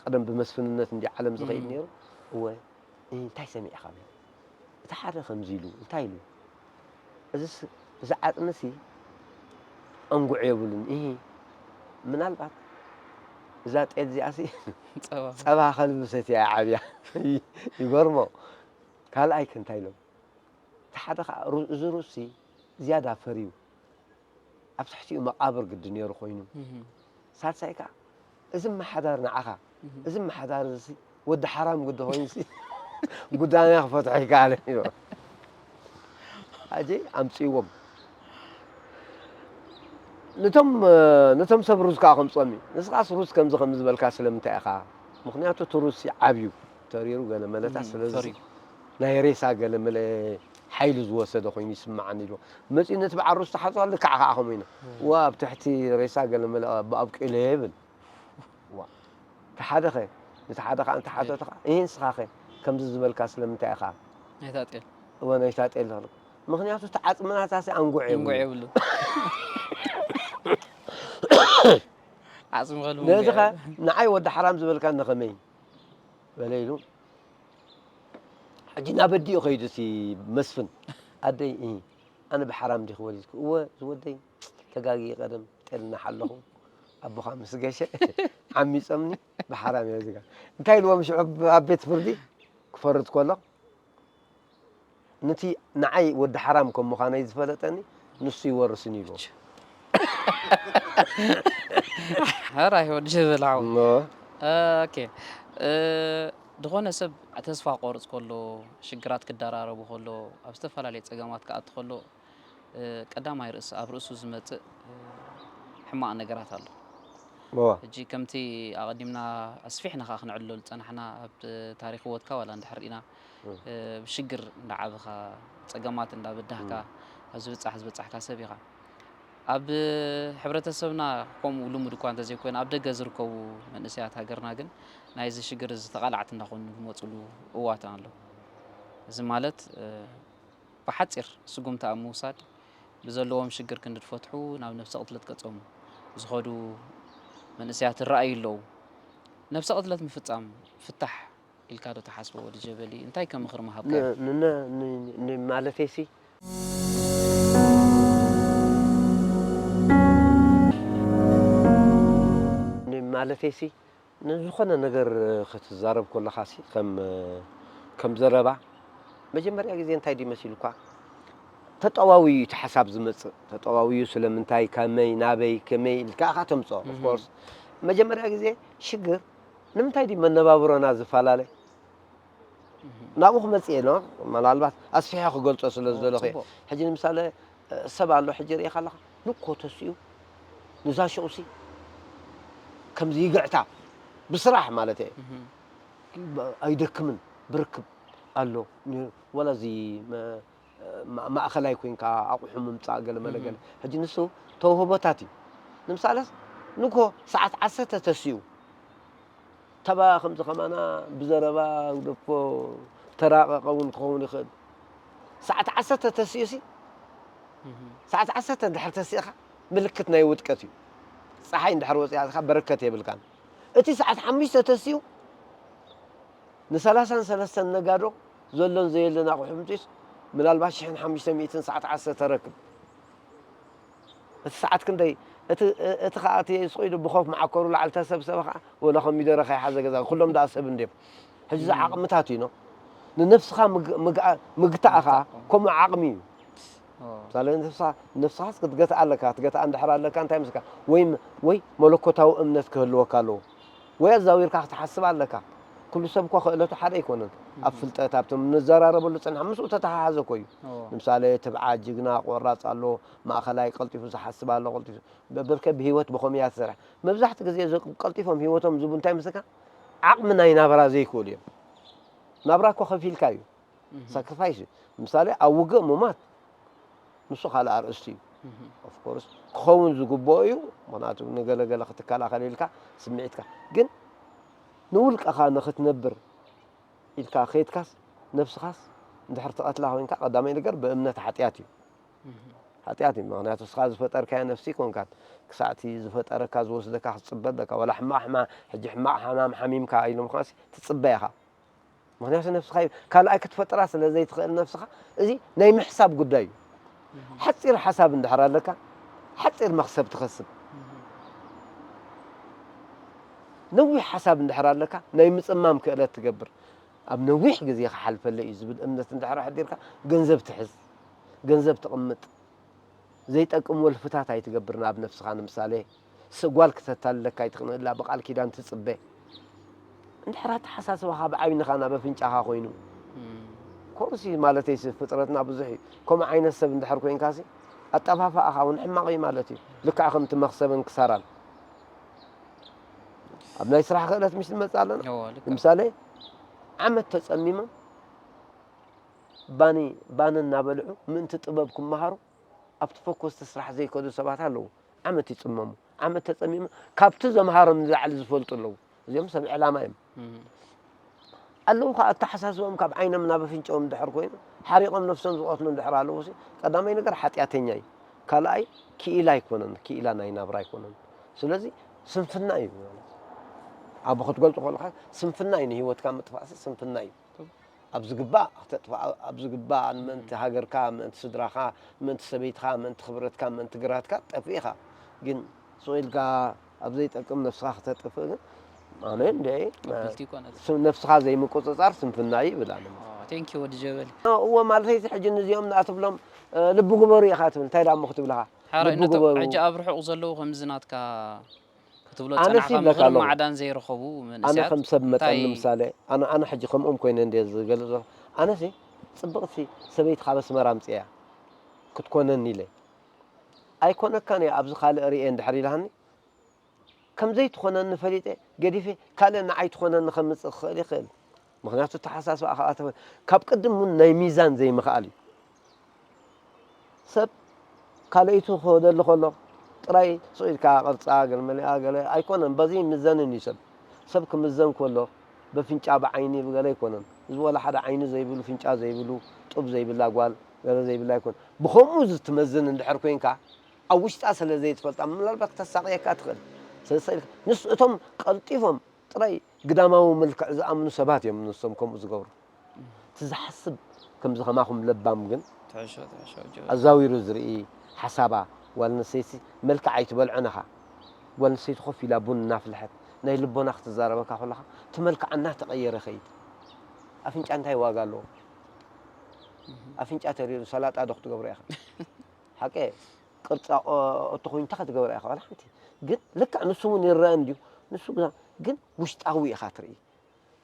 ቀደም ብመስፍንነት እንዲ ዓለም ዝኸይድ ነይሩ እወ እንታይ ሰሚዕኻ እቲ ሓደ ከምዚ ኢሉ እንታይ ኢሉ እዚ ዓፅሚ ሲ ኣንጉዕ የብሉን እ ምናልባት እዛ ጤል እዚኣ ሲ ፀባ ከልቢ ሰትያ ዓብያ ይገርሞ ካልኣይ ከ እንታይ ኢሎም እቲ ሓደ ከዓ እዚ ሩሲ ዝያዳ ፈርዩ ኣብ ትሕቲኡ መቓብር ግዲ ነይሩ ኮይኑ ሳልሳይ ከዓ እዚ መሓዳር ንዓኻ እዚ መሓዳር እዚ ወዲ ሓራም ግዲ ኮይኑ ጉዳና ክፈትሖ ይከኣለ እዩ ኣጂ ኣምፅዎም ነቶም ነቶም ሰብ ሩዝ ከዓ ከምፅኦም እዩ ንስኻስ ሩዝ ከምዚ ከም ዝበልካ ስለምንታይ ኢኻ ምክንያቱ እቲ ሩዝ ዓብዩ ተሪሩ ገለ መለታት ስለዚ ናይ ሬሳ ገለ መለ ሓይሊ ዝወሰደ ኮይኑ ይስምዓኒ ኢልዎ። መጺኡ ነቲ በዓል ሩዝ ተሓጽባ ልክዕ ከኣ ከምኡ ኢሉ። ዋ ኣብ ትሕቲ ሬሳ ገለ መለ ኣብቂሉ እየ ይብል። ዋ እቲ ሓደ ኸ ነቲ ሓደ ከኣ እንተሓተቶ ከኣ እሂ ንስኻ ኸ ከምዚ ዝበልካ ስለምንታይ ኢኻ? ናይታ ጤል። እወ ናይታ ጤል ተኽልኩ። ምኽንያቱ እቲ ዓጽሚ ናታሲ ኣንጉዕ የብሉ። ኣንጉዕ የብሉ። ዓጽሚ ከልቡ ነዚ ኸ ንዓይ ወዲ ሓራም ዝበልካ ነኸመይ? በለ ኢሉ ሕጂ ናብ ኣዲኡ ከይዱ እቲ መስፍን ኣደይ እ ኣነ ብሓራም ዲኺ ወሊድኩ እወ ዝወደይ ተጋጊ ቀደም ጤልና ሓለኹ ኣቦኻ ምስ ገሸ ዓሚፆምኒ ብሓራም እየ ዝጋ እንታይ ኢልዎም ሽዑ ኣብ ቤት ፍርዲ ክፈርድ ከሎ ነቲ ንዓይ ወዲ ሓራም ከም ምዃነይ ዝፈለጠኒ ንሱ ይወርስኒ ኢልዎ ሕራይ ወዲ ጀበል ሓው። እሞ ኦኬ። እ፣ ዝኾነ ሰብ ተስፋ ክቆርጽ ከሎ፣ ሽግራት ክደራረቡ ከሎ፣ ኣብ ዝተፈላለየ ጸገማት ክኣቱ ከሎ፣ እ፣ ቀዳማይ ርእሲ ኣብ ርእሱ ዝመጽእ፣ እ፣ ሕማቕ ነገራት ኣሎ። እዋ ሕጂ ከምቲ ኣቐዲምና ኣስፊሕና ከኣ ክነዕልሎ ዝጸናሕና፣ ኣብ ታሪኽ ህይወትካ ዋላ እንድሕር ርኢና፣ እ፣ ብሽግር እንዳዓበኻ፣ ጸገማት እንዳበዳህካ፣ ኣብ ዝብጻሕ ዝበጻሕካ ሰብ ኢኻ። ኣብ ሕብረተሰብና ከምኡ ልሙድ እኳ እንተዘይኮነ፣ ኣብ ደገ ዝርከቡ መንእሰያት ሃገርና ግን ናይዚ ሽግር እዚ ተቓላዕቲ እንዳኾኑ ዝመፅሉ እዋት ኣሎ። እዚ ማለት፣ እ፣ ብሓፂር ስጉምቲ ኣብ ምውሳድ ብዘለዎም ሽግር ክንዲ ዝፈትሑ ናብ ነብሰ ቅትለት ገጾም ዝኸዱ መንእሰያት ይረኣዩ ኣለዉ። ነብሰ ቅትለት ምፍጻም ፍታሕ ኢልካ ዶ ትሓስቦ ወዲ ጀበሊ? እንታይ ከም ምኽሪ ምሃብካዮ? ን- ን- ን- ን- ማለተይሲ ን- ማለተይሲ ንዝኾነ ነገር ክትዛረብ ከለኻሲ ከም ከም ዘረባ መጀመርያ ግዜ እንታይ ድዩ መሲሉካ ተጠዋውዩ እቲ ሓሳብ ዝመፅእ ተጠዋውዩ ስለምንታይ ከመይ ናበይ ከመይ ኢልካ ኢኻ ተምፅኦ of course መጀመርያ ግዜ ሽግር ንምንታይ ድዩ መነባብሮና ዝፈላለ ናብኡ ክመፅእ እየ ኖ ምናልባት ኣስፊሐ ክገልፆ ስለ ዝደለኹ እየ ሕጂ ንምሳሌ ሰብ ኣሎ ሕጂ ርእኻ ኣለኻ ንኮ ተስኡ ንዛ ሸውሲ ከምዚ ይግዕታ ብስራሕ ማለት እየ ኣይደክምን ብርክብ ኣሎ ወላ እዚ ማእኸላይ ኮይንካ ኣቑሑ ምምፃእ ገለ መለ ገለ ሕጂ ንሱ ተውህቦታት እዩ ንምሳሌ ንኮ ሰዓት ዓሰርተ ተስኡ ተባ ከምዚ ከማና ብዘረባ ግደፎ ተራቐቐ እውን ክኸውን ይኽእል ሰዓት ዓሰርተ ተስኡ ሲ ሰዓት ዓሰርተ እንድሕር ተሲእኻ ምልክት ናይ ውድቀት እዩ ፀሓይ እንድሕር ወፂኣትካ በረከት የብልካን እቲ ሰዓት ሓሙሽተ ተስኡ ንሰላሳን ሰለስተን ነጋዶ ዘሎን ዘየለን ኣቑሑ ምፅስ ምናልባት ሽሕን ሓሙሽተ ሚእትን ሰዓት ዓሰርተ ረክብ እቲ ሰዓት ክንደይ እቲ እቲ ከዓ እቲ ስቑይ ብኾፍ መዓኮሩ ላዕሊ ተሰብሰበ ከዓ ወላ ኮሚደረ ከይሓዘ ገዛ ኩሎም ደኣ ሰብ እንድዮም ሕጂ እዚ ዓቕምታት እዩ ኖ ንነፍስኻ ምግታእ ከዓ ከምኡ ዓቕሚ እዩ ምሳሌ ነፍስኻ ነፍስኻስ ክትገትኣ ኣለካ ክትገትኣ እንድሕር ኣለካ እንታይ ምስካ ወይ ወይ መለኮታዊ እምነት ክህልወካ ኣለዎ ወይ ኣዛዊርካ ክትሓስብ ኣለካ ኩሉ ሰብ እኮ ክእለቱ ሓደ ኣይኮነን ኣብ ፍልጠት ኣብቶም ንዘራረበሉ ፅንሓ ምስኡ ተተሓሓዘ እኮ እዩ ንምሳሌ ትብዓ ጅግና ቆራፅ ኣሎ ማእኸላይ ቀልጢፉ ዝሓስብ ኣሎ ቀልጢፉ በርከ ብሂወት ብኸምኡ እያ ትሰርሕ መብዛሕቲ ግዜ ቀልጢፎም ሂወቶም ዝቡ እንታይ ምስልካ ዓቕሚ ናይ ናብራ ዘይክእሉ እዮም ናብራ እኮ ከፊልካ እዩ ሳክሪፋይስ እዩ ምሳሌ ኣብ ውግእ ምማት ንሱ ካልእ ኣርእስቲ እዩ ኦፍኮርስ ክኸውን ዝግብኦ እዩ ምክንያቱ ንገለገለ ክትከላኸል ኢልካ ስምዒትካ ግን ንውልቀኻ ንክትነብር ኢልካ ከይድካስ ነብስኻስ እንድሕር ትቐትላ ኮይንካ ቀዳማይ ነገር ብእምነት ሓጢኣት እዩ ሓጢኣት እዩ ምክንያቱ እስኻ ዝፈጠርካያ ነፍሲ ኮንካት ክሳዕቲ ዝፈጠረካ ዝወስደካ ክትፅበ ኣለካ ወላ ሕማቕ ሕማ ሕጂ ሕማቕ ሓማም ሓሚምካ ኢሎምካስ ትፅበ ኢኻ ምክንያቱ ነፍስኻ ካልኣይ ክትፈጥራ ስለ ዘይትኽእል ነፍስኻ እዚ ናይ ምሕሳብ ጉዳይ እዩ ሓፂር ሓሳብ እንድሕር ኣለካ ሓፂር መክሰብ ትኸስብ ነዊሕ ሓሳብ እንድሕር ኣለካ ናይ ምፅማም ክእለት ትገብር ኣብ ነዊሕ ግዜ ክሓልፈለ እዩ ዝብል እምነት እንድሕር ኣሕዲርካ ገንዘብ ትሕዝ ገንዘብ ትቕምጥ ዘይጠቅም ወልፍታት ኣይትገብር ናብ ነፍስኻ ንምሳሌ ጓል ክተታልለካ ኣይትኽንእላ ብቃል ኪዳን ትፅበ እንድሕር ኣተሓሳስባኻ ብዓይንኻ ናብ ኣፍንጫኻ ኮይኑ ኮርሲ ማለተይ ሲ ፍጥረትና ብዙሕ እዩ ከምኡ ዓይነት ሰብ እንድሕር ኮይንካ ሲ ኣጠፋፋእኻ እውን ሕማቕ እዩ ማለት እዩ ልክዕ ከምቲ መኽሰብን ክሳራን ኣብ ናይ ስራሕ ክእለት ምሽ ንመፅእ ኣለና ንምሳሌ ዓመት ተፀሚሞም ባኒ ባኒ እናበልዑ ምእንቲ ጥበብ ክመሃሩ ኣብቲ ፈኮስቲ ስራሕ ዘይከዱ ሰባት ኣለዉ ዓመት ይፅመሙ ዓመት ተፀሚሙ ካብቲ ዘምሃሮም ንላዕሊ ዝፈልጡ ኣለዉ እዚኦም ሰብ ዕላማ እዮም ኣለዉ ከዓ ኣተሓሳስቦም ካብ ዓይኖም ናብ ኣፍንጫኦም ድሕር ኮይኑ ሓሪቆም ነፍሶም ዝቐትሉ እንድሕር ኣለዉ ቀዳማይ ነገር ሓጢኣተኛ እዩ ካልኣይ ክኢላ ኣይኮነን ክኢላ ናይ ናብራ ኣይኮነን ስለዚ ስንፍና እዩ ኣብ ክትገልፆ ከለካ ስንፍና እዩ ንሂወትካ ምጥፋእሲ ስንፍና እዩ ኣብ ዝግባእ ክተጥፍኣ ኣብ ዝግባእ ንመንቲ ሃገርካ ምእንቲ ስድራኻ ምእንቲ ሰበይትኻ ምእንቲ ክብረትካ ምእንቲ ግራትካ ጠፍእ ኢኻ ግን ስቕ ኢልካ ኣብ ዘይጠቅም ነፍስኻ ክተጥፍእ ግን ኣነ እንደ ነፍስኻ ዘይምቁፅፃር ስንፍና እዩ ይብል ኣነ ቴንኪ ወዲ ጀበሊ እዎ ማለተይ ሕጂ ንዚኦም ንኣትብሎም ልቢ ግበሩ ኢኻ ትብል እንታይ ዳሞ ክትብልኻ ሓራይ ልቢ ነቶም ግበሩ። ሕጂ ኣብ ርሑቕ ዘለዉ ከምዚ ናትካ ክትብሎ ኣነሲ ጸናሕካ ይብለካ ምኽርን ኣለኹ። መዓዳን ዘይረኸቡ ኣነ መንእሰያት ከም ሰብ መጠን እንታይ ንምሳሌ ኣነ ኣነ ሕጂ ከምኦም ኮይነ እንደ ዝገልጽ ዘለኹ ኣነሲ ጽብቕቲ ሰበይቲ ካብ ኣስመራ ኣምጽእያ ክትኮነኒ ኢለ ኣይኮነካን እየ ኣብዚ ካልእ ርእየ እንድሕር ኢልሃኒ ከም ዘይትኾነኒ ፈሊጠ ገዲፈ ካልእ ንዓይ ትኾነኒ ከምጽእ ክኽእል ይኽእል ምኽንያቱ ተሓሳስባ ኣኻኣተ ካብ ቅድም እውን ናይ ሚዛን ዘይምኽኣል እዩ ሰብ ካልኣይቱ ክወደሉ ከሎ ጥራይ ስቕ ኢልካ ቅርጻ ገለ መሊኣ ገለ ኣይኮነን በዚ ይምዘንን እዩ ሰብ ሰብ ክምዘን ከሎ በፍንጫ ብዓይኒ ብገለ ኣይኮነን እዚ ወላ ሓደ ዓይኒ ዘይብሉ ፍንጫ ዘይብሉ ጡብ ዘይብላ ጓል ገለ ዘይብላ ኣይኮን ብኸምኡ ዝትመዝን እንድሕር ኮይንካ ኣብ ውሽጣ ስለ ዘይትፈልጣ ምናልባት ክተሳቕየካ ትኽእል ስለ ንስ እቶም ቀልጢፎም ጥራይ ግዳማዊ መልክዕ ዝኣምኑ ሰባት እዮም ንሶም ከምኡ ዝገብሩ እቲ ዝሓስብ ከምዚ ከማኹም ለባም ግን ኣዛዊሩ ዝርኢ ሓሳባ ጓል ኣንስተይቲ መልክዕ ኣይትበልዖን ኢኻ ጓል ኣንስተይቲ ኮፍ ኢላ ቡን እናፍልሐት ናይ ልቦና ክትዛረበካ ከለኻ እቲ መልክዓ እናተቐየረ ይኸይድ ኣፍንጫ እንታይ ዋጋ ኣለዎ ኣፍንጫ ተሪሩ ሰላጣ ዶ ክትገብሮ ኢኻ ሓቀ ቅርጻ ኦቶ ኮይኑ እንታይ ክትገብራ ኢኻ ዋላ ሓንቲ ግን ልክዕ ንሱ እውን ይረአ እንድዩ ንሱ ግና ግን ውሽጣዊ ኢኻ ትርኢ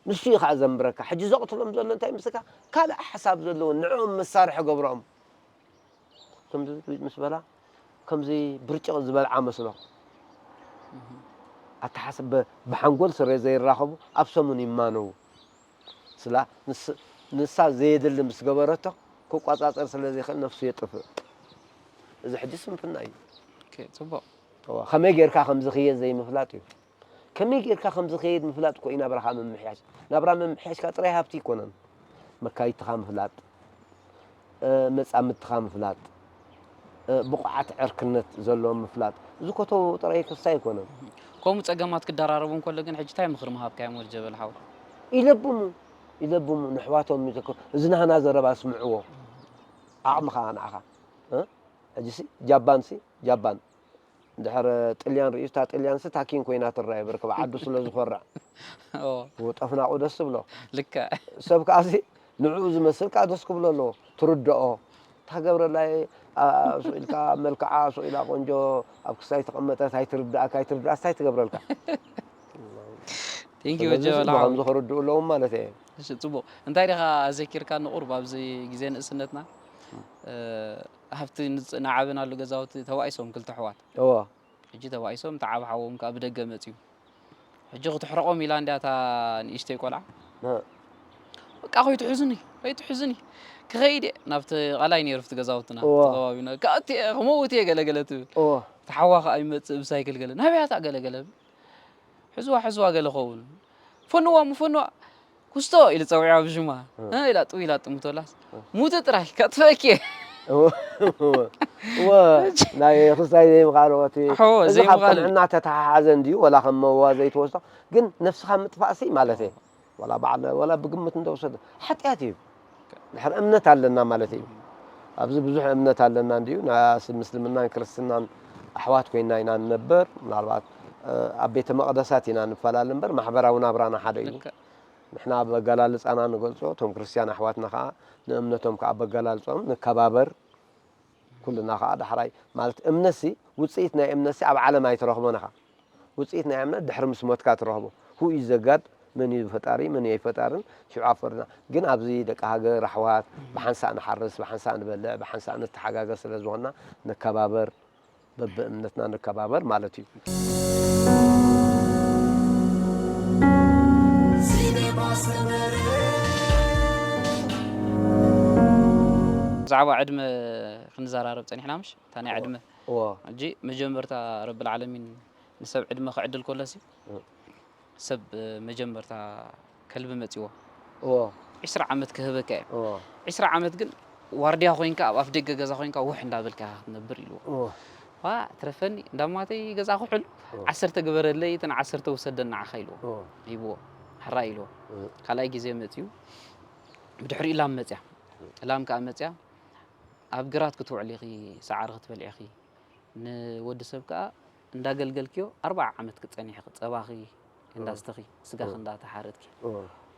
ንሱ እዩ ከዓ ዘንብረካ ሕጂ ዘቕትሎም ዘሎ እንታይ ምስካ ካልእ ሓሳብ ዘለዎ ንዕኦም መሳርሒ ገብሮም ከምዚ ምስ በላ ከምዚ ብርጭቕ ዝበልዓ መስሎ ኣተሓሰብ ብሓንጎል ስረ ዘይራኸቡ ኣብ ሰሙን ይማነው ስላ ንሳ ዘየድሊ ምስ ገበረቶ ክቋፃፀር ስለ ዘይኽእል ነፍሱ የጥፍእ እዚ ሕጂ ስንፍና እዩ ጽቡቕ ከመይ ጌርካ ከም ዝኽየድ ዘይምፍላጥ እዩ ከመይ ጌርካ ከም ዝኸይድ ምፍላጥ እኮ እዩ ናብራኻ ምምሕያሽ ናብራ ምምሕያሽካ ጥራይ ሃብቲ ይኮነን መካይትኻ ምፍላጥ መጻምድትኻ ምፍላጥ ብቑዓት ዕርክነት ዘለዎም ምፍላጥ እዚ ኮተው ጥራይ ክሳ ኣይኮነን ከምኡ ጸገማት ክደራረቡ እንከሎ ግን ሕጂ እንታይ ምኽሪ ምሃብካዮም ወዲ ጀበል ሓው ኢለብሙ ኢለብሙ ንሕዋቶም ይዘክሩ እዚ ናህና ዘረባ ስምዕዎ ዓቕምኻ ንዓኻ ሕጂሲ ጃባንሲ ጃባን እንድሕር ጥልያን ርእዩ እታ ጥልያን ሲ ታኪን ኮይና ትረአ ብርክብ ዓዱ ስለ ዝኾርዕ ጠፍናቑ ደስ ትብሎ ልክዕ ሰብ ከዓሲ ንዕኡ ዝመስል ከዓ ደስ ክብሎ ኣለዎ ትርድኦ እታ ገብረላይ ስኢልካ መልክዓ ስኢላ ቆንጆ ኣብ ክሳይ ተቐመጠት ኣይትርድኣካ ኣይትርድኣ ስታይ ትገብረልካ ቴንኪ ወጀበላ ብኸምዚ ክርድኡ ኣለዎም ማለት እየ ጽቡቕ እንታይ ዲኻ ኣዘኪርካ ንቑርብ ኣብዚ ግዜ ንእስነትና ሃብቲ ንዓበናሉ ገዛውቲ ተባኢሶም ክልተ ኣሕዋት እዎ ሕጂ ተባኢሶም እቲ ዓቢ ሓዎም ከዓ ብደገ መፅዩ ሕጂ ክትሕረቖም ኢላ እንዲያ እታ ንእሽተይ ቆልዓ በቃ ከይትሕዙኒ ከይትሕዙኒ ክኸይድ እየ ናብቲ ቃላይ ነይሩ ፍቲ ገዛውትና እዎ። ተኸባቢና ከኣቲ እየ ክመውት እየ ገለገለ ትብል እዎ እቲ ሓዋ ከዓ ይመፅእ ብሳይክል ገለ ናበያታ ገለገለ ሕዝዋ ሕዝዋ ገለ ኸውን ፈንዋ ምፈንዋ ኩስቶ ኢሉ ፀዊዕዋ ብሽማ እ ኢላ ጥው ኢላ ጥምቶላስ ሙቲ ጥራይ ከጥፈኪ እወ ናይ ክስታይ ዘይምኻል ወቲ ሕዎ፣ እዚ ካብ ዘይምኻል። ቅንዕና ተተሓሓዘ እንድዩ ወላ ከም መዋ ዘይትወስዶ ግን ነፍስኻ ምጥፋእሲ ማለት እየ ወላ በዓል ወላ ብግምት እንደወሰደ ሓጢኣት እዩ ድሕር እምነት ኣለና ማለት እዩ ኣብዚ ብዙሕ እምነት ኣለና እንድዩ ናስ ምስልምናን ክርስትናን ኣሕዋት ኮይና ኢና ንነብር ምናልባት ኣብ ቤተ መቕደሳት ኢና ንፈላለ እምበር ማሕበራዊ ናብራና ሓደ እዩ ልክዕ። ንሕና ኣብ ኣገላልጻና ንገልጾ እቶም ክርስትያን ኣሕዋትና ከኣ ንእምነቶም ከኣ በገላልጾም ንከባበር ኩልና ከኣ ዳሕራይ ማለት እምነትሲ ውጽኢት ናይ እምነትሲ ኣብ ዓለም ኣይትረኽቦን ኢኻ ውጽኢት ናይ እምነት ድሕሪ ምስ ሞትካ ትረኽቦ who is the God መን እዩ ፈጣሪ መን እዩ ኣይፈጣርን ሽዑ ኣብ ፈርድና ግን ኣብዚ ደቂ ሃገር ኣሕዋት ብሓንሳእ ንሓርስ ብሓንሳእ ንበልዕ ብሓንሳእ ንተሓጋገዝ ስለ ዝኾንና ንከባበር በብእምነትና ንከባበር ማለት እዩ። ብዛዕባ ዕድመ ክንዘራረብ ጸኒሕና ምሽ እታ ናይ ዕድመ እዎ ሕጂ መጀመርታ ረብል ዓለሚን ንሰብ ዕድመ ክዕድል ከሎ ሲ ሰብ መጀመርታ ከልቢ መጺዎ እዎ ዒስራ ዓመት ክህበካ እየ እዎ ዒስራ ዓመት ግን ዋርድያ ኮይንካ ኣብ ኣፍ ደገ ገዛ ኮይንካ ውሕ እንዳበልካ ክትነብር ኢልዎ እዎ ዋ ትረፈኒ እንዳማተይ ገዛ ኩሕል ዓሰርተ ግበረለይ እተን ዓሰርተ ውሰደን ንዓኻ ኢልዎ እዎ ሂብዎ ሕራ ኢልዎ እዎ ካልኣይ ግዜ መፅዩ ብድሕሪኡ ላም መፅያ ላም ከዓ መፅያ ኣብ ግራት ክትውዕሊ ኢኺ ሰዓሪ ክትበልዒ ኢኺ ንወዲ ሰብ ከዓ እንዳገልገልክዮ ኣርባዓ ዓመት ክትፀኒሕ ኢኺ ፀባኺ እንዳስተኺ ስጋኺ እንዳተሓረድኪ እዎ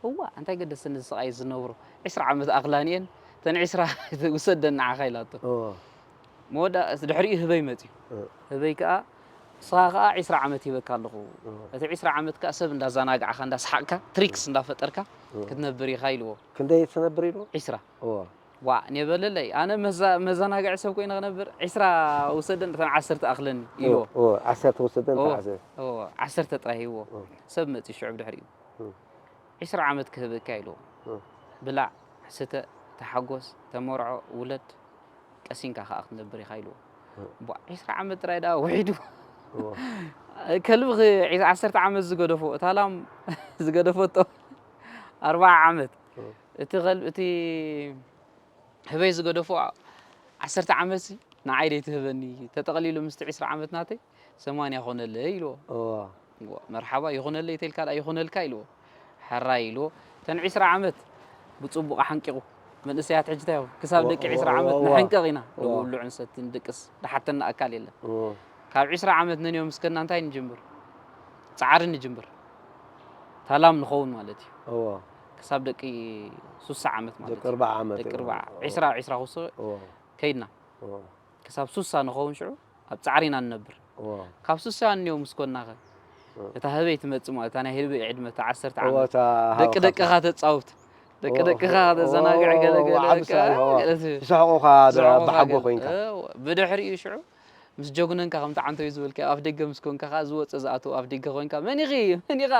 እዋ እንታይ ገደሰኒ እዚ ስቓይ ዝነብሮ ዒስራ ዓመት ኣኽላኒኤን እተን ዒስራ ውሰደን ንዓኻ ኢላቶ እዎ መወዳ ድሕሪኡ ህበይ መፅዩ። ህበይ ከዓ ንስኻ ከዓ ዒስራ ዓመት ሂበካ ኣለኹ፣ እቲ ዒስራ ዓመት ከዓ ሰብ እንዳዘናጋዕካ እንዳሰሓቅካ ትሪክስ እንዳፈጠርካ ክትነብር ኢኻ ኢልዎ። ክንደይ ትነብር ኢሉ? ዒስራ። ዋ፣ ኔበለለይ፣ ኣነ መዘናግዒ ሰብ ኮይነ ክነብር ዒስራ ውሰደን እተን ዓሰርተ ኣኽለኒ ኢልዎ። ዓሰርተ ውሰደን። ዓሰርተ ጥራይ ሂብዎ። ሰብ መፅዩ ሽዑ ብድሕሪኡ ዒስራ ዓመት ክህበካ ኢልዎ። ብላዕ፣ ስተ፣ ተሓጎስ፣ ተመርዖ፣ ውለድ፣ ቀሲንካ ከዓ ክትነብር ኢኻ ኢልዎ። ዒስራ ዓመት ጥራይ ደኣ ውሒዱ። ከልቢ ዓሰርተ ዓመት ዝገደፎ፣ እታ ላም ዝገደፈቶ ኣርባዓ ዓመት። እቲ ህበይ ዝገደፎ ዓሰርተ ዓመት ንዓይ ደይ ትህበኒ፣ ተጠቕሊሉ ምስቲ ዒስራ ዓመት ናተይ ሰማንያ ኮነለይ ኢልዎ። መርሓባ ይኹነለይ ተልካ ደኣ ይኹነልካ ኢልዎ። ሕራይ ኢልዎ። እተን ዒስራ ዓመት ብፅቡቕ ሓንቂቑ። መንእሰያት ሕጂ እንታይ ክሳብ ደቂ ዒስራ ዓመት ንሕንቀቕ ኢና። ንብሉዕ ንሰቲ ንድቅስ፣ ድሓተና ኣካል የለን። ካብ ዒስራ ዓመት ነንዮም እስከና እንታይ ንጅምር? ፃዕሪ ንጅምር። ታላም ንኸውን ማለት እዩ። ክሳብ ደቂ ሱሳ ዓመት ማለት እዩ። ደቂ ዒስራ፣ ዒስራ ክወስኽ ከይድና። ክሳብ ሱሳ ንኸውን ሽዑ ኣብ ፃዕሪ ኢና ንነብር። ካብ ሱሳ እኒኦ ምስ ኮናኸ እታ ህበይ ትመፅእ ማለት እታ ናይ ህበይ ዕድመ እታ ዓሰርተ ዓመት ደቂ ደቅኻ ተፃውት ደቂ ደቅኻ ተዘናግዕ ገለ ገለ ይስሕቑኻ ብሓጎ ኮይንካ። ብድሕሪኡ ሽዑ ምስ ጀጉነንካ ከምቲ ዓንተዩ ዝበልካ ኣብ ኣፍ ደገ ምስ ኮንካ ከዓ ዝወፀ ዝኣተው ኣፍ ደገ ኮይንካ መን ኢኺ መን ኢኻ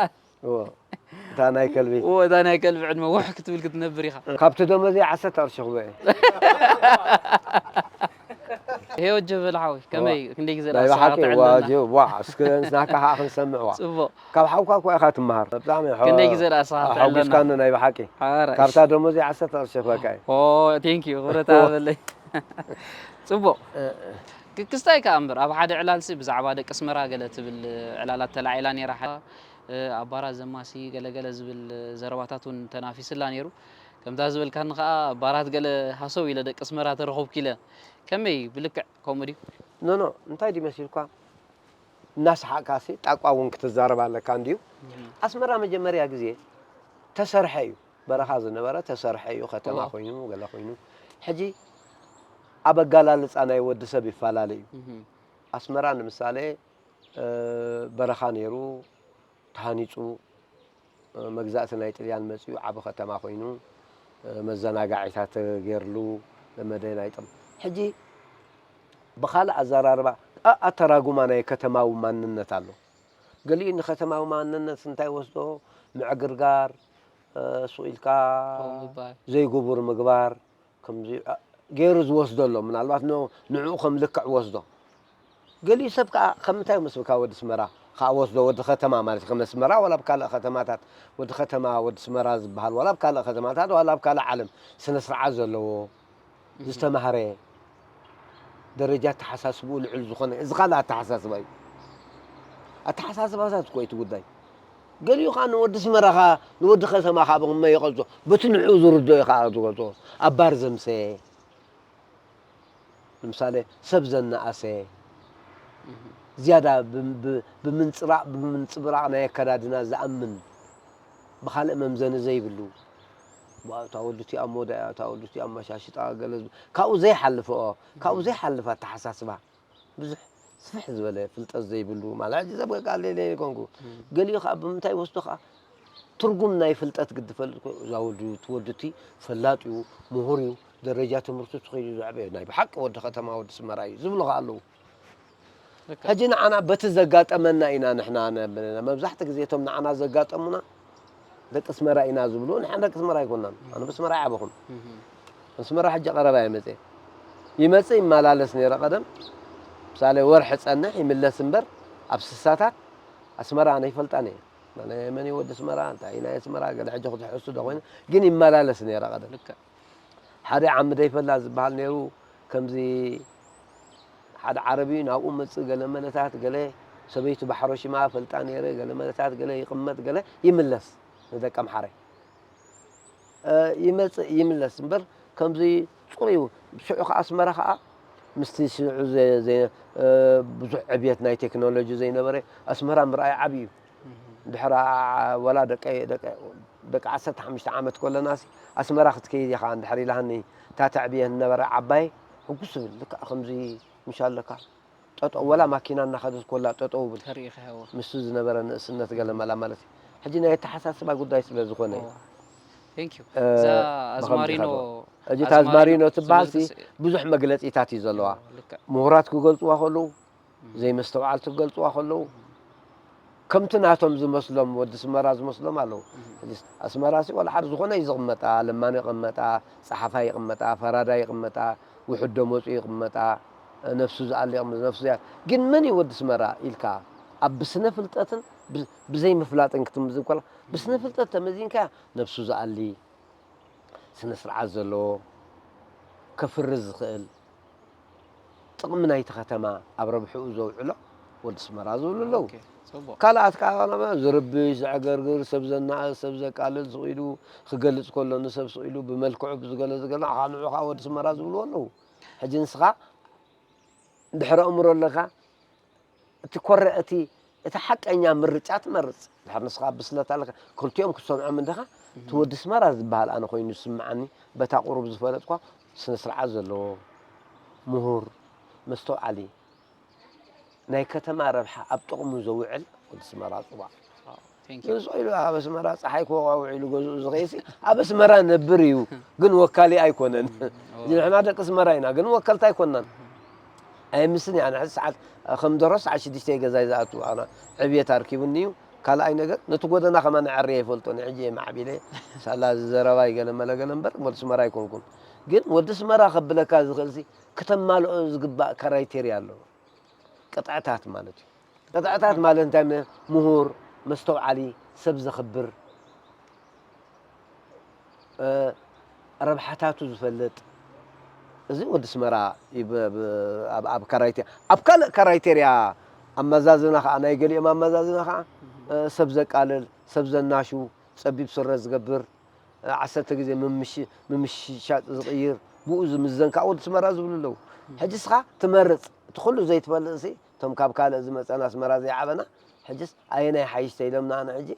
እታ ናይ ከልቢ እታ ናይ ከልቢ ዕድመ ውሕ ክትብል ክትነብር ኢኻ። ካብቲ ደሞዘይ ዓሰርተ ቅርሺ ክበ ሄወት ጀበል ሓወይ ከመይ ክንደይ ግዜ ዳኣ ስራሕቲ ዕለና ዋ እስከ ናካ ከዓ ክንሰምዕ ዋ ጽቡቅ ካብ ሓውካ እኮ ኢኻ ትመሃር ብጣዕሚ ክንደይ ግዜ ዳኣ ስራሕቲ ዕለና ሓጉስካኒ ናይ ብሓቂ ካብታ ደሞዘይ ዓሰርተ ቅርሺ ክበካ እዩ ቴንክ ዩ ክብረት ኣበለይ ጽቡቅ ክስታይ ከኣ እምበር ኣብ ሓደ ዕላልሲ ብዛዕባ ደቂ ኣስመራ ገለ ትብል ዕላላት ተላዒላ ነይራ ኣባራ ዘማሲ ገለገለ ዝብል ዘረባታት እውን ተናፊስላ ነይሩ። ከምታ ዝበልካኒ ከኣ ባራት ገለ ሃሰው ኢለ ደቂ ኣስመራ ተረኸብኩ ኢለ ከመይ ብልክዕ ከምኡ ድዩ? ኖ ኖ እንታይ ድዩ መሲልኳ እናሰሓቅካ ሲ ጣቋ እውን ክትዛረብ ኣለካ እንድዩ። ኣስመራ መጀመርያ ግዜ ተሰርሐ እዩ በረኻ ዝነበረ ተሰርሐ እዩ ከተማ ኮይኑ ገለ ኮይኑ ሕጂ ኣብ ኣጋላልፃ ናይ ወዲ ሰብ ይፈላለ እዩ። ኣስመራ ንምሳሌ በረኻ ነይሩ ተሃኒፁ መግዛእቲ ናይ ጥልያን መፂኡ ዓቢ ከተማ ኮይኑ መዘናጋዒታት ተገይርሉ ለመደ ናይ ጥም ሕጂ ብኻልእ ኣዘራርባ ኣተራጉማ ናይ ከተማዊ ማንነት ኣሎ። ገሊኡ ንከተማዊ ማንነት እንታይ ወስዶ ምዕግርጋር ሱቕ ኢልካ ዘይግቡር ምግባር ከምዚ ገይሩ ዝወስዶ ኣሎ። ምናልባት ንዕኡ ከም ልክዕ ወስዶ። ገሊኡ ሰብ ከዓ ከም እንታይ መስልካ ወዲ ስመራ ከዓ ወስዶ ወዲ ከተማ ማለት ከም ኣስመራ ዋላ ኣብ ካልእ ከተማታት ወዲ ከተማ ወዲ ስመራ ዝበሃል ዋላ ኣብ ካልእ ከተማታት ዋላ ኣብ ካልእ ዓለም ስነ ስርዓት ዘለዎ ዝተማህረ ደረጃ ኣተሓሳስብኡ ልዑል ዝኾነ እዚ ካልእ ኣተሓሳስባ እዩ። ኣተሓሳስባታት እኮ እዩ እቲ ጉዳይ። ገሊኡ ከዓ ንወዲ ኣስመራ ከዓ ንወዲ ከተማ ከዓ ብኸመይ ይቐልጾ በቲ ንዕኡ ዝርድኦ እዩ ከዓ ዝገልጾ። ኣብ ባር ዘምሰየ ንምሳሌ ሰብ ዘነኣሰ ዝያዳ ብምንፅራቕ ብምንፅብራቕ ናይ ኣከዳድና ዝኣምን ብኻልእ መምዘኒ ዘይብሉ እታ ወዲ እቲኣ ሞዳ እያ እታ ወዲ እቲኣ መሻሽጣ ገለ ካብኡ ዘይሓልፍኦ ካብኡ ዘይሓልፍ ኣተሓሳስባ ብዙሕ ስፍሕ ዝበለ ፍልጠት ዘይብሉ ማለት ሕጂ ሰብ ከቃልለ ይኮንኩ ገሊኡ ከዓ ብምንታይ ወስዶ ከዓ ትርጉም ናይ ፍልጠት ግዲ ፈልጥ እዛ ወዲ እቲ ወዲ እቲ ፈላጥ እዩ ምሁር እዩ ደረጃ ትምህርቱ ተኸይዱ ዘዕበየ ናይ ብሓቂ ወዲ ከተማ ወዲ ስመራ እዩ ዝብሉ ከዓ ኣለዉ ሕጂ ንዓና በቲ ዘጋጠመና ኢና ንሕና መብዛሕቲ ግዜ እቶም ንዓና ዘጋጠሙና ደቂ ኣስመራ ኢና ዝብሉ ንሕና ደቂ ኣስመራ ኣይኮናን ኣነ ብኣስመራ ይዓበኹን ኣስመራ ሕጂ ቀረባ እየ መፅየ ይመፅእ ይመላለስ ነይረ ቀደም ምሳሌ ወርሒ ፀንሕ ይምለስ እምበር ኣብ ስሳታት ኣስመራ ኣነ ይፈልጣን እየ ኣነ መን ወዲ ኣስመራ እንታይ ናይ ኣስመራ ገለ ሕጂ ክትሕሱ ዶ ኮይነ ግን ይመላለስ ነይረ ቀደም ሓደ ዓሚ ደይፈላ ዝበሃል ነይሩ ከምዚ ሓደ ዓረቢ ናብኡ መፅእ ገለ መለታት ገለ ሰበይቱ ብሓሮሽማ ፈልጣ ነይረ ገለ መለታት ገለ ይቕመጥ ገለ ይምለስ ንደቂ ኣምሓረ ይመፅእ ይምለስ እምበር ከምዚ ፅሩይ ሽዑ ከዓ ኣስመራ ከዓ ምስቲ ሽዑ ብዙሕ ዕብየት ናይ ቴክኖሎጂ ዘይነበረ ኣስመራ ምርኣይ ዓብዩ እዩ ድሕራ ወላ ደቂ ዓሰርተ ሓሙሽተ ዓመት ከለናሲ ኣስመራ ክትከይድ ኢኻ እንድሕር ኢላሃኒ እታ ተዕብየ ዝነበረ ዓባይ ሕጉስ እብል። ልክዕ ከምዚ ምሽ ኣለካ፣ ጠጠው፣ ወላ ማኪና እናኸደት ኮላ ጠጠው እብል። ተሪኢኻ ያው። ምስቲ ዝነበረ ንእስነት ገለ መላ ማለት እዩ። ሕጂ ናይ ኣተሓሳስባ ጉዳይ ስለ ዝኾነ እዩ። ኦ፣ thank you። እ፣ እዛ ብኸምዚ ኣዝማሪኖ ኢኻ ትብሎ። ሕጂ እታ ኣዝማሪኖ ትበሃል ሲ ብዙሕ መግለጺታት እዩ ዘለዋ። ልክዕ። ምሁራት ክገልጽዋ ከለዉ፣ ዘይመስተውዓል ክገልጽዋ ከለዉ፣ ከምቲ ናቶም ዝመስሎም፣ ወዲ ኣስመራ ዝመስሎም ኣለዉ። ሕጂ ኣስመራ ሲ ወላ ሓደ ዝኾነ እዩ ዝቕመጣ፣ ለማኖ ይቕመጣ፣ ጸሓፋይ ይቕመጣ፣ ፈራዳይ ይቕመጣ፣ ውሑድ ደመጹ ይቕመጣ፣ ነፍሱ ዝኣሊ ይቕመጥ፣ ነፍሱ ዝያ-፣ ግን መን እዩ ወዲ ኣስመራ ኢልካ ኣብ ብስነ ፍልጠትን ብ-፣ ብዘይ ምፍላጥን ክትምዝን ከለኻ፣ ብስነ ፍልጠት ተመዚንካ ነፍሱ ዝኣሊ፣ ስነ ስርዓት ዘለዎ፣ ከፍሪ ዝኽእል፣ ጥቕሚ ናይቲ ከተማ ኣብ ረብሕኡ ዘውዕሎ ወዲ ኣስመራ ዝብሉ ኣለዉ። ኦኬ፣ ጽቡቕ። ካልኣት ከዓ ዝርብሽ፣ ዘዕገርግር፣ ሰብ ዘናእስ፣ ሰብ ዘቃልል፣ ስቕ ኢሉ ክገልጽ ከሎ ንሰብ ስቕ ኢሉ ብመልክዑ ብዝገለ ዝገለ ንዓ ንዑ ከዓ ወዲ ኣስመራ ዝብልዎ ኣለዉ። ሕጂ ንስኻ ድሕሪ ኣእምሮ ኣለካ፣ እቲ ኮረ-፣ እቲ፣ እቲ ሓቀኛ ምርጫ ትመርጽ። ድሕሪ ንስኻ ብስለት ኣለካ፣ ክልቲኦም ክትሰምዖም እንዲኻ፣ እቲ ወዲ ኣስመራ ዝበሃል ኣነ ኮይኑ ዝስምዓኒ፣ በታ ቁሩብ ዝፈለጥኳ፣ ስነ ስርዓት ዘለዎ፣ ምሁር፣ መስተውዓሊ፣ ናይ ከተማ ረብሓ ኣብ ጥቕሙ ዘውዕል ወዲ ኣስመራ ጽዋዕ። ዋው፣ thank you። ንሱ ኢሉ ኣብ ኣስመራ ጸሓይ ክወቕዖ ውዒሉ ገዝኡ ዝኸይሲ ኣብ ኣስመራ ነብር እዩ፣ ግን ወካሊ ኣይኮነን። እዚ ንሕና ደቂ ኣስመራ ኢና፣ ግን ወከልቲ ኣይኮናን። ኣይምስን እያ፣ ንሕዚ ሰዓት ከም ደሮ ሰዓት ሽዱሽተ ገዛይ ዝኣቱ ኣና ዕብየት ኣርኪቡኒ እዩ። ካልኣይ ነገር ነቲ ጎደና ከማን ኣዕርየ ይፈልጦ፣ ንሕጂ እየ ማዕቢለ። ሳላ እዚ ዘረባይ ገለ መለ ገለ እምበር ወዲ ኣስመራ ኣይኮንኩን። ግን ወዲ ኣስመራ ከብለካ ዝኽእልሲ ክተማልኦ ዝግባእ ክራይቴርያ ኣሎ። ቅጥዕታት ማለት እዩ። ቅጥዕታት ማለት እንታይ? ም-፣ ምሁር፣ መስተውዓሊ፣ ሰብ ዘኽብር፣ እ፣ ረብሓታቱ ዝፈልጥ፣ እዚ ወዲ ኣስመራ ይበ-፣ ብ-፣ ኣብ፣ ኣብ ካራይቴ-፣ ኣብ ካልእ ካራይቴርያ ኣመዛዝና ኸዓ፣ ናይ ገሊኦም ኣመዛዝና ኸዓ፣ እ፣ ሰብ ዘቃልል፣ ሰብ ዘናሹ፣ ጸቢብ ስረ ዝገብር፣ እ፣ ዓሰርተ ግዜ ምምሽ-፣ ምምሽሻጥ ዝቕይር፣ ብኡ ዝምዘን ከዓ ወዲ ኣስመራ ዝብሉ ኣለዉ። ሕጂ እስኻ ትመርጽ፣ እቲ ኩሉ ዘይትፈልጥሲ፣ እቶም ካብ ካልእ ዝመጸና ኣስመራ ዘይዓበና፣ ሕጅስ ኣየናይ ሓይሽ ተይሎምና ኣነ ሕጂ፣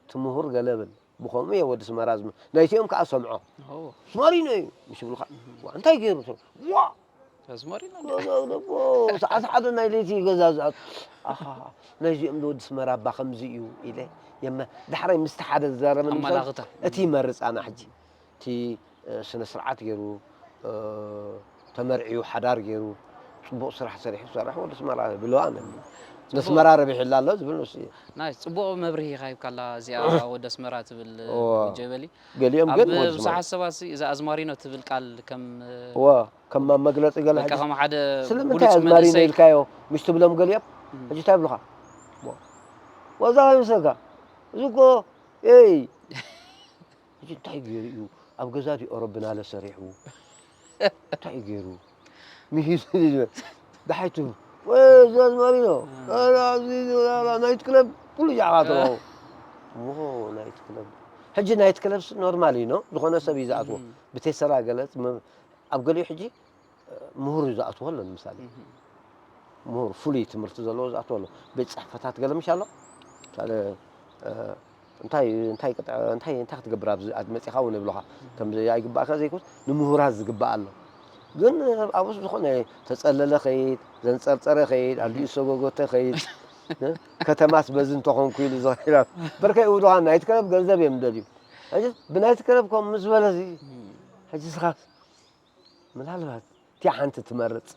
እቲ ምሁር ገለ ብል። ብኸምኡ እየ ወዲ ኣስመራ ዝም-፣ ናይቲኦም ከዓ ሰምዖ። ኦ። ኣስማሪኖ እዩ፣ ምሽ ይብሉኻ። ዋ፣ እንታይ ገይሩ ሰብ? ዋ! ኣስማሪኖ እንደ- ገዛ ደቦ፣ ሰዓት ሓደ ናይ ለይቲ ገዛ ዝኣቱ። ኣኻ፣ ናይዚኦም ዶ ወዲ ኣስመራ እባ ከምዚ እዩ ኢለ፣ የመ-፣ ዳሕራይ ምስቲ ሓደ ዝዛረበኒ ምሳሌ፣ ኣመላኽታ። እቲ ይመርጽ ኣና ሕጂ። እቲ፣ እ፣ ስነ ስርዓት ገይሩ፣ እ፣ ተመርዕዩ፣ ሓዳር ገይሩ፣ ጽቡቕ ስራሕ ሰሪሑ ዝሰርሕ ወዲ ኣስመራ ብለዋ ነኒ። ንኣስመራ ረቢሕላ ኣሎ ዝብል ንሱ እዩ። ናይስ፣ ጽቡቕ መብርሂ ኢኻ ሂብካላ እዚኣ ወዲ ኣስመራ ትብል እዋ። ጀበሊ። ገሊኦም ኣብ ግን ወዲ ኣስመራ። ብዙሓት ሰባት ሲ እዛ ኣዝማሪኖ ትብል ቃል ከም እዋ፣ ከም መግለጺ ገለ በቃ ሕጂ ከም ሓደ ስለምንታይ ብሉጽ ኣዝማሪኖ መንእሰይ። ኢልካዮ? ምሽ ትብሎም ገሊኦም? እም። ሕጂ እንታይ ይብሉኻ? ዋ፣ ዋዛ ይምሰልካ። እዚ እኮ፣ ኤይ፣ ሕጂ እንታይ ገይሩ እዩ ኣብ ገዛ ድዩ ኦሮብናለ ሰሪሑ? እንታይ ገይሩ? ምሂዝ ዝበል። ደሓይቱ፣ ወይ፣ እዚ ኣዝማሪኖ። እ። ኧረ፣ ኣብዚ፣ ኧረ፣ ናይት ክለብ ኩሉ ጃዕባ እ። ተባሁ። ዎ፣ ናይት ክለብ። ሕጂ ናይት ክለብስ ኖርማል እዩ፣ ኖ? ዝኾነ ሰብ እዩ ዝኣትዎ። እም። ብቴሰራ ገለ፣ ም-፣ ኣብ ገሊኡ ሕጂ፣ እ፣ ምሁር እዩ ዝኣትዎ ኣሎ፣ ንምሳሌ። እም። ምሁር፣ ፍሉይ ትምህርቲ ዘለዎ ዝኣትዎ ኣሎ። ቤት ጽሕፈታት ገለ ምሽ ኣሎ? ምሳሌ፣ እ፣ እንታይ፣ እንታይ ቅጥዕ-፣ እንታይ፣ እንታይ ክትገብር ኣብዚ ዓዲ መጺኻ እውን ይብሉኻ። ከምዚ ኣይግባእካ ዘይኮን፣ ንምሁራት ዝግባእ ኣሎ። ግን ኣብኡስ ዝኾነ ተጸለለ ኸይድ፣ ዘንጸርጸረ ኸይድ፣ ኣዲኡ ሰጎጎተ ኸይድ፣ እ፣ ከተማስ በዚ እንተኾንኩ ኢሉ ዝኸይድ ኣሎ። በርከይ ይብሉኻ፣ ናይት ክለብ ገንዘብ እዮም ደልዩ። ሕጂ ብናይት ክለብ ከም ምስ በለ እዚ፣ ሕጂ ስኻስ ምናልባት እቲኣ ሓንቲ ትመርጽ፣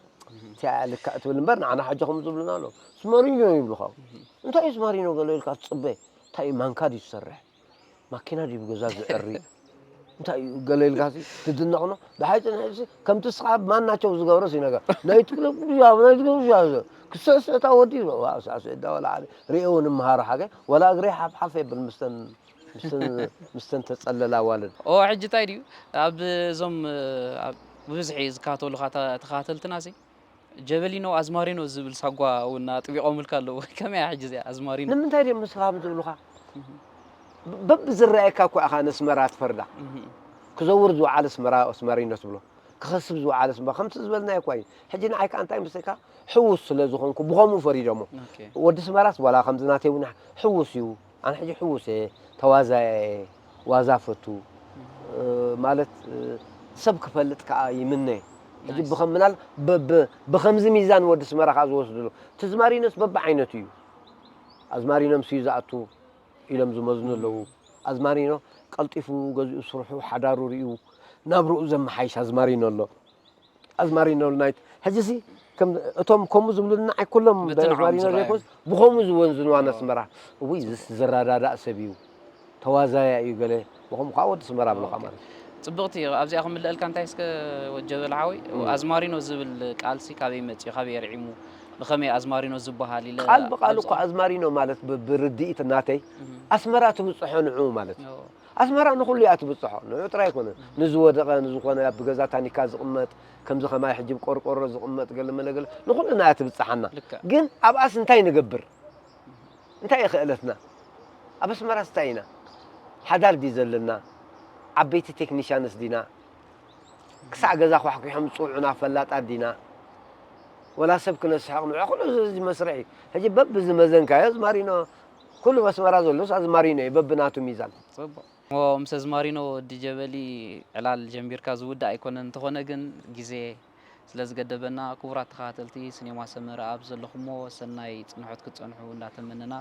እቲኣ እያ ልክዕ ትብል እምበር፣ ንዓና ሕጂ ከም ዝብሉና ኣለዉ። ስማሪኖ ይብሉኻ። እንታይ እዩ ስማሪኖ ገለ ኢልካ ትጽበ? እንታይ እዩ ማንካ ድዩ ዝሰርሕ? ማኪና ድዩ ብገዛ ዝዕሪ? እንታይ እዩ ገለ ኢልካ ሲ ትድነቕ ኖ? ደሓይ ጽንሕ ኢልሲ ከምቲ እስኻ ማናቸው ዝገብሮስ እዩ ነገር። ናይቲ ክለብ ድዩ ኣብ ናይቲ ክለብ ድዩ ኣብ ክስዕስዕ እታ ወዲ ይብሎ። ዋው ሳዕስዕ እዳ ወላ ዓሊ። ርእዮ ንምሃሮ ሓገ። ወላ እግረይ ሓፍ ሓፍ የብል ምስተን ምስተን፣ ምስተን ተጸለላ ኣዋልድ። ኦ፣ ሕጂ እንታይ ድዩ? ኣብ እዞም፣ ኣብ ብብዝሒ ዝከታተሉኻ ተ-፣ ተኸታተልትና ሲ፣ ጀበሊኖ ኣዝማሪኖ ዝብል ሳጓ እውን ኣጥቢቖምልካ ኣለዉ። ከመይ እያ ሕጂ እዚኣ ኣዝማሪኖ? ንምንታይ ድዮም ንስኻ ከምዚ ዝብሉኻ? በብዝረኣየካ እኮ ኢኻ ነስመራ ትፈርዳ። እህ። ክዘውር ዝወዓለ ኣስመራ፣ ኣስማሪኖ ትብሎ። ክኸስብ ዝወዓለ ኣስመራ። ከምቲ ዝበልናዮ እኳ እዩ። ሕጂ ንዓይ ከኣ እንታይ መስለካ? ሕዉስ ስለ ዝኾንኩ ብኸምኡ ፈሪዶሞ። ኦኬ። ወዲ ኣስመራስ ዋላ ከምዚ ናተይ እውን ሕዉስ እዩ። ኣነ ሕጂ ሕዉስ እየ፣ ተዋዛያይ እየ፣ ዋዛ ፈቱ፣ እ፣ ማለት፣ እ፣ ሰብ ክፈልጥ ከኣ ይምነ። ሕጂ ብኸም ምናል ብ- ብ- ብኸምዚ ሚዛን ወዲ ኣስመራ ከኣ ዝወስድሉ። እቲ ኣዝማሪኖስ በብዓይነቱ እዩ። ኣዝማሪኖ ምስ እዩ ዝኣቱ ኢሎም ዝመዝኑ ኣለዉ። ኣዝማሪኖ ቀልጢፉ ገዚኡ ስርሑ ሓዳሩ ርእዩ ናብርኡ ዘመሓይሽ ኣዝማሪኖ ኣሎ። ኣዝማሪኖ ናይት ሕጂሲ ከም እቶም ከምኡ ዝብሉና ኣይ ኩሎም በቲ ንዕኦም ኣዝማሪኖ ዝረኣዩ። ዘይኮንስ ብኸምኡ ዝወንዝንዋ ነስመራ። እውይ ዝስ ዝረዳዳእ ሰብ እዩ። ተዋዛያ እዩ ገለ ብኸምኡ ከዓ ወዲ ኣስመራ ብሎኻ ማለት እዩ። ፅብቕቲ ኣብዚኣ ክምልአልካ እንታይ እስከ ወጀበል ሓወይ ኣዝማሪኖ ዝብል ቃልሲ ካበይ መፅኡ ካበይ ርዒሙ ብኸመይ ኣዝማሪኖ ዝበሃል ኢለ ቃል ብቃል እኮ ኣዝማሪኖ ማለት ብ- ብርድኢት ናተይ ኣስመራ ትብፅሖ ንዑ ማለት እዩ። ኣስመራ ንኹሉ እያ ትብፅሖ። ንዑ ጥራይ ኣይኮነን። ንዝወደቐ ንዝኾነ ኣብ ገዛ ታኒካ ዝቕመጥ ከምዚ ከማይ ሕጂ ቆርቆሮ ዝቕመጥ ገለ መለገለ ንኹሉ እያ ትብፅሓና። ግን ኣብኣስ እንታይ ንገብር? እንታይ እዩ ክእለትና? ኣብ ኣስመራስ እንታይ ኢና? ሓዳር ድዩ ዘለና? ዓበይቲ ቴክኒሻንስ ዲና? ክሳዕ ገዛ ኳሕኲሖም ዝፅውዑና ፈላጣት ዲና? ወላ ሰብ ክነስሕቕ ንዑ ኩሉ እዚ መስርሕ እዩ። ሕጂ በብዝመዘንካዮ ኣዝማሪኖ ኩሉ ኣብ ኣስመራ ዘሎስ ኣዝማሪኖ እዩ በብናቱ ሚዛን። ፅቡቕ እሞ ምስ ኣዝማሪኖ ወዲ ጀበሊ ዕላል ጀሚርካ ዝውዳእ ኣይኮነን። እንተኾነ ግን ግዜ ስለ ዝገደበና ክቡራት ተኸታተልቲ ስኔማ ሰመረ ኣብ ዘለኹሞ ሰናይ ፅንሖት ክትፀንሑ እንዳተመነና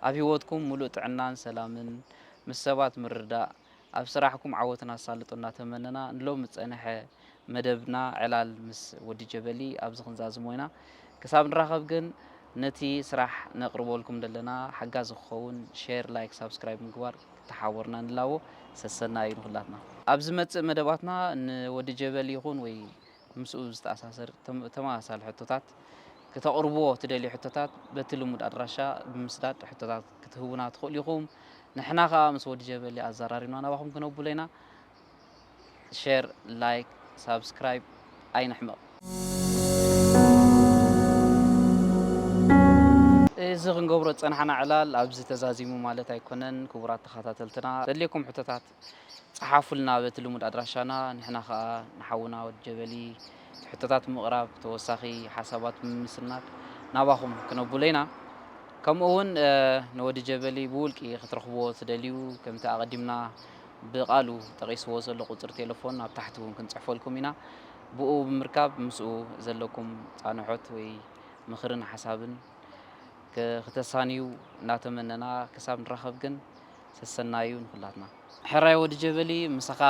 ኣብ ህይወትኩም ሙሉእ ጥዕናን ሰላምን ምስ ሰባት ምርዳእ ኣብ ስራሕኩም ዓወትን ኣሳልጦ እንዳተመነና ንሎሚ ዝፀንሐ መደብና ዕላል ምስ ወዲ ጀበሊ ኣብዚ ክንዛዝሞ ኢና። ክሳብ ንራኸብ ግን ነቲ ስራሕ ነቕርበልኩም ዘለና ሓጋዚ ክኸውን share like subscribe ምግባር ክተሓወርና ንላቦ። ሰሰናዩ ንኹላትና። ኣብ ዝመጽእ መደባትና ንወዲ ጀበሊ ይኹን ወይ ምስኡ ዝተኣሳሰር ተመሳሳሊ ሕቶታት ክተቕርብዎ ትደልዩ ሕቶታት በቲ ልሙድ ኣድራሻ ብምስዳድ ሕቶታት ክትህቡና ትኽእሉ ኢኹም። ንሕና ከኣ ምስ ወዲ ጀበሊ ኣዘራሪብና ናባኹም ክነብሎ ኢና። share like subscribe ኣይንሕመቕ። እዚ ክንገብሮ ዝጸናሕና ዕላል ኣብዚ ተዛዚሙ ማለት ኣይኮነን። ክቡራት ተኸታተልትና ዘድልየኩም ሕቶታት ጸሓፉልና በቲ ልሙድ ኣድራሻና። ንሕና ከኣ ንሓውና ወዲ ጀበሊ ሕቶታት ምቕራብ፣ ተወሳኺ ሓሳባት ብምስናድ ናባኹም ክነብሎ ኢና። ከምኡ እውን ንወዲ ጀበሊ ብውልቂ ክትረኽብዎ ትደልዩ ከምቲ ኣቐዲምና ብቓሉ ጠቒስዎ ዘሎ ቁጽሪ ቴለፎን ኣብ ታሕቲ እውን ክንጽሕፈልኩም ኢና። ብኡ ብምርካብ ምስኡ ዘለኩም ጻንሖት ወይ ምኽርን ሓሳብን ክተሳንዩ እናተመነና ክሳብ ንራኸብ ግን ሰሰናዩ ንኹላትና። ሕራይ ወዲ ጀበሊ ምሳኻ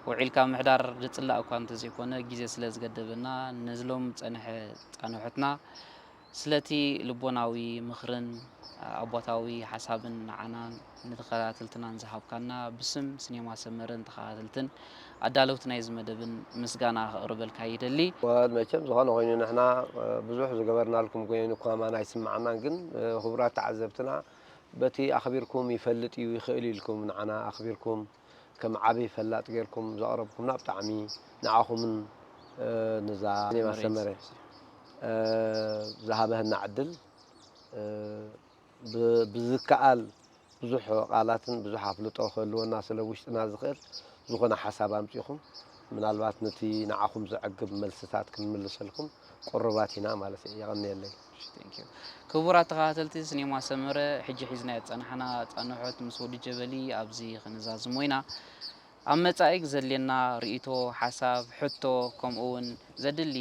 ውዒልካ ምሕዳር ዝጽላእ እኳ እንተዘይኮነ ግዜ ስለ ዝገደበና ነዚ ሎም ዝጸንሐ ጻንሖትና ስለቲ ልቦናዊ ምኽርን ኣቦታዊ ሓሳብን ንዓናን ንተኸታተልትናን ዝሃብካና ብስም ስኔማ ሰመረን ተኸታተልትን ኣዳለውቲ ናይዚ መደብን ምስጋና ከቕርበልካ ይደሊ። መቸም ዝኾነ ኮይኑ ንሕና ብዙሕ ዝገበርናልኩም ኮይኑ እኳ ኣማን ኣይስምዓናን፣ ግን ክቡራት ተዓዘብትና በቲ ኣኽቢርኩም ይፈልጥ እዩ ይኽእል ኢልኩም ንዓና ኣኽቢርኩም ከም ዓቢ ፈላጥ ጌርኩም ዘቕረብኩምና ብጣዕሚ ንዓኹምን ንዛ ኔማ ሰመረ ዝሃበህና ዕድል ብዝከኣል ብዙሕ ቃላትን ብዙሕ ኣፍልጦ ክህልወና ስለ ውሽጥና ዝኽእል ዝኾነ ሓሳብ ኣምፂኹም ምናልባት ነቲ ንዓኹም ዘዕግብ መልስታት ክንምልሰልኩም ቅሩባት ኢና ማለት እዩ። የቐንየለይ። ክቡራት ተኸታተልቲ ስኔማ ሰመረ ሕጂ ሒዝናዮ ዝፀናሕና ፃንሖት ምስ ወዲ ጀበሊ ኣብዚ ክንዛዝሞ ኢና። ኣብ መጻኢ ዘድልየና ርእይቶ፣ ሓሳብ፣ ሕቶ ከምኡ እውን ዘድሊ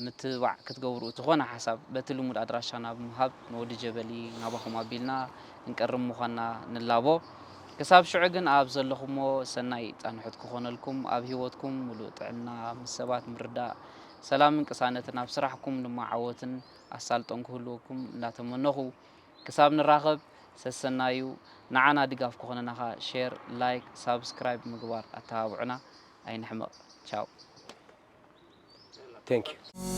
ምትብባዕ ክትገብሩ ዝኾነ ሓሳብ በቲ ልሙድ ኣድራሻና ብምሃብ ንወዲ ጀበሊ ናባኹም ኣቢልና ክንቀርብ ምዃንና ንላቦ። ክሳብ ሽዑ ግን ኣብ ዘለኹሞ ሰናይ ፃንሖት ክኾነልኩም፣ ኣብ ህይወትኩም ሙሉእ ጥዕና፣ ምስ ሰባት ምርዳእ፣ ሰላምን ቅሳነትን፣ ኣብ ስራሕኩም ድማ ዓወትን ኣሳልጦን ክህልወኩም እንዳተመነኹ ክሳብ ንራኸብ ሰሰናዩ። ንዓና ድጋፍ ክኾነና ኸኣ share like subscribe ምግባር ኣተባብዑና ኣይንሕመቕ። ቻው። Thank you.